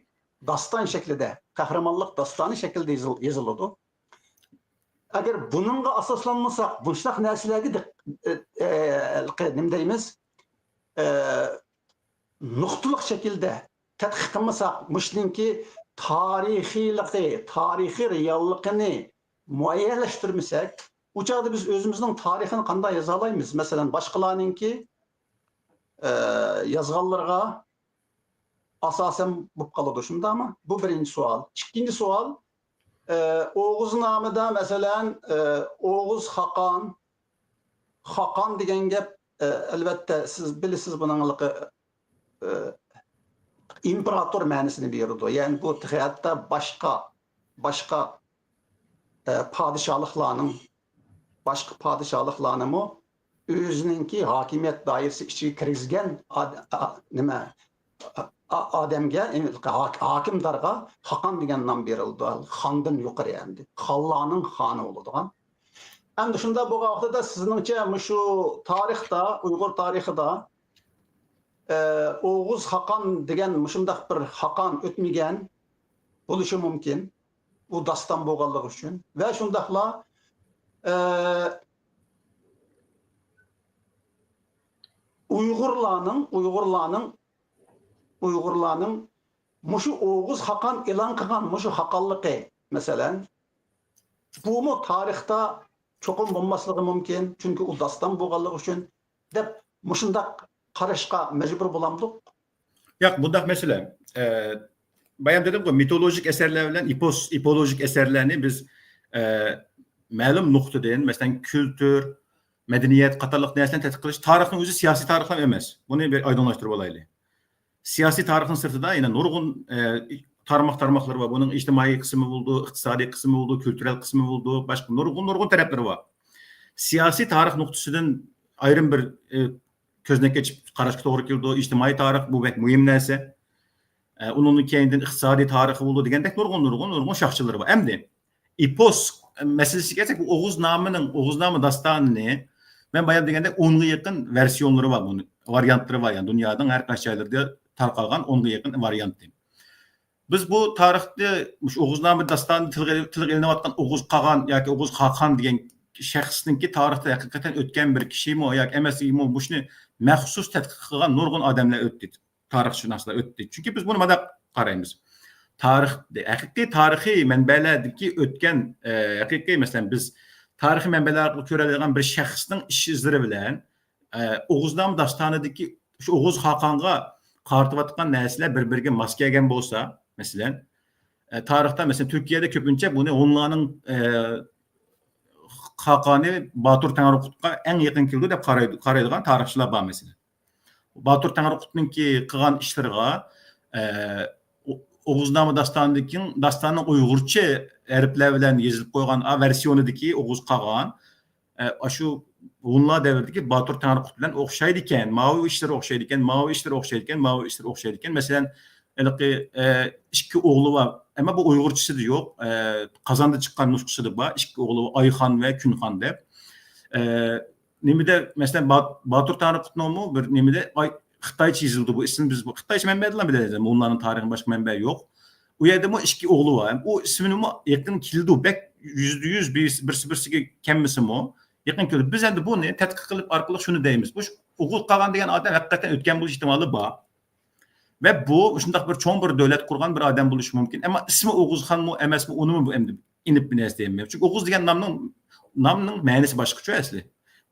داستان شەكلىدە، قەھرىمانلىق داستانى شەكلىدە يېزىل-، يېزىلىدۇ. ئەگەر بۇنىڭغا ئاساسلانمىساق، مۇشۇنداق نەرسىلەرگە دىق-، ئە، ئە، نېمە دەيمىز؟ ئە، نۇقتىلىق شەكىلدە تەتقىق قىلمىساق، مۇشۇنىڭكى تارىخىيلىقى، تارىخىي رېئاللىقىنى مۇئەييەنلەشتۈرمىسەك، ئۇ چاغدا بىز ئۆزىمىزنىڭ تارىخىنى قانداق يازالايمىز؟ مەسىلەن، باشقىلارنىڭكى، ئە، يازغانلىرىغا ئاساسەن بولۇپ قالىدۇ، شۇنداقمۇ؟ بۇ بىرىنچى سوئال. ئىككىنچى سوئال، ئە، ئوغۇزنامىدا، مەسىلەن، ئە، ئوغۇز خاقان، خاقان دېگەن گەپ، ئە، ئەلۋەتتە، سىز بىلىسىز بۇنىڭلىقى، ئە، ئىمپېراتور مەنىسىنى بېرىدۇ. يەنى بۇ تېخى ھەتتا باشقا، باشقا، ئە، پادىشاھلىقلارنىڭ، باشقا پادىشاھلىقلارنىمۇ ئۆزىنىڭكى ھاكىمىيەت دائىرىسى ئىچىگە كىرگۈزگەن ئاد-، ئا-، نېمە، ئا-، ئا-، ئادەمگە، ھاك-، ھاكىمدارغا خاقان دېگەن نام بېرىلىدۇ. خاندىن يۇقىرى ئەمدى. خانلارنىڭ خانى بولىدىغان. ئەمدى شۇنداق بولغان ۋاقتىدا سىزنىڭچە مۇشۇ تارىختا، ئۇيغۇر تارىخىدا، ئە، ئوغۇز خاقان دېگەن مۇشۇنداق بىر خاقان ئۆتمىگەن بولۇشى مۇمكىن. بۇ داستان بولغانلىقى ئۈچۈن. ۋە شۇنداقلا، ئە، ئۇيغۇرلارنىڭ، ئۇيغۇرلارنىڭ، ئۇيغۇرلارنىڭ مۇشۇ ئوغۇز خاقان ئېلان قىلغان مۇشۇ خاقانلىقى، مەسىلەن، بۇمۇ تارىختا چوقۇم بولماسلىقى مۇمكىن، چۈنكى ئۇ داستان بولغانلىقى ئۈچۈن، دەپ مۇشۇنداق قاراشقا مەجبۇر بولامدۇق؟ ياق، بۇنداق مەسىلە. ئە، بايام دېدىمغۇ، مىتولوگىك ئەسەرلەر بىلەن ئېپوس، ئېپولوگىك ئەسەرلەرنى بىز، ئە، مەلۇم نۇقتىدىن، مەسىلەن، كۈلتۈر، مەدەنىيەت قاتارلىق نەرسىلەرنى تەتقىق قىلىش، تارىخنىڭ ئۆزى سىياسىي تارىخلا ئەمەس. بۇنى بىر ئايدىڭلاشتۇرۇپ ئالايلى. سىياسىي تارىخنىڭ سىرتىدا يەنە نۇرغۇن، ئە، تارماق تارماقلىرى بار. بۇنىڭ ئىجتىمائىي قىسمى بولىدۇ، ئىقتىسادىي قىسمى بولىدۇ، كۈلتۈرەل قىسمى بولىدۇ، باشقا نۇرغۇن، نۇرغۇن تەرەپلىرى بار. سىياسىي تارىخ نۇقتىسىدىن ئايرىم بىر، ئە، كۆزنەك ئېچىپ قاراشقا توغرا كېلىدۇ. ئىجتىمائىي تارىخ بۇ بەك مۇھىم نەرسە. ئە، ئۇنىڭدىن كەينىدىن ئىقتىسادىي تارىخى بولىدۇ دېگەندەك نۇرغۇن، نۇرغۇن، نۇرغۇن شاخچىلىرى بار. ئەمدى ئېپوس مەسىلىسىگە كەلسەك، بۇ ئوغۇزنامىنىڭ، ئوغۇزنامە داستانىنى مەن بايام دېگەندەك ئونغا يېقىن ۋېرسىيونلىرى بار، بۇنى، ۋارىيانتلىرى بار، يەنى دۇنيانىڭ ھەر قايسى جايلىرىدا تارقالغان ئونغا يېقىن ۋارىيانتى. بىز بۇ تارىختا، مۇشۇ ئوغۇزنامە داستانىنى تىلغا، تىلغا ئېلىنىۋاتقان ئوغۇز قاغان ياكى ئوغۇز خاقان دېگەن شەخسنىڭكى تارىختا ھەقىقەتەن ئۆتكەن بىر كىشىمۇ ياكى ئەمەسمۇ، مۇشۇنى مەخسۇس تەتقىق قىلغان نۇرغۇن ئادەملەر ئۆتتى. تارىخشۇناسلار ئۆتتى. چۈنكى بىز بۇنى مۇنداق قارايمىز. تارىخ، ھەقىقىي تارىخىي مەنبەلەردىكى ئۆتكەن، ئە، ھەقىقىي، مەسىلەن، بىز تارىخىي مەنبەلەر ئارقىلىق كۆرەلەيدىغان بىر شەخسنىڭ ئىش ئىزلىرى بىلەن، ئە، ئوغۇزنامە داستانىدىكى شۇ ئوغۇز خاقانغا قارىتىۋاتقان نەرسىلەر بىر-بىرىگە ماس كەلگەن بولسا، مەسىلەن، ئە، تارىختا، مەسىلەن، تۈركىيەدە كۆپىنچە بۇنى ھونلارنىڭ، ئە، خاقانى باتۇر تەڭرىقۇتقا ئەڭ يېقىن كېلىدۇ دەپ قارايدۇ، قارايدىغان تارىخچىلار بار، مەسىلەن. باتۇر تەڭرىقۇتنىڭكى قىلغان ئىشلىرىغا، ئە، ئو-، ئوغۇزنامە داستانىدىكى، داستاننىڭ ئۇيغۇرچە ھەرپلەر بىلەن يېزىلىپ قويغان، ئا، ۋېرسىيونىدىكى ئوغۇز قاغان، ئە، ئاشۇ ھونلار دەۋرىدىكى باتۇر تەڭرىقۇت بىلەن ئوخشايدىكەن، ماۋۇ ئىشلىرى ئوخشايدىكەن، ماۋۇ ئىشلىرى ئوخشايدىكەن، ماۋۇ ئىشلىرى ئوخشايدىكەن. مەسىلەن، ھېلىقى، ئە، ئىككى ئوغلى بار، ئەمما بۇ ئۇيغۇرچىسىدا يوق، ئە، قازاندا چىققان نۇسخىسىدا بار، ئىككى ئوغلى بار، ئايخان ۋە كۈنخان دەپ. ئە، نېمىدە، مەسىلەن، با-، باتۇر تەڭرىقۇتنىڭمۇ بىر نېمىدە، ئاي، خىتايچە يېزىلدى بۇ ئىسىم، بىز بۇ خىتايچە مەنبەدىلا بىلەلەيمىز، ئۇلارنىڭ تارىخىدىن باشقا مەنبە يوق. ئۇ يەردىمۇ ئىككى ئوغلى بار. ئۇ ئىسمىنىمۇ يېقىن كېلىدۇ، بەك يۈزدە يۈز بىرسى، بىرسى بىرسىگە كەلمىسىمۇ، يېقىن كېلىدۇ. بىز ئەمدى بۇنى تەتقىق قىلىپ ئارقىلىق شۇنى دەيمىز. بۇ ئوغۇز قاغان دېگەن ئادەم ھەقىقەتەن ئۆتكەن بولۇش ئېھتىمالى بار. ۋە بۇ شۇنداق بىر چوڭ بىر دۆلەت قۇرغان بىر ئادەم بولۇشى مۇمكىن. ئەمما ئىسمى ئوغۇزخانمۇ ئەمەسمۇ، ئۇنىمۇ بۇ ئەمدى ئېنىق بىر نەرسە دېيەلمەيمەن. چۈنكى ئوغۇز دېگەن نامنىڭ، نامنىڭ مەنىسى باشقىچە ئەسلى.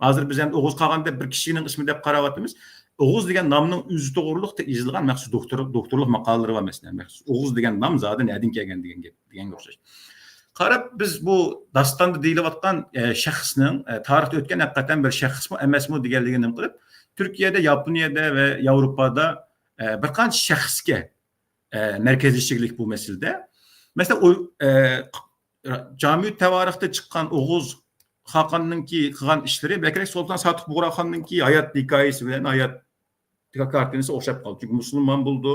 ھازىر بىز ئەمدى ئوغۇز قالغان دەپ بىر كىشىنىڭ ئىسمى دەپ قاراۋاتىمىز. ئوغۇز دېگەن نامنىڭ ئۆزى توغرۇلۇق يېزىلغان مەخسۇس دوكتور-، دوكتورلۇق ماقالىلىرى بار، مەسىلەن. مەخسۇس ئوغۇز دېگەن نام زادى نەدىن كەلگەن دېگەن گەپ، دېگەنگە ئوخشاش. قاراپ، بىز بۇ داستاندا دېيىلىۋاتقان، ئە، شەخسنىڭ، ئە، تارىختا ئۆتكەن ھەقىقەتەن بىر شەخسمۇ ئەمەسمۇ دېگەنلىكىنى نېمە قىلىپ، تۈركىيەدە، ياپونىيەدە ۋە ياۋروپادا، ئە، بىر قانچە شەخسكە، ئە، مەركەزلىشىشلىك بۇ مەسىلىدە. مەسىلەن، ئۇ، ئە، جامۇ تەۋارىختە چىققان ئوغۇز خاقاننىڭكى قىلغان ئىشلىرى بەكرەك سۇلتان ساتۇق بۇغراخاننىڭكى ھايات ھېكايىسى بىلەن، ھايات كارتىنىسى ئوخشاپ قالدى. چۈنكى مۇسۇلمان بولىدۇ.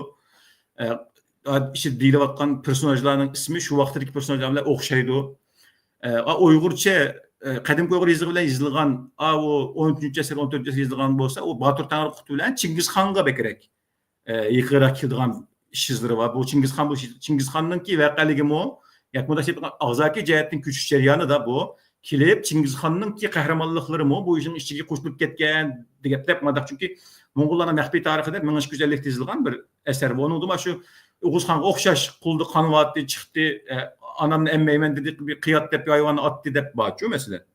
ئە، ئىچىدە دېيىلىۋاتقان پېرسوناژلارنىڭ ئىسمى شۇ ۋاقىتتىكى پېرسوناژلار بىلەن ئوخشايدۇ. ئە، ئۇيغۇرچە، ئە، قەدىمكى ئۇيغۇر يېزىقى بىلەن يېزىلغان، ئا، ئۇ ئون ئۈچىنچى ئەسىر، ئون تۆتىنچى ئەسىر يېزىلغان بولسا، ئۇ باتۇر تەڭرىقۇت بىلەن چىڭگىزخانغا بەكرەك ئە، يېقىنراق كېلىدىغان ئىش ئىزلىرى بار. بۇ چىڭگىزخان، بۇ چىڭگىزخاننىڭكى ۋەقەلىكىمۇ، ياكى مۇنداق دەپ، ئاغزاكى جەھەتتىن كۆچۈش جەريانىدا بۇ كېلىپ، چىڭگىزخاننىڭكى قەھرىمانلىقلىرىمۇ بۇ ئىشنىڭ ئىچىگە قوشۇلۇپ كەتكەن دەپ، دەپ مۇنداق. چۈنكى موڭغۇللارنىڭ مەخپىي تارىخى دەپ مىڭ ئىككى يۈز ئەللىكتە يېزىلغان بىر ئەسەر. بۇنىڭدا مانا شۇ ئوغۇزخانغا ئوخشاش قۇلدى، قانىۋاتتى، چىقتى، ئە، ئانامنى ئەممەيمەن دېدى، بىر قىيات دەپ ھايۋاننى ئاتتى دەپ بارچۇ، مەسىلەن.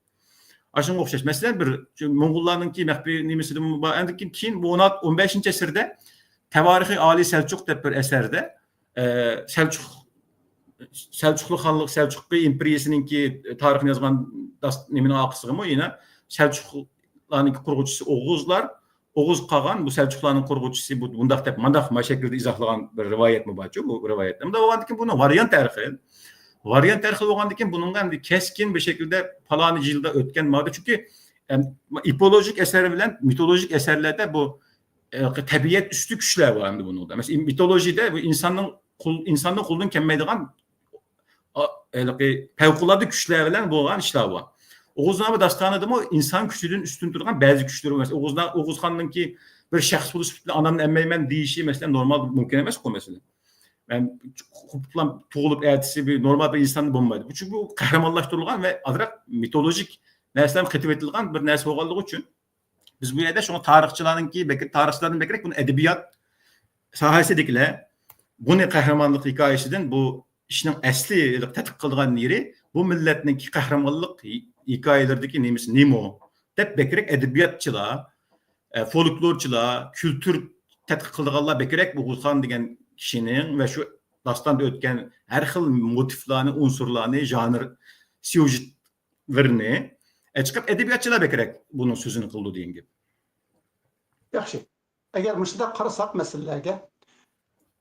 ئاشۇنىڭغا ئوخشاش. مەسىلەن، بىر موڭغۇللارنىڭكى مەخپىي نېمىسىدىمۇ بار. ئاندىن كېيىن، كېيىن بۇ ئون ئالتە، ئون بەشىنچى ئەسىردە تەۋارىخى ئالىي سەلچۇق دەپ بىر ئەسەردە، ئە، سەلچۇق، سەلچۇقلۇق خانلىق، سەلچۇق ئىمپېرىيىسىنىڭكى تارىخىنى يازغان داس-، نېمىنىڭ ئارقىسىغىمۇ يەنە سەلچۇقلارنىڭكى قۇرغۇچىسى ئوغۇزلار، ئوغۇز قالغان، بۇ سەلچۇقلارنىڭ قۇرغۇچىسى بۇ، بۇنداق دەپ، مانداق، ما شەكىلدە ئىزاھلىغان بىر رىۋايەتمۇ بارچۇ، بۇ رىۋايەتتە. بۇنداق بولغاندىكىن بۇنىڭ ۋارىيانت ھەر خىل. ۋارىيانت ھەر خىل بولغاندىكىن بۇنىڭغا ئەمدى كەسكىن بىر شەكىلدە پالانى يىلدا ئۆتكەن مادا. چۈنكى، ئەم، ئېپولوگىك ئەسەر بىلەن مىتولوگىك ئەسەرلەردە بۇ، ئە، تەبىئەت ئۈستى كۈچلەر بار ئەمدى بۇنىڭدا. مەسىلەن، مىتولوگىيەدە بۇ ئىنساننىڭ قول-، ئىنساننىڭ قولىدىن كەلمەيدىغان ئا، ھېلىقى پەۋقۇلئاددە كۈچلەر بىلەن بولغان ئىشلار بار. ئوغۇزنامە داستانىدىمۇ ئىنسان كۈچىدىن ئۈستۈن تۇرغان بەزى كۈچلىرى، مەسىلەن، ئوغۇزنا-، ئوغۇزخاننىڭكى بىر شەخس بولۇش سۈپىتى بىلەن ئانامنى ئەممەيمەن دېيىشى، مەسىلەن، نورمال مۇمكىن ئەمەسقۇ، مەسىلەن. مەن قوپۇپلا تۇغۇلۇپ ئەتىسى بىر نورمال بىر ئىنسان بولمايدۇ. چۈنكى بۇ قەھرىمانلاشتۇرۇلغان ۋە ئازراق مىتولوگىك نەرسىلەر قېتىۋېتىلغان بىر نەرسە بولغانلىقى ئۈچۈن، بىز بۇ يەردە شۇڭا تارىخچىلارنىڭكى بەك-، تارىخچىلاردىن بەكرەك بۇنى ئەدەبىيات ساھەسىدىكىلەر بۇنى قەھرىمانلىق ھېكايىسىدىن بۇ ئىشنىڭ ئەسلى تەتقىق قىلىدىغان يېرى بۇ مىللەتنىڭكى قەھرىمانلىق ھېكايىلىرىدىكى نېمىسى نېمۇ دەپ بەكرەك ئەدەبىياتچىلار، ئە، فولكلورچىلار، كۈلتۈر تەتقىق قىلىدىغانلار بەكرەك ئوغۇزخان دېگەن كىشىنىڭ ۋە شۇ داستاندا ئۆتكەن ھەر خىل موتىفلارنى، ئۇنسۇرلارنى، ژانىر، سيۇژېت ۋىرنى، ئە، چىقىپ ئەدەبىياتچىلار بەكرەك بۇنىڭ سۆزىنى قىلىدۇ دېگەن گەپ. ياخشى. ئەگەر مۇشۇنداق قارىساق مەسىلىلەرگە،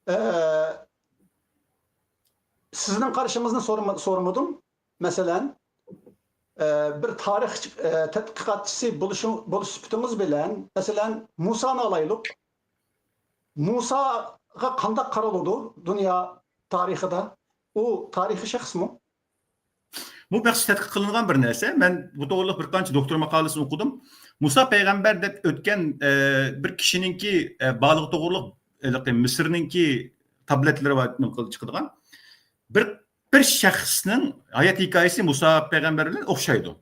ئە، سىزنىڭ قارىشىڭىزنى سورىما-، سورىمىدىم. مەسىلەن، ئە، بىر تارىخ، ئە، تەتقىقاتچىسى بولۇشۇڭ-، بولۇش سۈپىتىڭىز بىلەن، مەسىلەن، مۇسانى ئالايلۇق. مۇساغا قانداق قارىلىدۇ دۇنيا تارىخىدا؟ ئۇ تارىخىي شەخسمۇ؟ بۇ مەخسۇس تەتقىق قىلىنغان بىر نەرسە. مەن بۇ توغرىلىق بىر قانچە دوكتور ماقالىسىنى ئوقۇدۇم. مۇسا پەيغەمبەر دەپ ئۆتكەن، ئە، بىر كىشىنىڭكى، ئە، بارلىقى توغرىلىق، ھېلىقى مىسىرنىڭكى تابلېتلىرى بار، نېمە قىلىپ چىقىدىغان. بىر، بىر شەخسنىڭ ھايات ھېكايىسى مۇسا پەيغەمبەر بىلەن ئوخشايدۇ.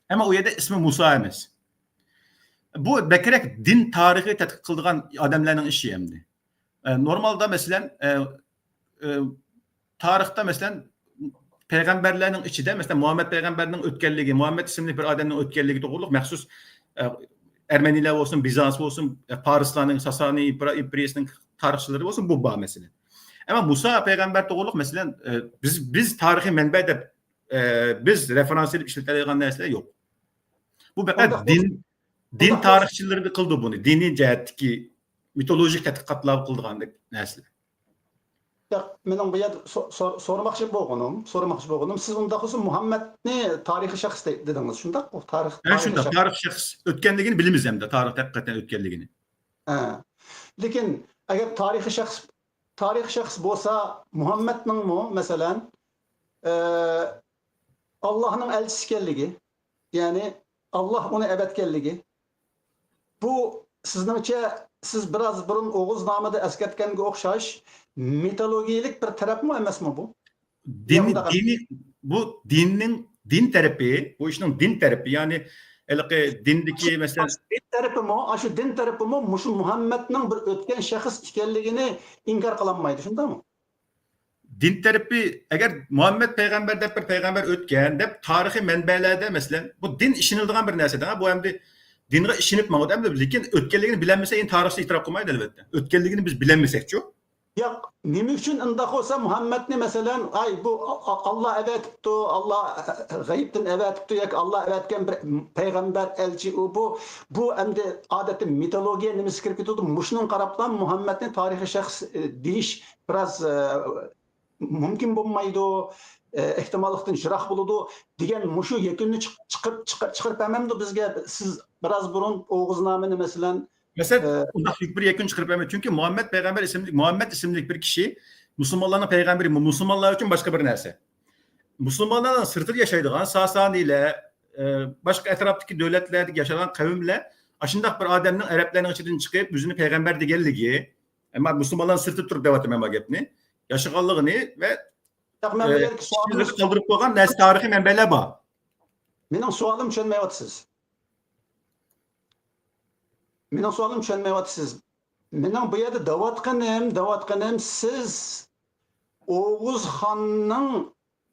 ئەمما ئۇ يەردە ئىسمى مۇسا ئەمەس. بۇ بەكرەك دىن تارىخى تەتقىق قىلىدىغان ئادەملەرنىڭ ئىشى ئەمدى. ئە، نورمالدا، مەسىلەن، ئە، ئە، تارىختا، مەسىلەن، پەيغەمبەرلەرنىڭ ئىچىدە، مەسىلەن، مۇھەممەد پەيغەمبەرنىڭ ئۆتكەنلىكى، مۇھەممەد ئىسىملىك بىر ئادەمنىڭ ئۆتكەنلىكى توغرۇلۇق مەخسۇس، ئە، ئەرمەنىيلەر بولسۇن، بىزانس بولسۇن، ئە، پارسلارنىڭ، ساسانىي ئىمپېرا-، ئىمپېرىيىسىنىڭ تارىخچىلىرى بولسۇن، بۇ بار مەسىلەن. ئەمما مۇسا پەيغەمبەر توغرۇلۇق، مەسىلەن، ئە، بىز، بىز تارىخىي مەنبە دەپ، ئە، بىز رېفېرانس ئېلىپ ئىشلىتەلەيدىغان نەرسىلەر يوق. بۇ پەقەت ئۇنداق دىن، بولسا، دىن ئۇنداق بولسا، تارىخچىلىرى قىلىدۇ بۇنى. دىنىي جەھەتتىكى مىتولوگىك تەتقىقاتلار قىلىدىغاندەك نەرسىلەر. ياق، مېنىڭ بۇ يەردە سو-، سور-، سورىماقچى بولغىنىم، سورىماقچى بولغىنىم، سىز ئۇنداق بولسا مۇھەممەدنى تارىخىي شەخس دە-، دېدىڭىز، شۇنداققۇ؟ تارىخ، ھە، تارىخىي شۇنداق، شەخس. تارىخ شەخس ئۆتكەنلىكىنى بىلىمىز ھەمدە تارىختا ھەقىقەتەن ئۆتكەنلىكىنى. ھە. لېكىن ئەگەر تارىخىي شەخس، تارىخىي شەخس بولسا، مۇھەممەدنىڭمۇ، مەسىلەن، ئە، ئاللاھنىڭ ئەلچىسى ئىكەنلىكى، يەنى ئاللاھ ئۇنى ئەۋەتكەنلىكى، بۇ سىزنىڭچە، سىز بىراز بۇرۇن ئوغۇزنامىدا ئەسكەرتكەنگە ئوخشاش مىتولوگىيەلىك بىر تەرەپمۇ ئەمەسمۇ بۇ؟ دىن، يا ئۇنداق ئەمەس. دىنىي، بۇ دىننىڭ، دىن تەرىپى، بۇ ئىشنىڭ دىن تەرىپى، يەنى ھېلىقى دىندىكى، مەسىلەن، دىن تەرىپىمۇ، ئاشۇ دىن تەرىپىمۇ مۇشۇ مۇھەممەدنىڭ بىر ئۆتكەن شەخس ئىكەنلىكىنى ئىنكار قىلالمايدۇ، شۇنداقمۇ؟ دىن تەرىپى، ئەگەر مۇھەممەد پەيغەمبەر دەپ بىر پەيغەمبەر ئۆتكەن دەپ تارىخىي مەنبەلەردە، مەسىلەن، بۇ دىن ئىشىنىلىدىغان بىر نەرسە، بۇ ئەمدى دىنغا ئىشىنىپ ماڭىدۇ، ئەمدى لېكىن ئۆتكەنلىكىنى بىلەلمىسە، يەنە تارىخچى ئېتىراپ قىلمايدۇ، ئەلۋەتتە. ئۆتكەنلىكىنى بىز بىلەلمىسەكچۇ؟ ياق، نېمە ئۈچۈن ئۇنداق بولسا مۇھەممەدنى، مەسىلەن، ئاي، بۇ ئا-، ئا-، ئاللا ئەۋەتىپتۇ، ئاللا غەيىبتىن ئەۋەتىپتۇ ياكى ئاللا ئەۋەتكەن بىر پەيغەمبەر، ئەلچى ئۇ، بۇ، بۇ ئەمدى ئادەتتە مىتولوگىيە نېمىسى كىرىپ كېتىدۇ. مۇشۇنىڭغا قاراپلا مۇھەممەدنى تارىخىي شەخس، ئە، دېيىش بىراز، ئە، مۇمكىن بولمايدۇ، ئە، ئېھتىماللىقتىن يىراق بولىدۇ دېگەن مۇشۇ يەكۈننى چىق-، چىقىپ، چىقىر-، چىقىرىپ بەرمەمدۇ بىزگە؟ سىز بىراز بۇرۇن ئوغۇزنامىنى، مەسىلەن، مەسىلەن، ئە، ئۇنداق بىر يەكۈن چىقىرىپ بەرمەيدۇ. چۈنكى مۇھەممەد پەيغەمبەر ئىسىملىك، مۇھەممەد ئىسىملىك بىر كىشى مۇسۇلمانلارنىڭ پەيغەمبىرى، مۇ-، مۇسۇلمانلار ئۈچۈن باشقا بىر نەرسە. مۇسۇلمانلارنىڭ سىرتىدا ياشايدىغان ساسانىيلەر، ئە، باشقا ئەتراپتىكى دۆلەتلەردە ياشىغان قەۋملەر ئاشۇنداق بىر ئادەمنىڭ ئەرەبلەرنىڭ ئىچىدىن چىقىپ، ئۆزىنى پەيغەمبەر دېگەنلىكى، ئەمما مۇسۇلمانلارنىڭ سىرتىدا تۇرۇپ دەۋاتىمەن بۇ گەپنى، ياشىغانلىقىنى ۋە، ياق، مەن ئە، بۇ يەردىكى سوئالىمىز قالدۇرۇپ قويغان نەرسە تارىخىي مەنبەلەر بار. مېنىڭ سوئالىمنى چۈشەنمەيۋاتىسىز. مېنىڭ سوئالىمنى چۈشەنمەيۋاتىسىز. مېنىڭ بۇ يەردە دەۋاتقىنىم، دەۋاتقىنىم، سىز ئوغۇز خاننىڭ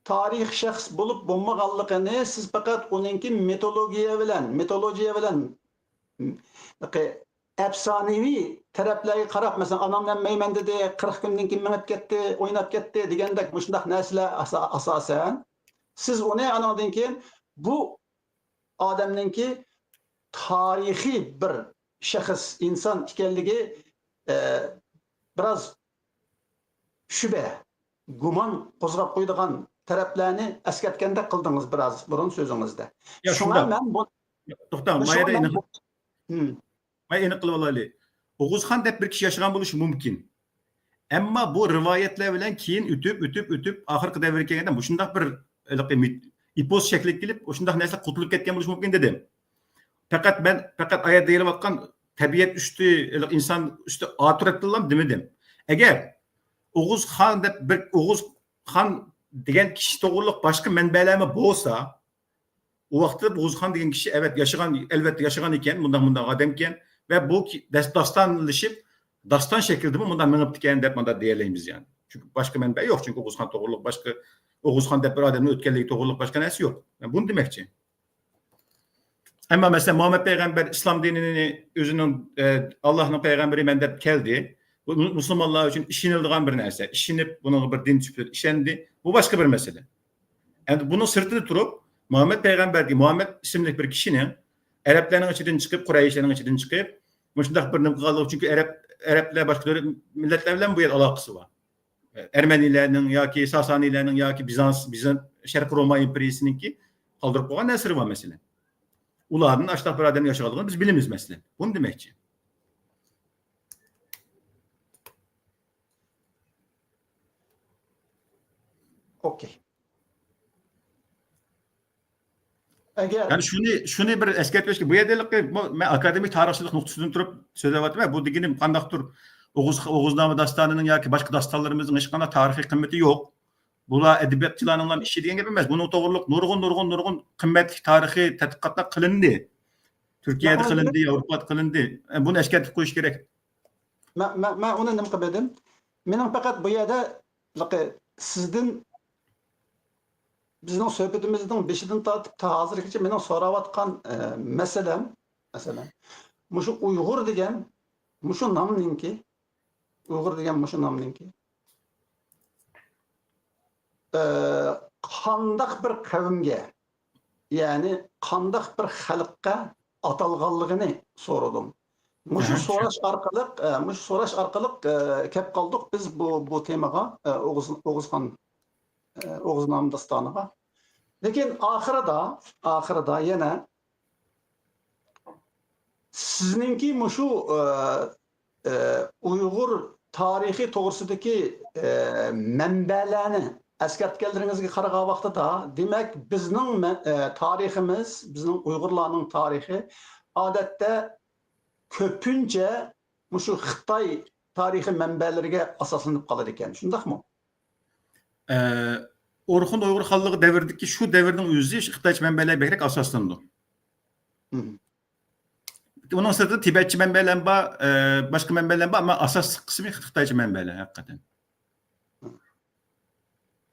تارىخىي شەخس بولۇپ بولمىغانلىقىنى، سىز پەقەت ئۇنىڭكى مىتولوگىيە بىلەن، مىتولوگىيە بىلەن، ئەپسانىۋى تەرەپلەرگە قاراپ، مەسىلەن، ئانام مەن مەيمەن دېدى، قىرىق كۈندىن كېيىن مېڭىپ كەتتى، ئويناپ كەتتى دېگەندەك مۇشۇنداق نەرسىلەر ئاسا-، ئاساسەن، سىز ئۇنى ئانىڭدىن كېيىن بۇ ئادەمنىڭكى تارىخىي بىر شەخس، ئىنسان ئىكەنلىكى، ئە، بىراز شۈبھە، گۇمان قوزغاپ قويىدىغان تەرەپلەرنى ئەسكەرتكەندەك قىلدىڭىز بىراز بۇرۇن سۆزىڭىزدە. يا، شۇڭا شۇنداق. مەن بۇ، يا، توختاڭ، شۇڭا مايەدە مەن ئېنىق. بۇ، ھىم. مەن ئېنىق قىلىپ ئالايلى. ئوغۇزخان دەپ بىر كىشى ياشىغان بولۇشى مۇمكىن. ئەمما بۇ رىۋايەتلەر بىلەن كېيىن ئۆتۈپ، ئۆتۈپ، ئۆتۈپ، ئاخىرقى دەۋرگە كەلگەندە مۇشۇنداق بىر ھېلىقى مىت-، ئېپوس شەكلىگە كېلىپ، مۇشۇنداق نەرسىلەر قۇتۇلۇپ كەتكەن بولۇشى مۇمكىن دېدىم. پەقەت مەن، پەقەت ئايەتتە دېيىلىۋاتقان تەبىئەت ئۈستى، ھېلىقى ئىنسان ئۈستى ئاتۇرەتتىنلا دېمىدىم. ئەگەر ئوغۇز خان دەپ بىر، ئوغۇز خان دېگەن كىشى توغرۇلۇق باشقا مەنبەلەرمۇ بولسا، ئۇ ۋاقىتتا ئوغۇزخان دېگەن كىشى، ئەۋەت، ياشىغان، ئەلۋەتتە ياشىغان ئىكەن، مۇنداق، مۇنداق ئادەم ئىكەن ۋە بۇ كى-، داس-، داستانلىشىپ، داستان شەكلىدىمۇ مۇنداق مېڭىپتىكەن دەپ مۇنداق دېيەلەيمىز، يەنى. چۈنكى باشقا مەنبە يوق، چۈنكى ئوغۇزخان توغرۇلۇق باشقا، ئوغۇزخان دەپ بىر ئادەمنىڭ ئۆتكەنلىكى توغرۇلۇق باشقا نەرسە يوق. مەن بۇنى دېمەكچى. ئەمما، مەسىلەن، مۇھەممەد پەيغەمبەر ئىسلام دىنىنى ئۆزىنىڭ، ئە، ئاللاھنىڭ پەيغەمبىرى مەن دەپ كەلدى. بۇ مۇ-، مۇسۇلمانلار ئۈچۈن ئىشىنىلىدىغان بىر نەرسە. ئىشىنىپ، بۇنىڭغا بىر دىن سۈپىتىدە ئىشەندى. بۇ باشقا بىر مەسىلە. ئەمدى بۇنىڭ سىرتىدا تۇرۇپ، مۇھەممەد پەيغەمبەردىن، مۇھەممەد ئىسىملىك بىر كىشىنىڭ ئەرەبلەرنىڭ ئىچىدىن چىقىپ، قۇرەيشلەرنىڭ ئىچىدىن چىقىپ، مۇشۇنداق بىر نېمە قىلغانلىقى، چۈنكى ئەرەب، ئەرەبلەر باشقا دۆلەت، مىللەتلەر بىلەن بۇ يەردە ئالاقىسى بار. ئەرمەنىيلەرنىڭ ياكى ساسانىيلەرنىڭ ياكى بىزانس، بىزان-، شەرقىي روما ئىمپېرىيىسىنىڭكى قالدۇرۇپ قويغان نەرسىلىرى بار، مەسىلەن. ئۇلاردىن ئاشۇنداق بىر ئادەمنىڭ ياشىغانلىقىنى بىز بىلىمىز، مەسىلەن. بۇنى دېمەكچى. ئوكەي. ئەگەر يەنى شۇنى، شۇنى بىر ئەسكەرتىۋېتىشكە، بۇ يەردە ھېلىقى، بۇ، مەن ئاكادېمىك تارىخچىلىق نۇقتىسىدىن تۇرۇپ سۆزلەۋاتىمەن. بۇ دېگىنىم قانداقتۇر ئوغۇز، ئوغۇزنامە داستانىنىڭ ياكى باشقا داستانلىرىمىزنىڭ ھېچقانداق تارىخىي قىممىتى يوق. بۇلار ئەدەبىياتچىلارنىڭلا ئىشى دېگەن گەپ ئەمەس. بۇنىڭ توغرۇلۇق نۇرغۇن، نۇرغۇن، نۇرغۇن قىممەتلىك تارىخىي تەتقىقاتلار قىلىندى. تۈركىيەدە قىلىندى، ياۋروپادا قىلىندى. بۇنى ئەسكەرتىپ قويۇش كېرەك. مەن، مەن، مەن ئۇنى نېمە قىلمىدىم؟ مېنىڭ پەقەت بۇ يەردە، لىقى، سىزدىن، بىزنىڭ سۆھبىتىمىزنىڭ بېشىدىن تارتىپ تا ھازىرغىچە مېنىڭ سوراۋاتقان، ئە، مەسىلەم، مەسىلەن، مۇشۇ ئۇيغۇر دېگەن مۇشۇ نامنىڭكى، ئۇيغۇر دېگەن مۇشۇ نامنىڭكى، ئە، قانداق بىر قەۋمگە، يەنى قانداق بىر خەلققە ئاتالغانلىقىنى سورىدىم. مۇشۇ سوراش ئارقىلىق، ئە، مۇشۇ سوراش ئارقىلىق، ئە، كەپ قالدۇق بىز بۇ، بۇ تېمىغا، ئە، ئوغۇز، ئوغۇزخان، ئە، ئوغۇزنامە داستانىغا. لېكىن ئاخىرىدا، ئاخىرىدا يەنە سىزنىڭكى مۇشۇ، ئە، ئە، ئۇيغۇر تارىخى توغرىسىدىكى، ئە، مەنبەلەرنى ئەسكەرتكەنلىرىڭىزگە قارىغان ۋاقتىدا، دېمەك، بىزنىڭ مە-، ئە، تارىخىمىز، بىزنىڭ ئۇيغۇرلارنىڭ تارىخى ئادەتتە كۆپىنچە مۇشۇ خىتاي تارىخىي مەنبەلىرىگە ئاساسلىنىپ قالىدىكەن، شۇنداقمۇ؟ ئە، ئورخۇن ئۇيغۇر خانلىقى دەۋرىدىكى شۇ دەۋرنىڭ ئۆزى خىتايچە مەنبەلەرگە بەكرەك ئاساسلىنىدۇ. مم. ئۇنىڭ سىرتىدا تىبەتچە مەنبەلەر بار، ئە، باشقا مەنبەلەر بار، ئەمما ئاساسلىق قىسمى خىتايچە مەنبەلەر ھەقىقەتەن.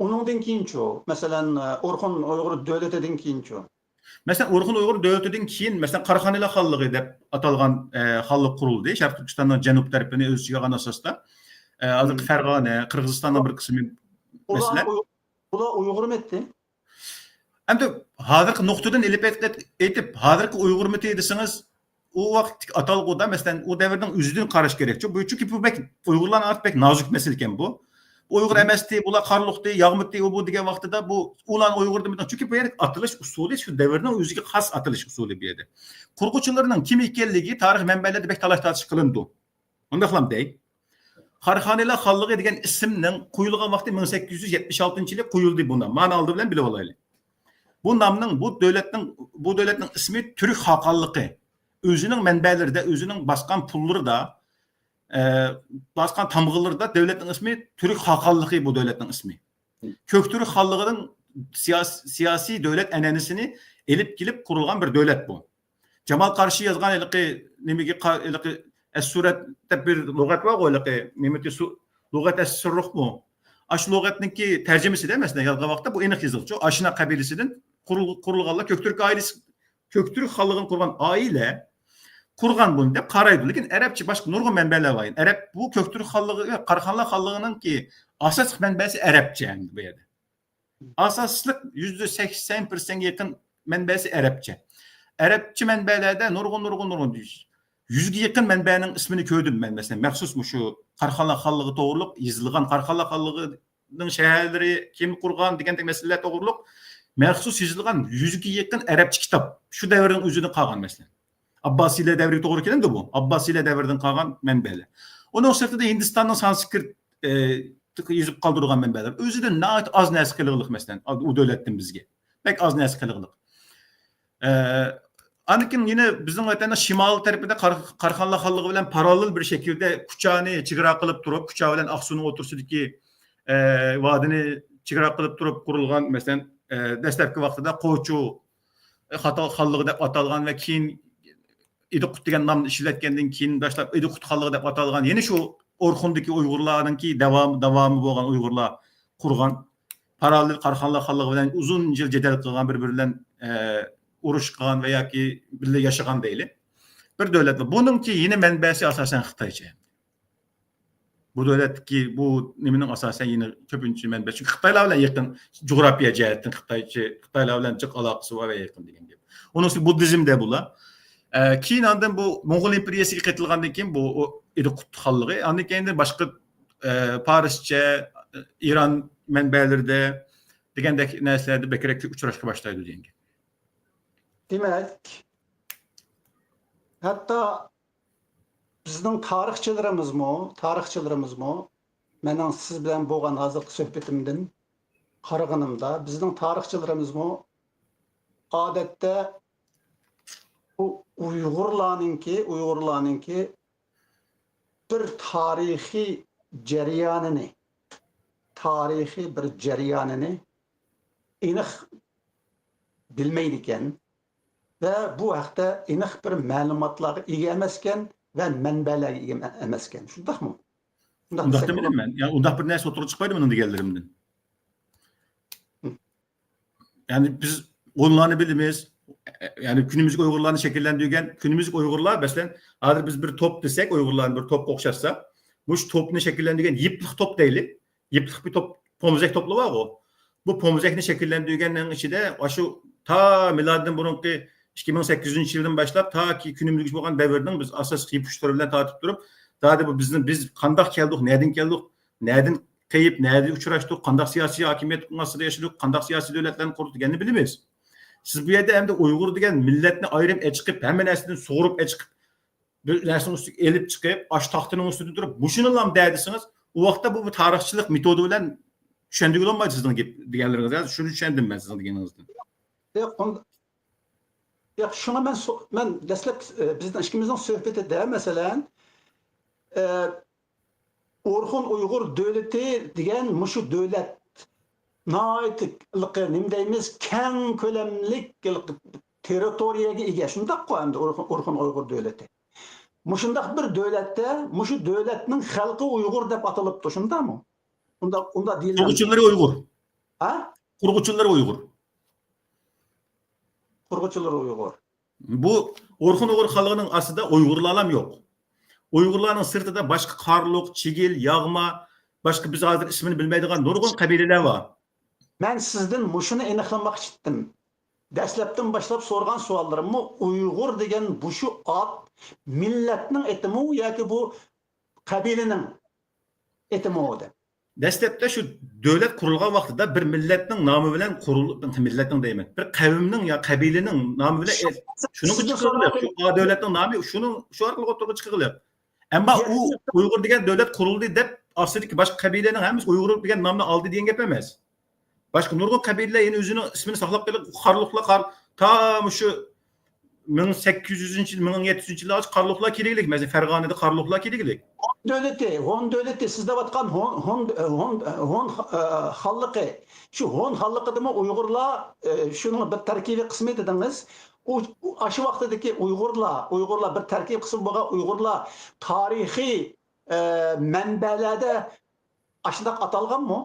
ئۇنىڭدىن كېيىنچۇ؟ مەسىلەن، ئورخۇن ئۇيغۇر دۆلىتىدىن كېيىنچۇ؟ مەسىلەن، ئورخۇن ئۇيغۇر دۆلىتىدىن كېيىن، مەسىلەن، قاراخانىيلار خانلىقى دەپ ئاتالغان، ئە، خانلىق قۇرۇلدى. شەرقىي تۈركىستاننىڭ جەنۇب تەرىپىنى ئۆز ئىچىگە ئالغان ئاساستا، ئە، ھازىرقى فەرغانە، قىرغىزىستاننىڭ بىر قىسمى، مەسىلەن. ئۇلار ئۇيغۇرمۇ ئىدى؟ ئەمدى ھازىرقى نۇقتىدىن ئېلىپ ئېيتىپ، ھازىرقى ئۇيغۇرمىتى دېسىڭىز، ئۇ ۋاقىتتىكى ئاتالغۇدا، مەسىلەن، ئۇ دەۋرنىڭ ئۆزىدىن قاراش كېرەك. چۈنكى بۇ بەك ئۇيغۇرلارنىڭ ئارىسىدا بەك نازۇك مەسىلە ئىكەن بۇ. بۇ ئۇيغۇر ئەمەستى، بۇلار قارلۇقتى، ياغمۇتى، ئۇ بۇ دېگەن ۋاقتىدا بۇ ئۇلارنى ئۇيغۇر دېمەيدۇ. چۈنكى بۇ يەردە ئاتىلىش ئۇسۇلى شۇ دەۋرنىڭ ئۆزىگە خاس ئاتىلىش ئۇسۇلى بۇ يەردە. قۇرغۇچىلىرىنىڭ كىم ئىكەنلىكى تارىخ مەنبەلەردە بەك تالاش-تارتىش قىلىنىدۇ. ئۇنداقلام دەي. قاراخانىيلار خانلىقى دېگەن ئىسىمنىڭ قويۇلغان ۋاقتى مىڭ سەككىز يۈز يەتمىش ئالتىنچى يىلى قويۇلدى بۇ نام. مانا ئالدى بىلەن بىلىپ ئالايلى. بۇ نامنىڭ، بۇ دۆلەتنىڭ، بۇ دۆلەتنىڭ ئىسمى تۈرك خاقانلىقى. ئۆزىنىڭ مەنبەلىرىدە، ئۆزىنىڭ باسقان پۇللىرىدا، ئە، باسقان تامغىلىرىدا دۆلەتنىڭ ئىسمى تۈرك خاقانلىقى بۇ دۆلەتنىڭ ئىسمى. كۆكتۈرك خانلىقىنىڭ سىياس-، سىياسىي دۆلەت ئەنئەنىسىنى ئېلىپ كېلىپ قۇرۇلغان بىر دۆلەت بۇ. جامال قارشى يازغان ھېلىقى نېمىگە قا-، ھېلىقى ئەسسۇرەت دەپ بىر لۇغەت بارغۇ، ھېلىقى نېمىتى سۇ-، لۇغەت ئەسسۇرۇقمۇ؟ ئاشۇ لۇغەتنىڭكى تەرجىمىسىدە، مەسىلەن، يازغان ۋاقىتتا بۇ ئېنىق يېزىلغۇچۇ. ئاشنا قەبىلىسىدىن قۇرۇل-، قۇرۇلغانلار كۆكتۈرك ئائىلىسى، كۆكتۈرك خانلىقىنى قۇرغان ئائىلە قۇرغان بۇنى دەپ قارايدۇ. لېكىن ئەرەبچە باشقا نۇرغۇن مەنبەلەر بار. ئەرەب بۇ كۆكتۈرك خانلىقى، قاراخانلار خانلىقىنىڭكى ئاساسلىق مەنبەسى ئەرەبچە ئەمدى بۇ يەردە. ئاساسلىق يۈزدە سەكسەن پىرسەنتكە يېقىن مەنبەسى ئەرەبچە. ئەرەبچە مەنبەلەردە نۇرغۇن، نۇرغۇن، نۇرغۇن، يۈزگە يېقىن مەنبەنىڭ ئىسمىنى كۆردۈم مەن. مەسىلەن، مەخسۇس مۇشۇ قاراخانلار خانلىقى توغرۇلۇق يېزىلغان، قاراخانلار خانلىقىنىڭ شەھەرلىرى كىم قۇرغان دېگەندەك مەسىلىلەر توغرۇلۇق مەخسۇس يېزىلغان يۈزگە يېقىن ئەرەبچە كىتاب شۇ دەۋرنىڭ ئۆزىدە قالغان، مەسىلەن. ئابباسىيلار دەۋرىگە توغرا كېلىدۇ بۇ. ئابباسىيلار دەۋرىدىن قالغان مەنبەلەر. ئۇنىڭ سىرتىدا ھىندىستاننىڭ سانسكرىت، ئە، يېزىپ قالدۇرغان مەنبەلەر. ئۆزىدىن ناھايىتى ئاز نەرسە قېلىغلىق، مەسىلەن، ئۇ دۆلەتتىن بىزگە. بەك ئاز نەرسە قېلىغلىق. ئە، ئاندىن كېيىن يەنە بىزنىڭ ۋەتەننىڭ شىمالىي تەرىپىدە قار-، قاراخانلار خانلىقى بىلەن پاراللېل بىر شەكىلدە كۇچانى چېگرا قىلىپ تۇرۇپ، كۇچا بىلەن ئاقسۇنىڭ ئوتتۇرىسىدىكى، ئە، ۋادىنى چېگرا قىلىپ تۇرۇپ قۇرۇلغان، مەسىلەن، ئە، دەسلەپكى ۋاقتىدا قوچۇ، ئە، خاتا-، خانلىقى دەپ ئاتالغان ۋە كېيىن ئىدىقۇت دېگەن نامنى ئىشلەتكەندىن كېيىن باشلاپ ئىدىقۇت خانلىقى دەپ ئاتالغان، يەنە شۇ ئورخۇندىكى ئۇيغۇرلارنىڭكى داۋام-، داۋامى بولغان ئۇيغۇرلار قۇرغان، پاراللېل قاراخانلار خانلىقى بىلەن ئۇزۇن يىل جېدەل قىلغان، بىر-بىرى بىلەن، ئە، ئۇرۇشقان ۋە ياكى بىللە ياشىغان دەيلى. بىر دۆلەت بار. بۇنىڭكى يەنە مەنبەسى ئاساسەن خىتايچە. بۇ دۆلەتتىكى بۇ نېمىنىڭ ئاساسەن يەنە كۆپىنچە مەنبە، چۈنكى خىتايلار بىلەن يېقىن، جۇغراپىيە جەھەتتىن خىتايچە، خىتايلار بىلەن جىق ئالاقىسى بار ۋە يېقىن دېگەن گەپ. ئۇنىڭ ئۈستىگە بۇددىزم دە بۇلار. ئە، كېيىن ئاندىن بۇ موڭغۇل ئىمپېرىيەسىگە قېتىلغاندىن كېيىن بۇ، ئۇ ئىدىقۇت خانلىقى، ئاندىن كېيىن باشقا، ئە، پارسچە، ئىران مەنبەلىرىدە دېگەندەك نەرسىلەردە بەكرەك ئۇچراشقا باشلايدۇ دېگەن گەپ. دېمەك، ھەتتا بىزنىڭ تارىخچىلىرىمىزمۇ، تارىخچىلىرىمىزمۇ، مېنىڭ سىز بىلەن بولغان ھازىرقى سۆھبىتىمدىن قارىغىنىمدا، بىزنىڭ تارىخچىلىرىمىزمۇ ئادەتتە بۇ ئۇيغۇرلارنىڭكى، ئۇيغۇرلارنىڭكى بىر تارىخىي جەريانىنى، تارىخىي بىر جەريانىنى ئېنىق بىلمەيدىكەن ۋە بۇ ھەقتە ئېنىق بىر مەلۇماتلارغا ئىگە ئەمەسكەن ۋە مەنبەلەرگە ئىگە ئەمەسكەن. شۇنداقمۇ؟ ئۇنداق دېمىدىم مەن. يا، ئۇنداق بىر نەرسە ئوتتۇرىغا چىقمايدۇ مېنىڭ دېگەنلىرىمدىن. يەنى بىز ئۇلارنى بىلىمىز. يەنى كۈنىمىزدىكى ئۇيغۇرلارنى شەكىللەندۈرگەن، كۈنىمىزدىكى ئۇيغۇرلار، مەسىلەن، ھازىر بىز بىر توپ دېسەك، ئۇيغۇرلارنى بىر توپقا ئوخشاتساق، مۇشۇ توپنى شەكىللەندۈرگەن يىپلىق توپ دەيلى. يىپلىق بىر توپ، پومزەك توپلار بارغۇ. بۇ پومزەكنى شەكىللەندۈرگەننىڭ ئىچىدە ئاشۇ تا مىلادىدىن بۇرۇنقى ئىككى مىڭ سەككىزىنچى يىلدىن باشلاپ تاكى كۈنىمىزگىچە بولغان دەۋرنىڭ بىز ئاساسلىق يىپ ئۇچلىرى بىلەن تارتىپ تۇرۇپ، زادى بۇ بىزنى، بىز قانداق كەلدۇق، نەدىن كەلدۇق، نەدىن قېيىپ، نەدە ئۇچراشتۇق، قانداق سىياسىي ھاكىمىيەتنىڭ ئاستىدا ياشىدۇق، قانداق سىياسىي دۆلەتلەرنى قۇردۇق دېگەننى بىلىمىز. سىز بۇ يەردە ئەمدى ئۇيغۇر دېگەن مىللەتنى ئايرىم ئەچىقىپ، ھەممە نەرسىدىن سۇغۇرۇپ ئەچىقىپ، بىر نەرسىنىڭ ئۈستىگە ئېلىپ چىقىپ، ئاشۇ تاختىنىڭ ئۈستىدە تۇرۇپ، مۇشۇنىلام دە دېسىڭىز، ئۇ ۋاقىتتا بۇ، بۇ تارىخچىلىق مېتودى بىلەن چۈشەندۈرگىلى بولمايدۇ سىزنىڭ گەپ دېگەنلىرىڭىز. شۇنى چۈشەندىم مەن سىزنىڭ دېگىنىڭىزدىن. ياق، ئۇند-، ياق، شۇڭا مەن سو-، مەن دەسلەپ، ئە، بىزنىڭ ئىككىمىزنىڭ سۆھبىتىدە، مەسىلەن، ئە، ئورخۇن ئۇيغۇر دۆلىتى دېگەن مۇشۇ دۆلەت ناھايىتى، نېمە دەيمىز، كەڭ كۆلەملىك تېررىتورىيەگە ئىگە. شۇنداققۇ ئەمدى ئورخۇن، ئورخۇن ئۇيغۇر دۆلىتى. مۇشۇنداق بىر دۆلەتتە مۇشۇ دۆلەتنىڭ خەلقى ئۇيغۇر دەپ ئاتىلىپتۇ، شۇنداقمۇ؟ ئۇنداق، ئۇنداق دېيىلمەيدۇ. قۇرغۇچىلىرى ئۇيغۇر. ھە؟ قۇرغۇچىلىرى ئۇيغۇر. قۇرغۇچىلىرى ئۇيغۇر. بۇ ئورخۇن ئۇيغۇر خانلىقىنىڭ ئاستىدا ئۇيغۇرلارلام يوق. ئۇيغۇرلارنىڭ سىرتىدا باشقا قارلۇق، چىگىل، ياغما، باشقا بىز ھازىر ئىسمىنى بىلمەيدىغان نۇرغۇن قەبىلىلەر بار. مەن سىزدىن مۇشۇنى ئېنىقلىماقچى ئىدىم. دەسلەپتىن باشلاپ سورىغان سوئاللىرىممۇ ئۇيغۇر دېگەن مۇشۇ ئات مىللەتنىڭ ئېتىمۇ ياكى بۇ قەبىلىنىڭ ئېتىمۇ دەپ. دەسلەپتە شۇ دۆلەت قۇرۇلغان ۋاقتىدا بىر مىللەتنىڭ نامى بىلەن قۇرۇل-، مىللەتنىڭ دەيمەن، بىر قەۋمنىڭ يا قەبىلىنىڭ نامى بىلەن، شۇ-، ئە، شۇنىڭغا سىزدىن چىقىرىلىپ، سورىغان شۇ ئا دۆلەتنىڭ نامى شۇنىڭ، شۇ ئارقىلىق ئوتتۇرىغا چىقىرىلىپ. ئەمما ئۇ ئۇيغۇر دېگەن دۆلەت قۇرۇلدى دەپ، ئاستىدىكى باشقا قەبىلىنىڭ ھەممىسى ئۇيغۇر دېگەن نامنى ئالدى دېگەن گەپ ئەمەس. باشقا نۇرغۇن قەبىلىلەر يەنە ئۆزىنىڭ ئىسمىنى ساقلاپ قېلىپ، قارلۇقلار، قار-، تا مۇشۇ مىڭ سەككىز يۈزىنچى، مىڭ يەتتە يۈزىنچى يىللارغىچە قارلۇقلار كېلىگلىك، مەسىلەن، فەرغانىدە قارلۇقلار كېلىگلىك. ھون دۆلىتى، ھون دۆلىتى، سىز دەۋاتقان ھون، ھون، ھون، ھون، ئە، خانلىقى. شۇ ھون خانلىقىدىمۇ ئۇيغۇرلار، ئە، شۇنىڭ بىر تەركىبىي قىسمى دېدىڭىز. ئۇ، ئۇ، ئاشۇ ۋاقتىدىكى ئۇيغۇرلار، ئۇيغۇرلار بىر تەركىبىي قىسمى بولغان ئۇيغۇرلار تارىخىي، ئە، مەنبەلەردە ئاشۇنداق ئاتالغانمۇ؟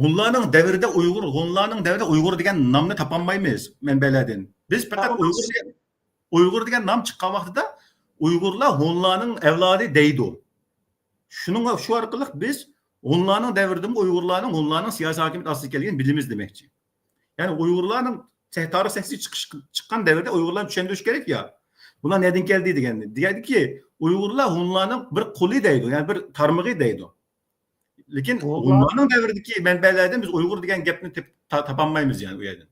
ھونلارنىڭ دەۋرىدە ئۇيغۇر، ھونلارنىڭ دەۋرىدە ئۇيغۇر دېگەن نامنى تاپالمايمىز مەنبەلەردىن. بىز پەقەت ئۇيغۇر دېگەن، ئۇيغۇر دېگەن نام چىققان ۋاقتىدا ئۇيغۇرلار ھونلارنىڭ ئەۋلادى دەيدۇ. شۇنىڭ، شۇ ئارقىلىق بىز ھونلارنىڭ دەۋرىدىمۇ ئۇيغۇرلارنىڭ، ھونلارنىڭ سىياسىي ھاكىمىيەت ئاستىغا كەلگىنىنى بىلىمىز دېمەكچى. يەنى ئۇيغۇرلارنىڭ سەھ-، تارىخ سەھىپىسى چىقىش، چىققان دەۋردە ئۇيغۇرلارنى چۈشەندۈرۈش كېرەك يا. بۇلار نەدىن كەلدى دېگەننى. دېگەندىكى، ئۇيغۇرلار ھونلارنىڭ بىر قولى دەيدۇ، يەنى بىر تارمىقى دەيدۇ. لېكىن ھونلار- ھونلارنىڭ دەۋرىدىكى مەنبەلەردىن بىز ئۇيغۇر دېگەن گەپنى تېپ-، تا-، تاپالمايمىز يەنى ئۇ يەردىن.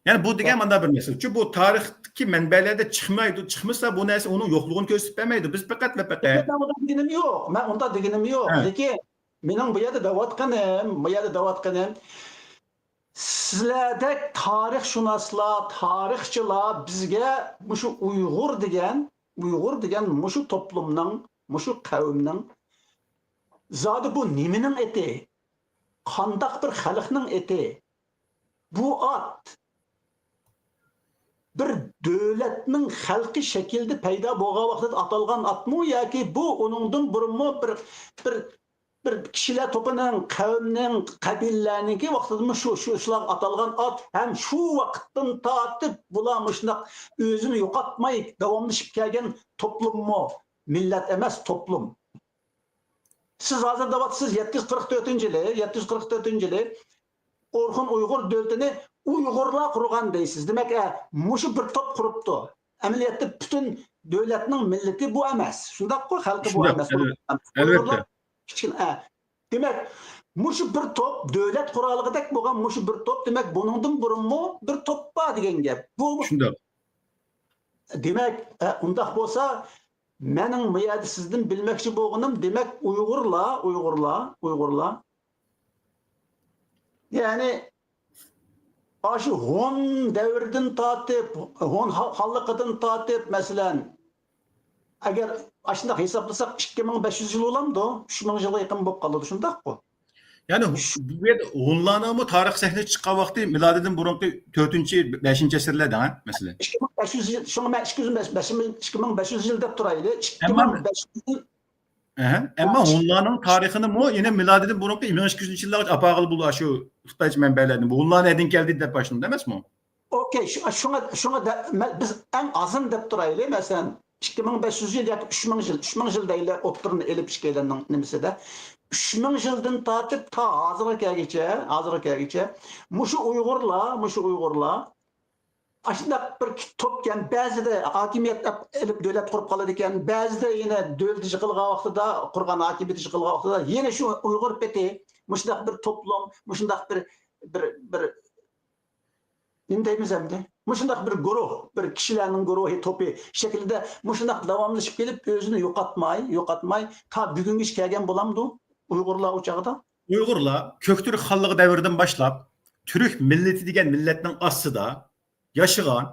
يەنى بۇ دېگەن مانا بىر مەسىلە. چۈنكى بۇ تارىختىكى مەنبەلەردە چىقمايدۇ، چىقمىسا بۇ نەرسە ئۇنىڭ يوقلۇغىنى كۆرسىتىپ بەرمەيدۇ. بىز پەقەت ۋە پەقەت مەن ئۇنداق دېگىنىم يوق. مەن ئۇنداق دېگىنىم يوق. ھە. لېكىن مېنىڭ بۇ يەردە دەۋاتقىنىم، بۇ يەردە دەۋاتقىنىم، سىلەردەك تارىخشۇناسلار، تارىخچىلار بىزگە مۇشۇ ئۇيغۇر دېگەن، ئۇيغۇر دېگەن مۇشۇ توپلۇمنىڭ، مۇشۇ قەۋمنىڭ زادى بۇ نېمىنىڭ ئېتى؟ قانداق بىر خەلقنىڭ ئېتى؟ بۇ ئات بىر دۆلەتنىڭ خەلقى شەكلىدە پەيدا بولغان ۋاقتىدا ئاتالغان ئاتمۇ ياكى بۇ ئۇنىڭدىن بۇرۇنمۇ بىر، بىر، بىر كىشىلەر توپىنىڭ، قەۋمنىڭ، قەبىلىلەرنىڭكى ۋاقتىدىمۇ شۇ، شۇ، شۇلارغا ئاتالغان ئات ھەم شۇ ۋاقىتتىن تارتىپ بۇلار مۇشۇنداق ئۆزىنى يوقاتماي داۋاملىشىپ كەلگەن توپلۇممۇ؟ مىللەت ئەمەس، توپلۇم. سىز ھازىر دەۋاتىسىز، يەتتە يۈز قىرىق تۆتىنچى يىلى، يەتتە يۈز قىرىق تۆتىنچى يىلى ئورخۇن ئۇيغۇر دۆلىتىنى ئۇيغۇرلار قۇرغان دەيسىز. دېمەك، ئە، مۇشۇ بىر توپ قۇرۇپتۇ. ئەمەلىيەتتە پۈتۈن دۆلەتنىڭ مىللىتى بۇ ئەمەس. شۇنداققۇ؟ خەلقى بۇ شۇنداق، ئەمەس. ئەلۋەتتە. ئۇيغۇرلار كىچىككىنە، ئە. دېمەك، مۇشۇ بىر توپ، دۆلەت قورالىدەك بولغان مۇشۇ بىر توپ، دېمەك، بۇنىڭدىن بۇرۇنمۇ بىر توپ بار دېگەن گەپ. بۇ شۇنداق. دېمەك، ئە، ئۇنداق بولسا، مېنىڭ بۇ يەردە سىزدىن بىلمەكچى بولغىنىم، دېمەك، ئۇيغۇرلار، ئۇيغۇرلار، ئۇيغۇرلار. يەنى، ئاشۇ ھون دەۋرىدىن تارتىپ، ھون خا-، خانلىقىدىن تارتىپ، مەسىلەن، ئەگەر ئاشۇنداق ھېسابلىساق، ئىككى مىڭ بەش يۈز يىل بولامدۇ؟ ئۈچ مىڭ يىلغا يېقىن بولۇپ قالىدۇ، شۇنداققۇ؟ يەنى بۇ يەردە ھونلارنىڭمۇ تارىخ سەھنىسىگە چىققان ۋاقتى مىلادىدىن بۇرۇنقى تۆتىنچى، بەشىنچى ئەسىرلەردە، ھە، مەسىلەن. ئىككى مىڭ بەش يۈز يىل، شۇڭا مەن ئىككى يۈز بەش، بەش مىڭ، ئىككى مىڭ بەش يۈز يىل دەپ تۇرايلى. ئەمما ئىككى مىڭ بەش يۈز يىل. ئەھە. ئەمما ھونلارنىڭ تارىخىنىمۇ يەنە مىلادىدىن بۇرۇنقى مىڭ ئىككى يۈز يىللارغىچە ئاپارغىلى بولىدۇ، ئاشۇ خىتايچە مەنبەلەردىن. بۇ ھونلار نەدىن كەلدى دەپ باشلىنىدۇ ئەمەسمۇ؟ ئوكەي، شۇ-، شۇڭا، شۇڭا دە-، مە-، بىز ئەڭ ئازىنى دەپ تۇرايلى، مەسىلەن، ئىككى مىڭ بەش يۈز يىل ياكى ئۈچ مىڭ يىل، ئۈچ مىڭ يىل دەيلى، ئوتتۇرىنى ئېلىپ ئىككىيلەننىڭ نېمىسىدە. ئۈچ مىڭ يىلدىن تارتىپ تا ھازىرغا كەلگۈچە، ھازىرغا كەلگۈچە مۇشۇ ئۇيغۇرلار، مۇشۇ ئۇيغۇرلار ئاشۇنداق بىر توپ، يەنى بەزىدە ھاكىمىيەت ئېلىپ دۆلەت قۇرۇپ قالىدىكەن، بەزىدە يەنە دۆلىتى يىقىلغان ۋاقتىدا، قۇرغان ھاكىمىيىتى يىقىلغان ۋاقتىدا يەنە شۇ ئۇيغۇر پېتى مۇشۇنداق بىر توپلۇم، مۇشۇنداق بىر، بىر، بىر نېمە دەيمىز ئەمدى؟ مۇشۇنداق بىر گۇرۇھ، بىر كىشىلەرنىڭ گۇرۇھى، توپى شەكلىدە مۇشۇنداق داۋاملىشىپ كېلىپ، ئۆزىنى يوقاتماي، يوقاتماي، تا بۈگۈنگىچە كەلگەن بولامدۇ ئۇيغۇرلار ئۇ چاغدا؟ ئۇيغۇرلار كۆكتۈرك خانلىقى دەۋرىدىن باشلاپ، تۈرك مىللىتى دېگەن مىللەتنىڭ ئاستىدا ياشىغان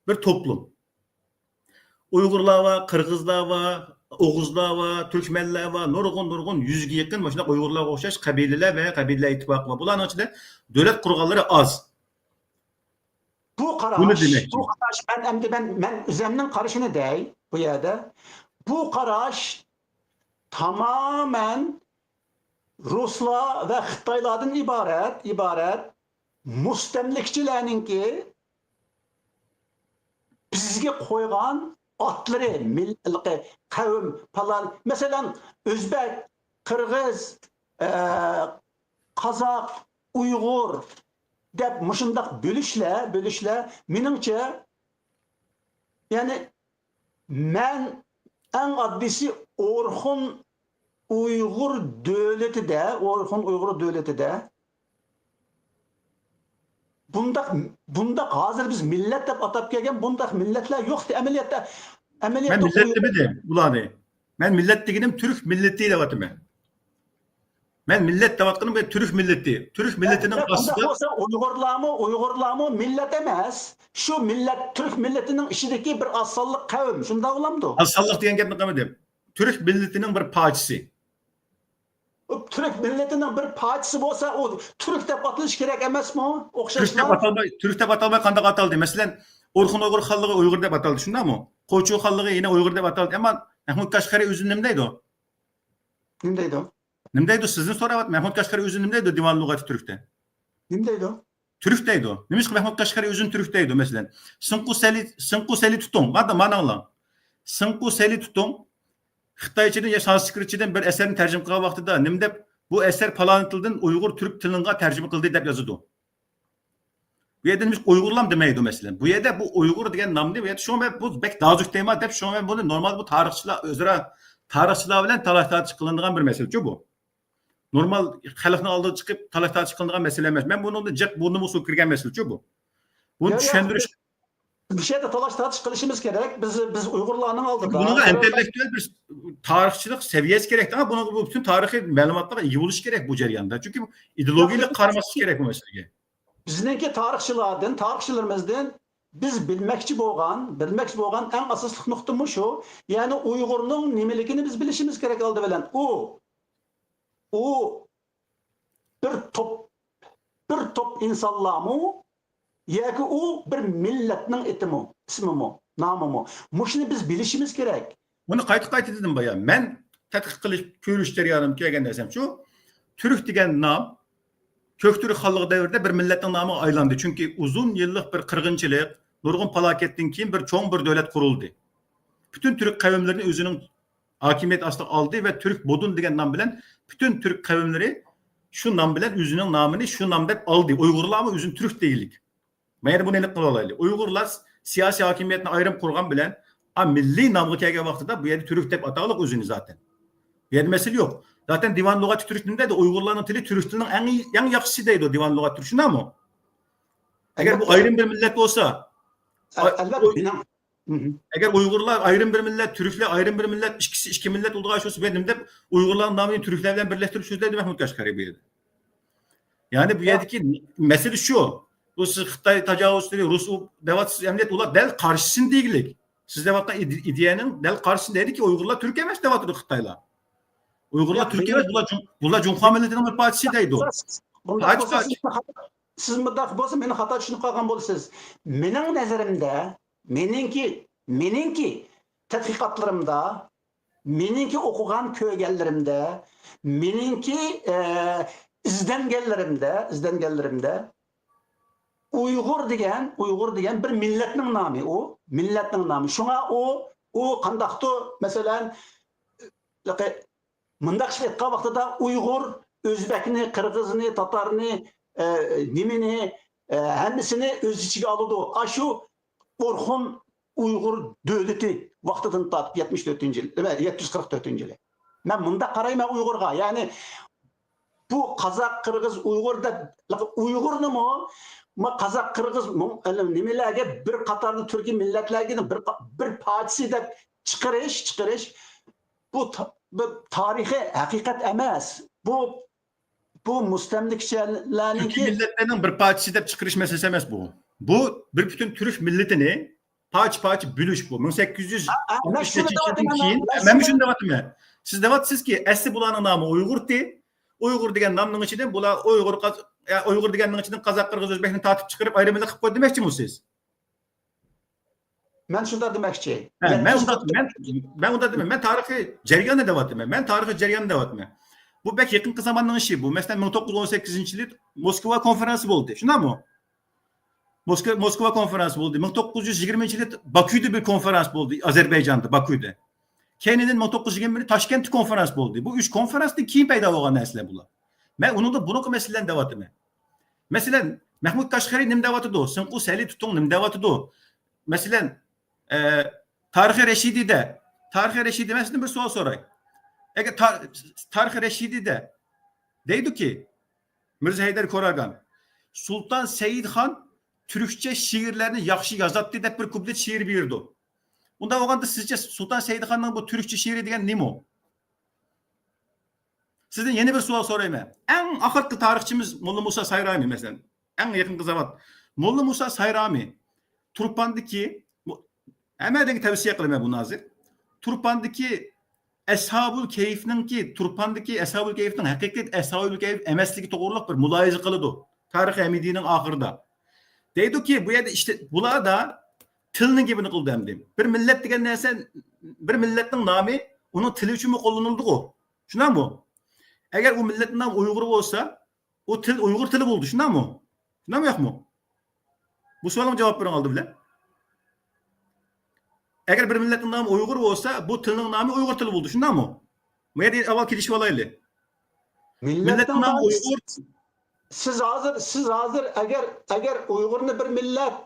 بىر توپلۇم. ئۇيغۇرلار بار، قىرغىزلار بار، ئوغۇزلار بار، تۈركمەنلەر بار، نۇرغۇن، نۇرغۇن يۈزگە يېقىن مۇشۇنداق ئۇيغۇرلارغا ئوخشاش قەبىلىلەر ۋە قەبىلىلەر ئىتتىپاقى بار. بۇلارنىڭ ئىچىدە دۆلەت قۇرغانلىرى ئاز. بۇ قاراش، بۇنى دېمەكچى. بۇ قاراش، مەن ئەمدى مەن، مەن ئۆزۈمنىڭ قارىشىنى دەي بۇ يەردە. بۇ قاراش تامامەن رۇسلار ۋە خىتايلاردىن ئىبارەت، ئىبارەت مۇستەملىكىچىلەرنىڭكى بىزگە قويغان ئاتلىرى، مىل-، قەۋم، پالان، مەسىلەن، ئۆزبەك، قىرغىز، ئە، قازاق، ئۇيغۇر دەپ مۇشۇنداق بۆلۈشلەر، بۆلۈشلەر، مېنىڭچە، يەنى مەن ئەڭ ئاددىيسى ئورخۇن ئۇيغۇر دۆلىتىدە، ئورخۇن ئۇيغۇر دۆلىتىدە بۇنداق، بۇنداق ھازىر بىز مىللەت دەپ ئاتاپ كەلگەن بۇنداق مىللەتلەر يوق ئەمەلىيەتتە. مەن ئەمەلىيەتتە مىللەت دېمىدىم ئۇلارنى. مەن مىللەت دېگىنىم تۈرك مىللىتى دەۋاتىمەن. مەن مىللەت دەۋاتقىنىم بۇ تۈرك مىللىتى. تۈرك مىللىتىنىڭ ئاستىدا بولسا ئۇيغۇرلارمۇ، ئۇيغۇرلارمۇ مىللەت ئەمەس. شۇ مىللەت، تۈرك مىللىتىنىڭ ئىچىدىكى بىر ئاز سانلىق قەۋم. شۇنداق بولامدۇ؟ ئاز سانلىق دېگەن گەپنى قىلمىدىم. تۈرك مىللىتىنىڭ بىر پارچىسى. ئۇ تۈرك مىللىتىنىڭ بىر پارچىسى بولسا، ئۇ تۈرك دەپ ئاتىلىشى كېرەك ئەمەسمۇ؟ تۈرك دەپ ئاتالماي، تۈرك دەپ ئاتالماي قانداق ئاتالدى؟ مەسىلەن، ئورخۇن ئۇيغۇر خانلىقى ئۇيغۇر دەپ ئاتالدى، شۇنداقمۇ؟ قوچۇ خانلىقى يەنە ئۇيغۇر دەپ ئاتالدى. ئەمما مەھمۇد قەشقەرى ئۆزى نېمە دەيدۇ؟ نېمە دەيدۇ؟ نېمە دەيدۇ؟ سىزدىن سوراۋاتىمەن. مەھمۇد قەشقەرى ئۆزى نېمە دەيدۇ دىۋان لۇغەتى تۈركتە؟ نېمە دەيدۇ؟ تۈرك دەيدۇ. نېمىشقا مەھمۇد قەشقەرى ئۆزىنى تۈرك دەيدۇ، مەسىلەن؟ سىڭقۇ سەلى، سىڭقۇ سەلى تۇتۇڭ. مانا، مانا ئاڭلاڭ. سىڭقۇ سەلى تۇتۇڭ. خىتايچىدىن يا سانسكرىتچىدىن بىر ئەسەرنى تەرجىمە قىلغان ۋاقتىدا نېمە دەپ، بۇ ئەسەر پالان تىلدىن ئۇيغۇر تۈرك تىلىغا تەرجىمە قىلدى دەپ يازىدۇ. بۇ يەردە نېمىشقا ئۇيغۇرلام دېمەيدۇ، مەسىلەن؟ بۇ يەردە بۇ ئۇيغۇر دېگەن نامنى، بۇ يەردە شۇڭا مەن بۇ بەك نازۇك تېما دەپ، شۇڭا مەن بۇنى نورمال بۇ تارىخچىلار ئۆزئارا، تارىخچىلار بىلەن تالاش-تارتىش قىلىنىدىغان بىر مەسىلىچۇ بۇ. نورمال خەلقنىڭ ئالدىغا چىقىپ تالاش-تارتىش قىلىنىدىغان مەسىلە ئەمەس. مەن بۇنىڭدا جىق بۇرنۇم سۇغا كىرگەن مەسىلىچۇ بۇ. بۇنى يا، يا، چۈشەندۈرۈش. بىز بۇ يەردە تالاش-تارتىش قىلىشىمىز كېرەك. بىز، بىز ئۇيغۇرلارنىڭ ئالدىدا بۇنىڭغا ئىنتېللېكتۇئال بىر تارىخچىلىق سەۋىيەسى كېرەك. بۇنىڭغا بۇ پۈتۈن تارىخىي مەلۇماتلار ئىگە بولۇشى كېرەك بۇ جەرياندا. چۈنكى ئىدېئولوگىيەلىك قارىماسلىق كېرەك بۇ مەسىلىگە. بىزنىڭكى تارىخچىلاردىن، تارىخچىلىرىمىزدىن بىز بىلمەكچى بولغان، بىلمەكچى بولغان ئەڭ ئاساسلىق نۇقتىمۇ شۇ. يەنى ئۇيغۇرنىڭ نېمىلىكىنى بىز بىلىشىمىز كېرەك ئالدى بىلەن. ئۇ، ئۇ بىر توپ، بىر توپ ئىنسانلارمۇ ياكى ئۇ بىر مىللەتنىڭ ئېتىمۇ، ئىسمىمۇ، نامىمۇ؟ مۇشۇنى بىز بىلىشىمىز كېرەك. بۇنى قايتا-قايتا دېدىم بايا. مەن تەتقىق قىلىش، كۆرۈش جەريانىمدا كەلگەن نەرسەم شۇ، تۈرك دېگەن نام كۆك تۈرك خانلىقى دەۋرىدە بىر مىللەتنىڭ نامىغا ئايلاندى. چۈنكى ئۇزۇن يىللىق بىر قىرغىنچىلىق، نۇرغۇن پالاكەتتىن كېيىن بىر چوڭ بىر دۆلەت قۇرۇلدى. پۈتۈن تۈرك قەۋملىرىنى ئۆزىنىڭ ھاكىمىيەت ئاستىغا ئالدى ۋە تۈرك بودۇن دېگەن نام بىلەن پۈتۈن تۈرك قەۋملىرى شۇ نام بىلەن ئۆزىنىڭ نامىنى شۇ نام دەپ ئالدى. ئۇيغۇرلارمۇ ئۆزىنى تۈرك دېگىلىك. مەيلى بۇنى ئېنىق قىلىۋالايلى. ئۇيغۇرلار سىياسىي ھاكىمىيەتنى ئايرىم قۇرغان بىلەن، ئا، مىللىي نامغا كەلگەن ۋاقتىدا بۇ يەردە تۈرك دەپ ئاتاغلىق ئۆزىنى زاتەن. بۇ يەردە مەسىلە يوق. زاتەن دىۋان لۇغەتى تۈرك نېمە دەيدۇ؟ ئۇيغۇرلارنىڭ تىلى تۈرك تىلىنىڭ ئەڭ، ئەڭ ياخشىسى دەيدۇ دىۋان لۇغەتى تۈرك، شۇنداقمۇ؟ ئەگەر بۇ ئەلۋەتتە. ئايرىم بىر مىللەت بولسا، ئەل-، ئا-، ئەلۋەتتە، ئۇي-، مېنىڭ. مھم. ئەگەر ئۇيغۇرلار ئايرىم بىر مىللەت، تۈركلەر ئايرىم بىر مىللەت، ئىككىسى ئىككى مىللەت بولىدىغان بولسا، بۇ يەردە نېمە دەپ ئۇيغۇرلارنىڭ نامىنى تۈركلەر بىلەن بىرلەشتۈرۈپ سۆزلەيدۇ مەھمۇد قەشقەرى بۇ يەردە؟ يەنى بۇ يەردىكى مەسىلە شۇ. بۇ سىز خىتاي تاجاۋۇزچىلىرى، رۇس ئۇ دەۋاتىسىز، ئەمەلىيەتتە ئۇلار دەل قارشىسىنى دېگۈلۈك. سىز دەۋاتقان ئىدى-، ئىدىيەنىڭ دەل قارشىسىنى دەيدىكى، ئۇيغۇرلار تۈرك ئەمەس دەۋاتىدۇ خىتايلار. ئۇيغۇرلار ياق، تۈرك ئەمەس، بۇلار جۇڭ-، بۇلار جۇڭخۇا مىللىتىنىڭ بىر پارچىسى دەيدۇ. بۇنداق پارچە، بولسا، پارچە. سىز مۇنداق بولسا مېنى خاتا چۈشىنىپ قالغان بولىسىز. مېنىڭ نەزىرىمدە، مېنىڭكى، مېنىڭكى تەتقىقاتلىرىمدا، مېنىڭكى ئوقۇغان كۆرگەنلىرىمدە، مېنىڭكى، ئە، ئىزدەنگەنلىرىمدە، ئىزدەنگەنلىرىمدە ئۇيغۇر دېگەن، ئۇيغۇر دېگەن بىر مىللەتنىڭ نامى ئۇ، مىللەتنىڭ نامى. شۇڭا ئۇ، ئۇ قانداقتۇ، مەسىلەن، مۇنداق ئېيتقان ۋاقتىدا ئۇيغۇر، ئۆزبەكنى، قىرغىزنى، تاتارنى، ئە، نېمىنى، ئە، ھەممىسىنى ئۆز ئىچىگە ئالىدۇ. ئاشۇ ئورخۇن ئۇيغۇر دۆلىتى ۋاقتىدىن تارتىپ يەتمىش تۆتىنچى يىل، يەتتە يۈز قىرىق تۆتىنچى يىلى. مەن مۇنداق قارايمەن ئۇيغۇرغا، يەنى بۇ قازاق، قىرغىز، ئۇيغۇر دەپ، ئۇيغۇرنىمۇ، ما، قازاق، قىرغىز، مو-، نېمىلەرگە بىر قاتاردا تۈركىي مىللەتلەرگە بىر، بىر پارچىسى دەپ چىقىرىش، چىقىرىش، بۇ تا-، بۇ تارىخىي ھەقىقەت ئەمەس. بۇ، بۇ تۈركىي مۇستەملىكىچىلەرنىڭكى مىللەتلەرنىڭ بىر پارچىسى دەپ چىقىرىش مەسىلىسى ئەمەس بۇ. بۇ بىر پۈتۈن تۈرك مىللىتىنى پارچە-پارچە بۆلۈش بۇ. مىڭ سەككىز يۈز ئاتمىش نەچچىنچى يىلدىن كېيىن، مەن شۇنى دەۋاتىمەن. سىز دەۋاتىسىزكى، ئەسلى بۇلارنىڭ نامى ئۇيغۇرتى. ئۇيغۇر دېگەن نامنىڭ ئىچىدىن بۇلار ئۇيغۇر، قاز-، يا، ئۇيغۇر دېگەننىڭ ئىچىدىن قازاق، قىرغىز، ئۆزبەكنى تارتىپ چىقىرىپ ئايرىم مىللەت قىلىپ قويدى دېمەكچىمۇ سىز؟ مەن شۇنداق دېمەكچى. ھە، مەن ئۇنداق، مەن، مەن ئۇنداق دېمەيمەن. مەن تارىخىي جەرياننى دەۋاتىمەن. مەن تارىخىي جەرياننى دەۋاتىمەن. بۇ بەك يېقىنقى زاماننىڭ ئىشى بۇ. مەسىلەن، مىڭ توققۇز يۈز ئون سەككىزىنچى يىلى موسكۋا كونفېرانسى بولدى. شۇنداقمۇ؟ موسكۋا، موسكۋا كونفېرانسى بولدى. مىڭ توققۇز يۈز يىگىرمىنچى يىلى باكۇدا بىر كونفېرانس بولدى، ئازەربەيجاندا، باكۇدا. كەينىدىن مىڭ توققۇز يۈز يىگىرمە بىرى تاشكەنتتە كونفېرانس بولدى. بۇ ئۈچ كونفېرانستىن كېيىن پەيدا بولغان نەرسىلەر بۇلار. مەن ئۇنىڭدا بۇرۇنقى مەسىلىلەرنى دەۋاتىمەن. مەسىلەن، مەھمۇد كاشغەرى نېمە دەۋاتىدۇ؟ سىڭقۇ سەلى تۇتۇڭ نېمە دەۋاتىدۇ؟ مەسىلەن، ئە، تارىخى رەشىدىدە، تارىخى رەشىدىدە مەن سىزدىن بىر سوئال سوراي. ئەگەر تا-، تارىخى رەشىدىدە دەيدۇكى، مىرزا ھەيدەر كوراگان، سۇلتان سەئىدخان تۈركچە شېئىرلەرنى ياخشى يازاتتى دەپ بىر كۇپلېت شېئىر بېرىدۇ. ئۇنداق بولغاندا سىزچە سۇلتان سەئىدخاننىڭ بۇ تۈركچە شېئىرى دېگەن نېمە ئۇ؟ سىزدىن يەنە بىر سوئال سورايمەن. ئەڭ ئاخىرقى تارىخچىمىز موللا مۇسا سايرامى، مەسىلەن، ئەڭ يېقىنقى زاۋات. موللا مۇسا سايرامى تۇرپاندىكى، ھەممەدىن تەۋسىيە قىلىمەن بۇنى ھازىر. تۇرپاندىكى ئەسھابۇل كەيفنىڭكى، تۇرپاندىكى ئەسھابۇل كەيفنىڭ ھەقىقىي ئەسھابۇل كەيف ئەمەسلىكى توغرۇلۇق بىر مۇلاھىزە قىلىدۇ تارىخ ھەمىدىنىڭ ئاخىرىدا. دەيدۇكى، بۇ يەردە ئىشتە، بۇلاردا تىلنىڭ گېپىنى قىلدى ئەمدى. بىر مىللەت دېگەن نەرسە، بىر مىللەتنىڭ نامى ئۇنىڭ تىلى ئۈچۈنمۇ قوللىنىلىدىغۇ. شۇنداقمۇ؟ ئەگەر ئۇ مىللەتنىڭ نامى ئۇيغۇر بولسا، ئۇ تىل ئۇيغۇر تىلى بولدى، شۇنداقمۇ؟ شۇنداقمۇ يوقمۇ؟ بۇ سوئالغا جاۋاب بېرىڭ ئالدى بىلەن. ئەگەر بىر مىللەتنىڭ نامى ئۇيغۇر بولسا، بۇ تىلنىڭ نامى ئۇيغۇر تىلى بولدى، شۇنداقمۇ؟ بۇ يەردە ئاۋۋال كېلىشىپ ئالايلى. مىللەتنىڭ نامى ئۇيغۇر. سىز ھازىر، سىز ھازىر ئەگەر، ئەگەر ئۇيغۇرنى بىر مىللەت،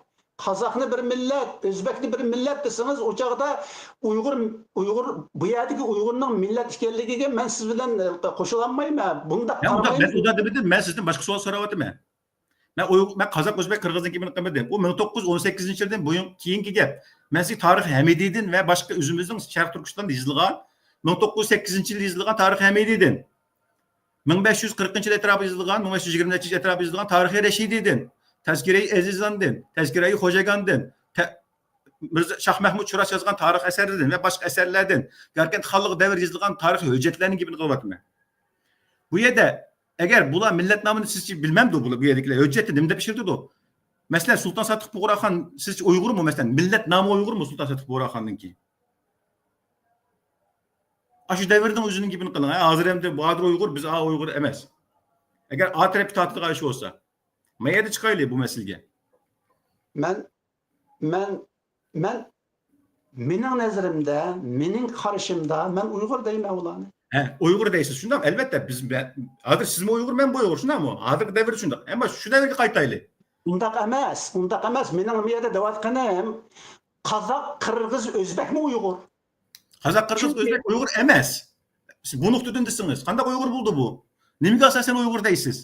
قازاقنى بىر مىللەت، ئۆزبەكنى بىر مىللەت دېسىڭىز، ئۇ چاغدا ئۇيغۇر، ئۇيغۇر، بۇ يەردىكى ئۇيغۇرنىڭ مىللەت ئىكەنلىكىگە مەن سىز بىلەن، ئە، قوشۇلالمايمەن. بۇنداق قارىمايمەن. مەن ئۇنداق دېمىدىم، مەن سىزدىن باشقا سوئال سوراۋاتىمەن. مەن ئۇيغۇر، مەن قازاق، ئۆزبەك، قىرغىزنىڭكىنى قىلمىدىم. ئۇ مىڭ توققۇز يۈز ئون سەككىزىنچى يىلدىن بۇيان كېيىنكى گەپ. مەن سىزگە تارىخ ھەمىدىدىن ۋە باشقا ئۆزىمىزنىڭ شەرقىي تۈركىستاندا يېزىلغان، مىڭ توققۇز يۈز سەككىزىنچى يىلى يېزىلغان تارىخ ھەمىدىدىن، مىڭ بەش يۈز قىرىقىنچى يىلى ئەتراپىدا يېزىلغان، مىڭ بەش يۈز يىگىرمە نەچچىنچى ئەتراپىدا يېزىلغان تارىخى رەشىدىدىن، تەزكىرەي ئەزىزاندىن، تەزكىرەي خوجاگاندىن، تە-، مىرزا شاھ مەھمۇد شۇراش يازغان تارىخ ئەسەرلىرىدىن ۋە باشقا ئەسەرلەردىن، ياركەنت خانلىقى دەۋرىدە يېزىلغان تارىخىي ھۆججەتلەرنىڭ گېپىنى قىلىۋاتىمەن. بۇ يەردە ئەگەر بۇلار مىللەت نامىنى سىزچە بىلمەمدۇ، بۇلار بۇ يەردىكىلەر ھۆججەتتە نېمە دەپ ئىشلىتىدۇ؟ مەسىلەن، سۇلتان ساتىق بۇغراخان سىزچە ئۇيغۇرمۇ؟ مەسىلەن، مىللەت نامى ئۇيغۇرمۇ سۇلتان ساتىق بۇغراخاننىڭكى؟ ئاشۇ دەۋردىن ئۆزىنىڭ گېپىنى قىلىڭ. ھە، ھازىر ئەمدى بۇ ھازىر ئۇيغۇر، بىز ئا ئۇيغۇر ئەمەس. ئەگەر ئا تەرەپكە تارتىدىغان ئىش بولسا، ما يەردە چىقايلى بۇ مەسىلىگە. مەن، مەن، مەن، مېنىڭ نەزىرىمدە، مېنىڭ قارىشىمدا، مەن ئۇيغۇر دەيمەن ئۇلارنى. ھە، ئۇيغۇر دەيسىز، شۇنداق. ئەلۋەتتە، بىز، ھازىر سىزمۇ ئۇيغۇر، مەنمۇ ئۇيغۇر، شۇنداقمۇ؟ ھازىرقى دەۋردە شۇنداق. ئەمما شۇ دەۋرگە قايتايلى. ئۇنداق ئەمەس، ئۇنداق ئەمەس. مېنىڭ بۇ يەردە دەۋاتقىنىم، قازاق، قىرغىز، ئۆزبەكمۇ ئۇيغۇر. قازاق، قىرغىز، ئۆزبەك ئۇيغۇر ئەمەس. سىز بۇ نۇقتىدىن دېسىڭىز، قانداق ئۇيغۇر بولدى بۇ؟ نېمىگە ئاساسەن ئۇيغۇر دەيسىز؟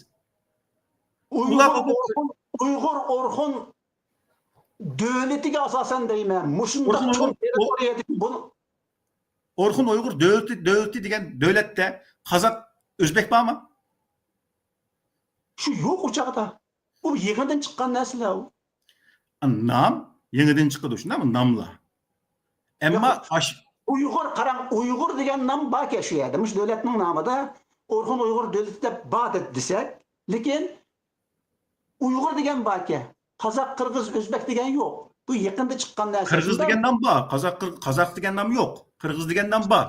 ئۇيغۇر، ئورخۇن، ئۇيغۇر، ئورخۇن دۆلىتىگە ئاساسەن دەيمەن. مۇشۇنداق چوڭ تېررىتورىيەدىكى بۇ. ئورخۇن ئۇيغۇر دۆلىتى، دۆلىتى دېگەن دۆلەتتە قازاق، ئۆزبەك بارمۇ؟ شۇ يوق ئۇ چاغدا. ئۇ يېڭىدىن چىققان نەرسىلەر ئۇ. نام يېڭىدىن چىقىدۇ، شۇنداقمۇ؟ ناملار. ئەمما ئۇيغۇر، قاراڭ، ئۇيغۇر دېگەن نام باركەن شۇ يەردە. مۇشۇ دۆلەتنىڭ نامىدا ئورخۇن ئۇيغۇر دۆلىتى دەپ بار دە-، دېسەك، لېكىن ئۇيغۇر دېگەن باركەن. قازاق، قىرغىز، ئۆزبەك دېگەن يوق. بۇ يېقىندا چىققان نەرسە. قىرغىز دېگەن نام بار. قازاق، قىر-، قازاق دېگەن نام يوق. قىرغىز دېگەن نام بار.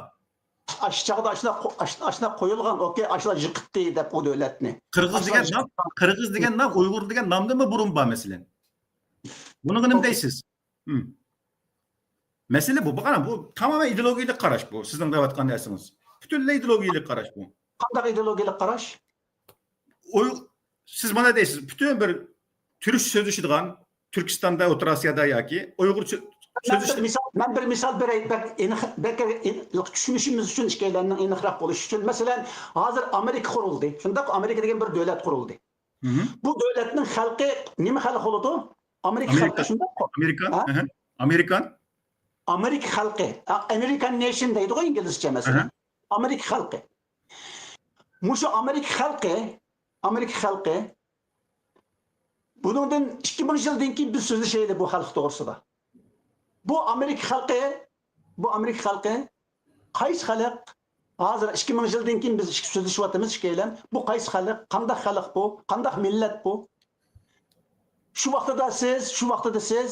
ئاشۇ چاغدا ئاشۇنداق قو-، ئاشۇ-، ئاشۇنداق قويۇلغان، ئوكەي، ئاشۇلار يىقىتتى دەپ ئۇ دۆلەتنى. قىرغىز دېگەن نام، قىرغىز دېگەن نام ئۇيغۇر دېگەن نامدىنمۇ بۇرۇن بار، مەسىلەن. بۇنىڭغا نېمە دەيسىز؟ مەسىلە بۇ. قاراڭ، بۇ تامامەن ئىدېئولوگىيەلىك قاراش بۇ، سىزنىڭ دەۋاتقان نەرسىڭىز. پۈتۈنلەي ئىدېئولوگىيەلىك قاراش بۇ. قانداق ئىدېئولوگىيەلىك قاراش؟ ئۇي-، سىز مانا دەيسىز، پۈتۈن بىر تۈركچە سۆزلىشىدىغان، تۈركىستاندا، ئوتتۇرا ئاسىيادا ياكى ئۇيغۇرچە سۆزلىشىدىغان. مەن بىر مىسال، مەن بىر مىسال بېرەي، بەك ئېنىق، بەك ئېنىق چۈشىنىشىمىز ئۈچۈن، ئىككىيلەننىڭ ئېنىقراق بولۇشى ئۈچۈن. مەسىلەن، ھازىر ئامېرىكا قۇرۇلدى. شۇنداق، ئامېرىكا دېگەن بىر دۆلەت قۇرۇلدى. بۇ دۆلەتنىڭ خەلقى نېمە خەلق بولىدۇ؟ ئامېرىكا خەلقى، شۇنداققۇ؟ ئامېرىكان. ئامېرىكان. ئامېرىكا خەلقى. ئامېرىكان نېشن دەيدىغۇ ئىنگلىزچە، مەسىلەن. ئامېرىكا خەلقى. مۇشۇ ئامېرىكا خەلقى، ئامېرىكا خەلقى بۇنىڭدىن ئىككى مىڭ يىلدىن كېيىن بىز سۆزلىشەيلى بۇ خەلق توغرىسىدا. بۇ ئامېرىكا خەلقى، بۇ ئامېرىكا خەلقى قايسى خەلق؟ ھازىر ئىككى مىڭ يىلدىن كېيىن بىز سۆزلىشىۋاتىمىز ئىككىيلەن. بۇ قايسى خەلق؟ قانداق خەلق بۇ؟ قانداق مىللەت بۇ؟ شۇ ۋاقتىدا سىز، شۇ ۋاقتىدا سىز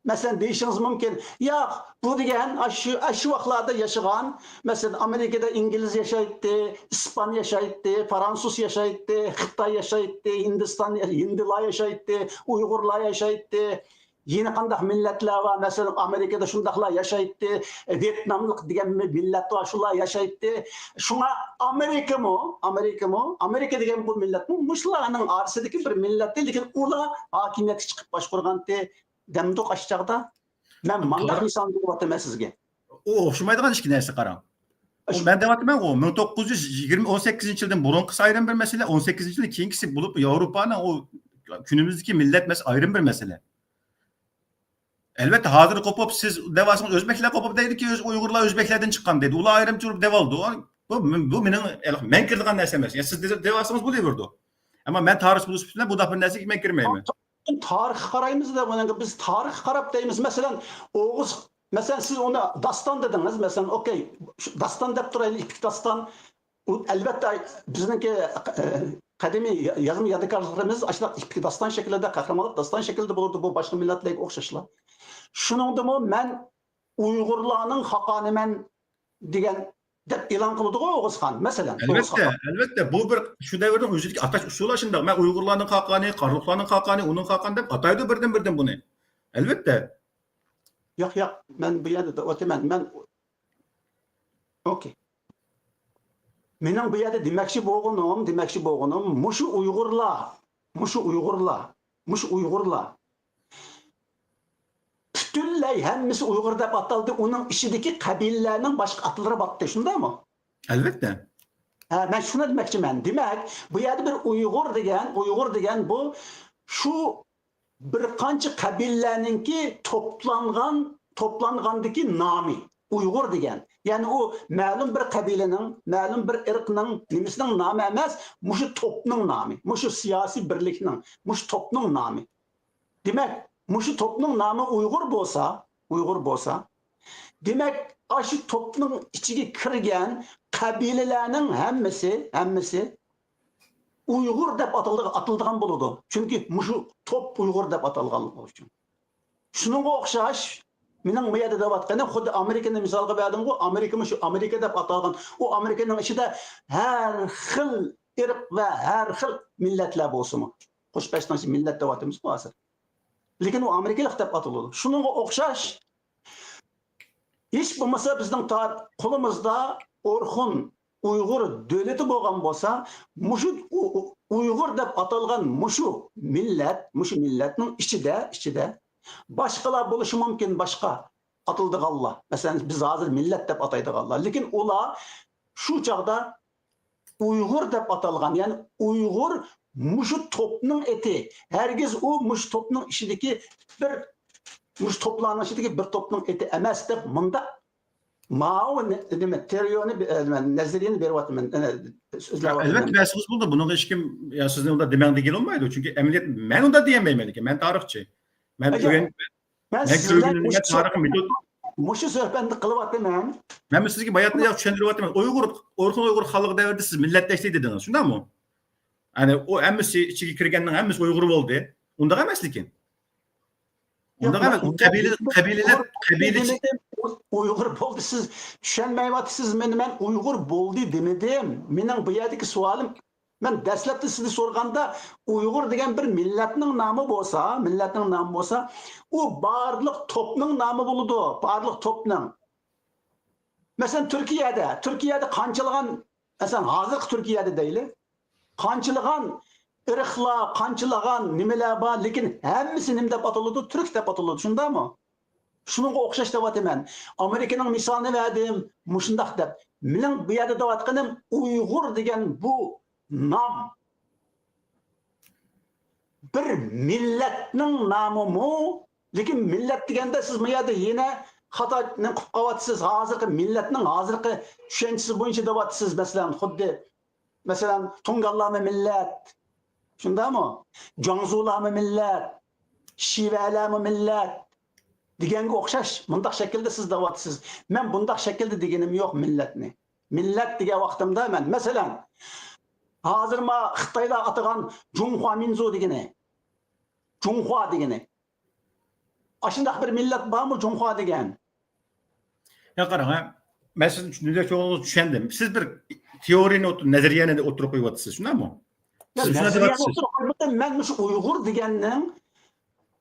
مەسىلەن، دېيىشىڭىز مۇمكىن، ياق، بۇ دېگەن ئاشۇ، ئاشۇ ۋاقىتلاردا ياشىغان، مەسىلەن، ئامېرىكىدا ئىنگلىز ياشايتتى، ئىسپان ياشايتتى، فرانسۇز ياشايتتى، خىتاي ياشايتتى، ھىندىستان، ھىندىلار ياشايتتى، ئۇيغۇرلار ياشايتتى. يەنە قانداق مىللەتلەر بار؟ مەسىلەن، ئامېرىكىدا شۇنداقلار ياشايتتى، ۋيېتناملىق دېگەن مىللەت بار، شۇلار ياشايتتى. شۇڭا ئامېرىكىمۇ، ئامېرىكىمۇ، ئامېرىكا دېگەن بۇ مىللەتمۇ مۇشۇلارنىڭ ئارىسىدىكى بىر مىللەتتى، لېكىن ئۇلار ھاكىمىيەتكە چىقىپ باشقۇرغانتى دەمدۇق ئاشۇ چاغدا. مەن مانداق مىسال بېرىۋاتىمەن سىزگە. ئۇ ئوخشىمايدىغان ئىككى نەرسە، قاراڭ. ئۇ مەن دەۋاتىمەن، ئۇ مىڭ توققۇز يۈز يىگىرمە، ئون سەككىزىنچى يىلدىن بۇرۇنقىسى ئايرىم بىر مەسىلە، ئون سەككىزىنچى يىلدىن كېيىنكىسى بولۇپ، ياۋروپانىڭ ئۇ كۈنىمىزدىكى مىللەت مەسىلە ئايرىم بىر مەسىلە. ئەلۋەتتە، ھازىر قوپۇپ، سىز دەۋاسىڭىز، ئۆزبەكلەر قوپۇپ دەيدىكى، ئۆز ئۇيغۇرلار ئۆزبەكلەردىن چىققان دەيدۇ. ئۇلار ئايرىم تۇرۇپ دەۋالىدۇ. بۇ، بۇ مېنىڭ، مەن كىرىدىغان نەرسە ئەمەس. يا سىز دەۋاسىڭىز بولۇۋېرىدۇ. ئەمما مەن تارىخچى بولۇش ئۈستىدە بۇنداق بىر نەرسىگە مەن كىرمەيمەن. تارىخقا قارايمىز دە، بۇنىڭغا بىز تارىخقا قاراپ دەيمىز. مەسىلەن، ئوغۇز، مەسىلەن، سىز ئۇنى داستان دېدىڭىز. مەسىلەن، ئوكەي، شۇ داستان دەپ تۇرايلى، ئېپىك داستان. ئۇ، ئەلۋەتتە، بىزنىڭكى، ئە، قەدىمىي يازما يادىكارلىقلىرىمىز ئاشۇنداق ئېپىك داستان شەكلىدە، قەھرىمانلىق داستان شەكلىدە بولىدۇ، بۇ باشقا مىللەتلەرگە ئوخشاشلا. شۇنىڭدىمۇ مەن ئۇيغۇرلارنىڭ خاقانىمەن دېگەن، دەپ ئېلان قىلىدىغۇ ئوغۇزخان، مەسىلەن. ئەلۋەتتە، ئەلۋەتتە، بۇ بىر شۇ دەۋرنىڭ ئۆزىدىكى ئاتاش ئۇسۇلى شۇنداق. مەن ئۇيغۇرلارنىڭ خاقانى، قارلۇقلارنىڭ خاقانى، ئۇنىڭ خاقانى دەپ ئاتايدۇ بىردىن-بىردىن بۇنى. ئەلۋەتتە. ياق، ياق، مەن بۇ يەردە دەۋاتىمەن. مەن، ئوكەي. مېنىڭ بۇ يەردە دېمەكچى بولغىنىم، دېمەكچى بولغىنىم، مۇشۇ ئۇيغۇرلار، مۇشۇ ئۇيغۇرلار، مۇشۇ ئۇيغۇرلار پۈتۈنلەي ھەممىسى ئۇيغۇر دەپ ئاتالدى، ئۇنىڭ ئىچىدىكى قەبىلىلەرنىڭ باشقا ئاتلىرى بارتتى، شۇنداقمۇ؟ ئەلۋەتتە. ھە، مەن شۇنى دېمەكچىمەن. دېمەك، بۇ يەردە بىر ئۇيغۇر دېگەن، ئۇيغۇر دېگەن بۇ شۇ بىر قانچە قەبىلىلەرنىڭكى توپلانغان، توپلانغاندىكى نامى ئۇيغۇر دېگەن. يەنى ئۇ مەلۇم بىر قەبىلىنىڭ، مەلۇم بىر ئىرقنىڭ نېمىسىنىڭ نامى ئەمەس، مۇشۇ توپنىڭ نامى، مۇشۇ سىياسىي بىرلىكنىڭ، مۇشۇ توپنىڭ نامى. دېمەك، مۇشۇ توپنىڭ نامى ئۇيغۇر بولسا، ئۇيغۇر بولسا، دېمەك، ئاشۇ توپنىڭ ئىچىگە كىرگەن قەبىلىلەرنىڭ ھەممىسى، ھەممىسى ئۇيغۇر دەپ ئاتىلىدىغان، ئاتىلىدىغان بولىدۇ. چۈنكى مۇشۇ توپ ئۇيغۇر دەپ ئاتالغانلىقى ئۈچۈن. شۇنىڭغا ئوخشاش، مېنىڭ بۇ يەردە دەۋاتقىنىم، خۇددى ئامېرىكىنى مىسالغا بەردىمغۇ، ئامېرىكىمۇ شۇ ئامېرىكا دەپ ئاتالغان، ئۇ ئامېرىكىنىڭ ئىچىدە ھەر خىل ئىرق ۋە ھەر خىل مىللەتلەر بولسىمۇ، قوشۇپ بەشنىڭ ئىچىدە مىللەت دەۋاتىمىزغۇ ھازىر. لېكىن ئۇ ئامېرىكىلىق دەپ ئاتىلىدۇ. شۇنىڭغا ئوخشاش، ھېچ بولمىسا بىزنىڭ تار-، قولىمىزدا ئورخۇن، ئۇيغۇر دۆلىتى بولغان بولسا، مۇشۇ ئۇ-، ئۇ-، ئۇيغۇر دەپ ئاتالغان مۇشۇ مىللەت، مۇشۇ مىللەتنىڭ ئىچىدە، ئىچىدە باشقىلار بولۇشى مۇمكىن، باشقا ئاتىلىدىغانلار. مەسىلەن، بىز ھازىر مىللەت دەپ ئاتايدىغانلار. لېكىن ئۇلار شۇ چاغدا ئۇيغۇر دەپ ئاتالغان، يەنى ئۇيغۇر مۇشۇ توپنىڭ ئېتى، ھەرگىز ئۇ مۇشۇ توپنىڭ ئىچىدىكى بىر، مۇشۇ توپلارنىڭ ئىچىدىكى بىر توپنىڭ ئېتى ئەمەس دەپ مۇنداق ماۋۇ نېمە، تېئورىيەنى، نەزەرىيەنى بېرىۋاتىمەن، سۆزلەۋاتىمەن. ئەلۋەتتە، بەرسىڭىز بولىدۇ. بۇنىڭغا ھېچكىم، يا سىزنى ئۇنداق دېمەڭ دېگىلى بولمايدۇ. چۈنكى ئەمەلىيەت، مەن ئۇنداق دېيەلمەيمەن، لېكىن مەن تارىخچى. مەن ئۆگەن-، مەن سىز بىلەن مۇشۇ، تارىخىي مېتود، مۇشۇ سۆھبەتنى قىلىۋاتىمەن. مەن سىزگە باياتنى ياخشى چۈشەندۈرۈۋاتىمەن. ئۇيغۇر، ئورخۇن ئۇيغۇر خانلىقى دەۋرىدە سىز مىللەتلەشتى دېدىڭىز، شۇنداقمۇ؟ يەنى ئۇ ھەممىسى ئىچىگە كىرگەننىڭ ھەممىسى ئۇيغۇر بولدى. ئۇنداق ئەمەس لېكىن. ئۇنداق ئەمەس. ئۇ قەبىلە، قەبىلىلەر، قەبىلە. ئۇيغۇر بولدى. سىز چۈشەنمەيۋاتىسىز مېنى. مەن ئۇيغۇر بولدى دېمىدىم. مېنىڭ بۇ يەردىكى سوئالىم، مەن دەسلەپتە سىزنى سورىغاندا، ئۇيغۇر دېگەن بىر مىللەتنىڭ نامى بولسا، مىللەتنىڭ نامى بولسا، ئۇ بارلىق توپنىڭ نامى بولىدۇ، بارلىق توپنىڭ. مەسىلەن، تۈركىيەدە، تۈركىيەدە قانچىلىغان، مەسىلەن، ھازىرقى تۈركىيەدە دەيلى، قانچىلىغان ئىرقلار، قانچىلىغان نېمىلەر بار، لېكىن ھەممىسى نېمە دەپ ئاتىلىدۇ؟ تۈرك دەپ ئاتىلىدۇ، شۇنداقمۇ؟ شۇنىڭغا ئوخشاش دەۋاتىمەن. ئامېرىكىنىڭ مىسالىنى بەردىم، مۇشۇنداق دەپ. مېنىڭ بۇ يەردە دەۋاتقىنىم ئۇيغۇر دېگەن بۇ نام بىر مىللەتنىڭ نامىمۇ؟ لېكىن مىللەت دېگەندە سىز بۇ يەردە يەنە خاتا نېمە قىلىپ قالىۋاتىسىز. ھازىرقى مىللەتنىڭ ھازىرقى چۈشەنچىسى بويىچە دەۋاتىسىز. مەسىلەن، خۇددى، مەسىلەن، تۇڭگانلارمۇ مىللەت، شۇنداقمۇ؟ جۇاڭزۇلارمۇ مىللەت، شىۋەلەرمۇ مىللەت دېگەنگە ئوخشاش مۇنداق شەكىلدە سىز دەۋاتىسىز. مەن بۇنداق شەكىلدە دېگىنىم يوق مىللەتنى. مىللەت دېگەن ۋاقتىمدا مەن، مەسىلەن، ھازىر ما خىتايلار ئاتىغان جۇڭخۇا مىنزۇ دېگىنى، جۇڭخۇا دېگىنى، ئاشۇنداق بىر مىللەت بارمۇ جۇڭخۇا دېگەن؟ يا قاراڭ، ھە. مەن سىزنى چۈشەندىم. سىز بىر تېئورىيەنى، نەزەرىيەنى ئوتتۇرىغا قويۇۋاتىسىز، شۇنداقمۇ؟ نەزەرىيەنى ئوتتۇرىغا قويمىدىم. مەن مۇشۇ ئۇيغۇر دېگەننىڭ،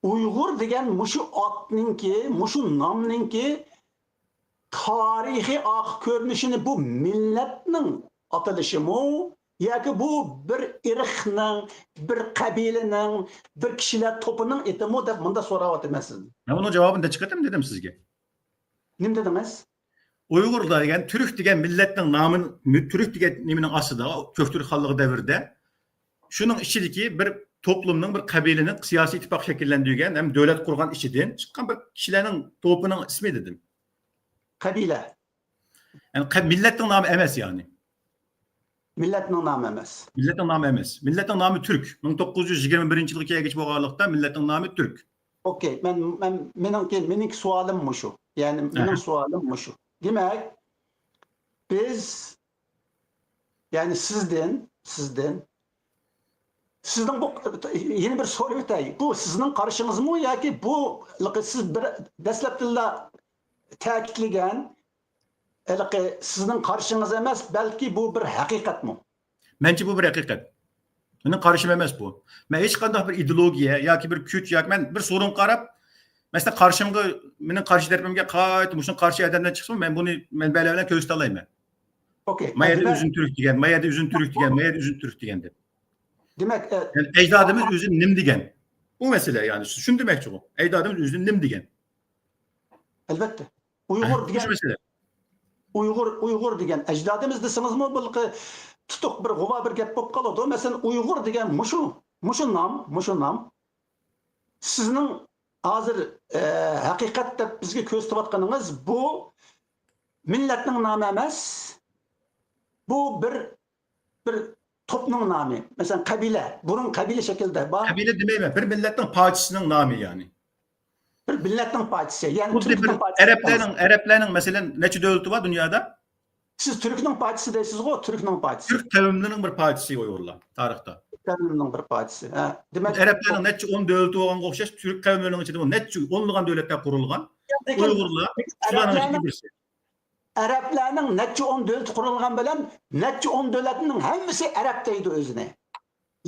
ئۇيغۇر دېگەن مۇشۇ ئاتنىڭكى، مۇشۇ نامنىڭكى تارىخىي ئارقا كۆرۈنۈشىنى بۇ مىللەتنىڭ ئاتىلىشىمۇ ياكى بۇ بىر ئىرقنىڭ، بىر قەبىلىنىڭ، بىر كىشىلەر توپىنىڭ ئېتىمۇ دەپ مۇنداق سوراۋاتىمەن سىزدىن. مەن بۇنىڭ جاۋابىنى نەچچە قېتىم دېدىم سىزگە. نېمە دېدىڭىز؟ ئۇيغۇرلار دېگەن، تۈرك دېگەن مىللەتنىڭ نامى، تۈرك دېگەن نېمىنىڭ ئاستىدا، كۆكتۈرك خانلىقى دەۋرىدە شۇنىڭ ئىچىدىكى بىر توپلۇمنىڭ، بىر قەبىلىنىڭ سىياسىي ئىتتىپاق شەكىللەندۈرگەن ھەم دۆلەت قۇرغان ئىچىدىن چىققان بىر كىشىلەرنىڭ توپىنىڭ ئىسمى دېدىم. قەبىلە. يەنى مىللەتنىڭ نامى ئەمەس يەنى. مىللەتنىڭ نامى ئەمەس. مىللەتنىڭ نامى ئەمەس. مىللەتنىڭ نامى تۈرك. مىڭ توققۇز يۈز يىگىرمە بىرىنچى يىلغا كەلگۈچە بولغانلىقتا مىللەتنىڭ نامى تۈرك. ئوكەي، مەن، مەن، مېنىڭكى، مېنىڭكى سوئالىم مۇشۇ. يەنى مېنىڭ سوئالىم مۇشۇ. دېمەك، بىز، يەنى سىزدىن، سىزدىن، سىزنىڭ بۇ، يەنە بىر سوراپ ئۆتەي. بۇ سىزنىڭ قارىشىڭىزمۇ ياكى بۇ، سىز بىر دەسلەپتىلا تەكىتلىگەن، ھېلىقى سىزنىڭ قارىشىڭىز ئەمەس، بەلكى بۇ بىر ھەقىقەتمۇ؟ مەنچە بۇ بىر ھەقىقەت. مېنىڭ قارىشىم ئەمەس بۇ. مەن ھېچقانداق بىر ئىدېئولوگىيە ياكى بىر كۈچ ياكى مەن بىر سورۇنغا قاراپ، مەسىلەن، قارشىمغا، مېنىڭ قارشى تەرىپىمگە قايتا مۇشۇنىڭ قارشى ئادەملەر چىقسىمۇ، مەن بۇنى مەنبەلەر بىلەن كۆرسىتەلەيمەن. ئوكەي. ما يەردە ئۆزۈم تۈرك دېگەن، ما يەردە ئۆزۈم تۈرك دېگەن، ما يەردە ئۆزۈم تۈرك دېگەن دەپ. دېمەك، ئەجدادىمىز ئۆزىنى نېمە دېگەن؟ ئۇ مەسىلە، يەنى شۇنى دېمەكچىغۇ. ئەجدادىمىز ئۆزىنى نېمە دېگەن؟ ئەلۋەتتە. ئۇيغۇر دېگەن، ئۇيغۇر، ئۇيغۇر دېگەن ئەجدادىمىز دېسىڭىزمۇ بىر تۇتۇق بىر غۇۋا بىر گەپ بولۇپ قالىدۇ. مەسىلەن، ئۇيغۇر دېگەن مۇشۇ، مۇشۇ نام، مۇشۇ نام. سىزنىڭ ھازىر، ئە، ھەقىقەت دەپ بىزگە كۆرسىتىۋاتقىنىڭىز بۇ مىللەتنىڭ نامى ئەمەس. بۇ بىر، بىر توپنىڭ نامى. مەسىلەن، قەبىلە. بۇرۇن قەبىلە شەكلىدە بار. قەبىلە دېمەيمەن. بىر مىللەتنىڭ پارچىسىنىڭ نامى يەنى. بىر مىللەتنىڭ پارچىسى. يەنى خۇددى بىر ئەرەبلەرنىڭ، ئەرەبلەرنىڭ مەسىلەن نەچچە دۆلىتى بار دۇنيادا؟ سىز تۈركنىڭ پارچىسى دەيسىزغۇ، تۈركنىڭ پارچىسى. تۈرك قەۋملىرىنىڭ بىر پارچىسى ئۇيغۇرلار تارىختا. قەۋملىرىنىڭ بىر پارچىسى. ھە. دېمەك، ئەرەبلەرنىڭ نەچچە ئون دۆلىتى بولغانغا ئوخشاش، تۈرك قەۋملىرىنىڭ ئىچىدىمۇ نەچچە ئونلىغان دۆلەتلەر قۇرۇلغان. ئۇيغۇرلار شۇلارنىڭ ئىچىدىكى بىرسى. ئەرەبلەرنىڭ نەچچە ئون دۆلىتى قۇرۇلغان بىلەن نەچچە ئون دۆلەتنىڭ ھەممىسى ئەرەب دەيدۇ ئۆزىنى.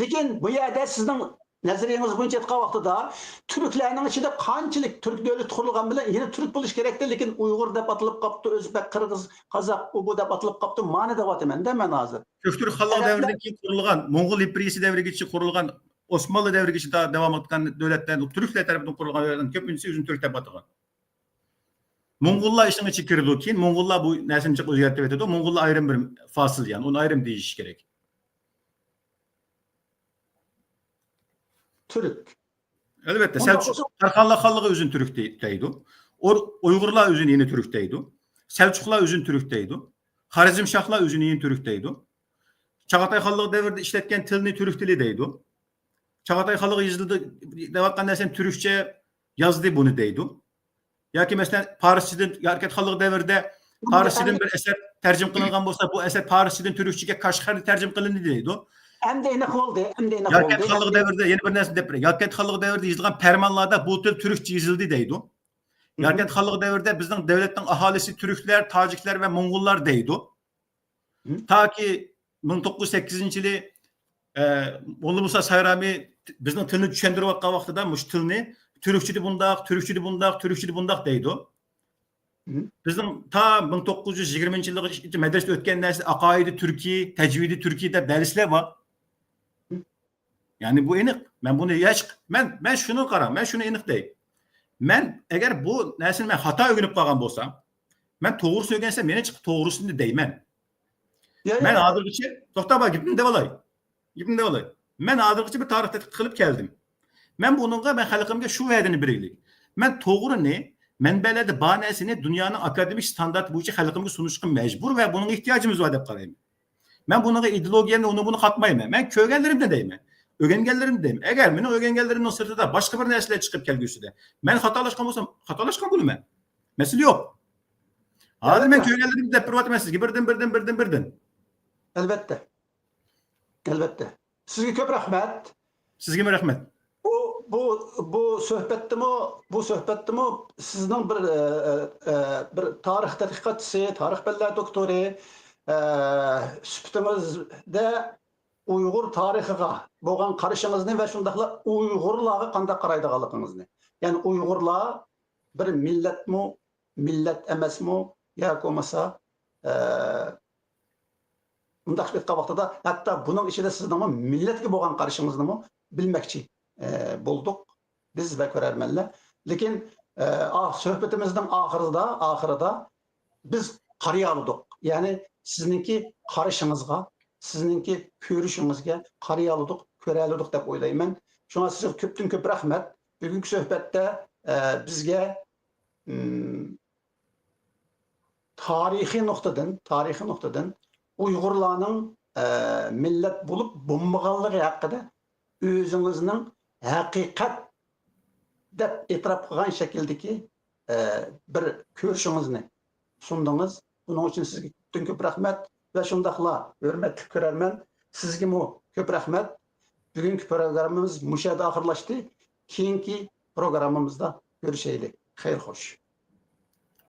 لېكىن بۇ يەردە سىزنىڭ نەزەرىيىڭىز بويىچە ئېيتقان ۋاقتىدا تۈركلەرنىڭ ئىچىدە قانچىلىك تۈرك دۆلىتى قۇرۇلغان بىلەن يەنە تۈرك بولۇش كېرەكتى، لېكىن ئۇيغۇر دەپ ئاتىلىپ قاپتۇ، ئۆزبەك، قىرغىز، قازاق، ئۇ بۇ دەپ ئاتىلىپ قاپتۇ، مانا دەۋاتىمەن-دە مەن ھازىر. كۆكتۈرك خانلىقى دەۋرىدىن كېيىن قۇرۇلغان، موڭغۇل ئىمپېرىيىسى دەۋرىگىچە قۇرۇلغان، ئوسمانلى دەۋرىگىچە داۋام ئەتكەن دۆلەتلەر، تۈركلەر تەرىپىدىن قۇرۇلغان دۆلەتلەرنىڭ كۆپىنچىسى ئۆزىنى تۈرك دەپ ئاتىغان. موڭغۇللار ئىشنىڭ ئىچىگە كىرىدۇ، كېيىن موڭغۇللار بۇ نەرسىنى جىق ئۆزگەرتىۋېتىدۇ. موڭغۇللار ئايرىم بىر فاسىل، يەنى ئۇنى ئايرىم دېيىش كېرەك. تۈرك. ئەلۋەتتە، سەلچۇق، تارخانلار خانلىقى ئۆزىنى تۈرك دەيدۇ. ئۇيغۇرلار ئۆزىنى يەنە تۈرك دەيدۇ. سەلچۇقلار ئۆزىنى تۈرك دەيدۇ. خارەزمشاھلار ئۆزىنى يەنە تۈرك دەيدۇ. چاغاتاي خانلىقى دەۋرىدە ئىشلەتكەن تىلنى تۈرك تىلى دەيدۇ. چاغاتاي خانلىقى يېزىلدى دەۋاتقان نەرسىنى تۈركچە يازدى بۇنى دەيدۇ. ياكى مەسىلەن، پارسچىدىن، ياركەنت خانلىقى دەۋرىدە پارسچىدىن بىر ئەسەر تەرجىمە قىلىنغان بولسا، بۇ ئەسەر پارسچىدىن تۈركچىگە كاشغەردە تەرجىمە قىلىندى دەيدۇ. ئەمدى ئېنىق بولدى، ئەمدى ئېنىق بولدى. ياركەنت خانلىقى دەۋرىدە، يەنە بىر نەرسە دەپ بېرەي. ياركەنت خانلىقى دەۋرىدە يېزىلغان پەرمانلاردا بۇ تىل تۈركچە يېزىلدى دەيدۇ. ياركەنت خانلىقى دەۋرىدە بىزنىڭ دۆلەتنىڭ ئاھالىسى تۈركلەر، تاجىكلەر ۋە موڭغۇللار دەيدۇ. تاكى مىڭ توققۇز يۈز سەككىزىنچى يىلى، ئە، موللا مۇسا سايرامى بىزنىڭ تىلنى چۈشەندۈرۈۋاتقان ۋاقتىدا مۇشۇ تىلنى تۈركچىدە بۇنداق، تۈركچىدە بۇنداق، تۈركچىدە بۇنداق دەيدۇ. بىزنىڭ تا مىڭ توققۇز يۈز يىگىرمىنچى يىلغىچە مەدرىسىدە ئۆتكەن نەرسە ئاقايىدى تۈركىي، تەجۋىدى تۈركىي دەپ دەرسلەر بار. يەنى بۇ ئېنىق. مەن بۇنى ھېچ، مەن، مەن شۇنى قاراڭ، مەن شۇنى ئېنىق دەي. مەن ئەگەر بۇ نەرسىنى مەن خاتا ئۆگىنىپ قالغان بولسام، مەن توغرىسىنى ئۆگەنسەم، مېنى چىقىپ توغرىسىنى دەيمەن. مەن ھازىرغىچە، توختاپ، گېپىمنى دەۋالاي. گېپىمنى دەۋالاي. مەن ھازىرغىچە بىر تارىخ تەتقىق قىلىپ كەلدىم. مەن بۇنىڭغا، مەن خەلقىمگە شۇ ۋەدىنى بېرەيلى. مەن توغرىنى، مەنبەلەردە بار نەرسىنى دۇنيانىڭ ئاكادېمىك ستاندارتى بويىچە خەلقىمگە سۇنۇشقا مەجبۇر ۋە بۇنىڭغا ئېھتىياجىمىز بار دەپ قارايمەن. مەن بۇنىڭغا ئىدېئولوگىيەمنى، ئۇنى بۇنى قاتمايمەن. مەن كۆرگەنلىرىمنى دەيمەن. ئۆگەنگەنلىرىمنى دەيمەن. ئەگەر مېنىڭ ئۆگەنگەنلىرىمنىڭ سىرتىدا باشقا بىر نەرسىلەر چىقىپ كەلگۈسىدە، مەن خاتالاشقان بولسام، خاتالاشقان بولىمەن. مەسىلە يوق. ھازىر مەن كۆرگەنلىرىمنى دەپ بېرىۋاتىمەن سىزگە. بىردىن، بىردىن، بىردىن، بىردىن. ئەلۋەتتە. ئەلۋەتتە. سىزگە كۆپ رەھمەت. سىزگىمۇ رەھمەت. بۇ، بۇ، بۇ سۆھبەتتىمۇ، بۇ سۆھبەتتىمۇ سىزنىڭ بىر، ئە، ئە، ئە، بىر تارىخ تەتقىقاتچىسى، تارىخ پەنلەر دوكتورى، ئە، سۈپىتىڭىزدە ئۇيغۇر تارىخىغا بولغان قارىشىڭىزنى ۋە شۇنداقلا ئۇيغۇرلارغا قانداق قارايدىغانلىقىڭىزنى. يەنى ئۇيغۇرلار بىر مىللەتمۇ، مىللەت ئەمەسمۇ ياكى بولمىسا، ئە، مۇنداق ئېيتقان ۋاقتىدا ھەتتا بۇنىڭ ئىچىدە سىزنىڭمۇ مىللەتكە بولغان قارىشىڭىزنىمۇ بىلمەكچى، ئە، بولدۇق بىز ۋە كۆرەرمەنلەر. لېكىن، ئە، ئا-، سۆھبىتىمىزنىڭ ئاخىرىدا، ئاخىرىدا بىز قارىيالىدۇق. يەنى سىزنىڭكى قارىشىڭىزغا، سىزنىڭكى كۆرۈشىڭىزگە قارىيالىدۇق، كۆرەلىدۇق دەپ ئويلايمەن. شۇڭا سىزگە كۆپتىن كۆپ رەھمەت. بۈگۈنكى سۆھبەتتە، ئە، بىزگە، ئىم، تارىخىي نۇقتىدىن، تارىخىي نۇقتىدىن ئۇيغۇرلارنىڭ، ئە، مىللەت بولۇپ بولمىغانلىقى ھەققىدە ئۆزىڭىزنىڭ ھەقىقەت دەپ ئېتىراپ قىلغان شەكىلدىكى، ئە، بىر كۆرۈشىڭىزنى سۇندىڭىز. بۇنىڭ ئۈچۈن سىزگە كۆپتىن كۆپ رەھمەت ۋە شۇنداقلا ھۆرمەتلىك كۆرەرمەن، سىزگىمۇ كۆپ رەھمەت. بۈگۈنكى پروگراممىمىز مۇشۇ يەردە ئاخىرلاشتى. كېيىنكى پروگراممىمىزدا كۆرۈشەيلى. خەير خوش.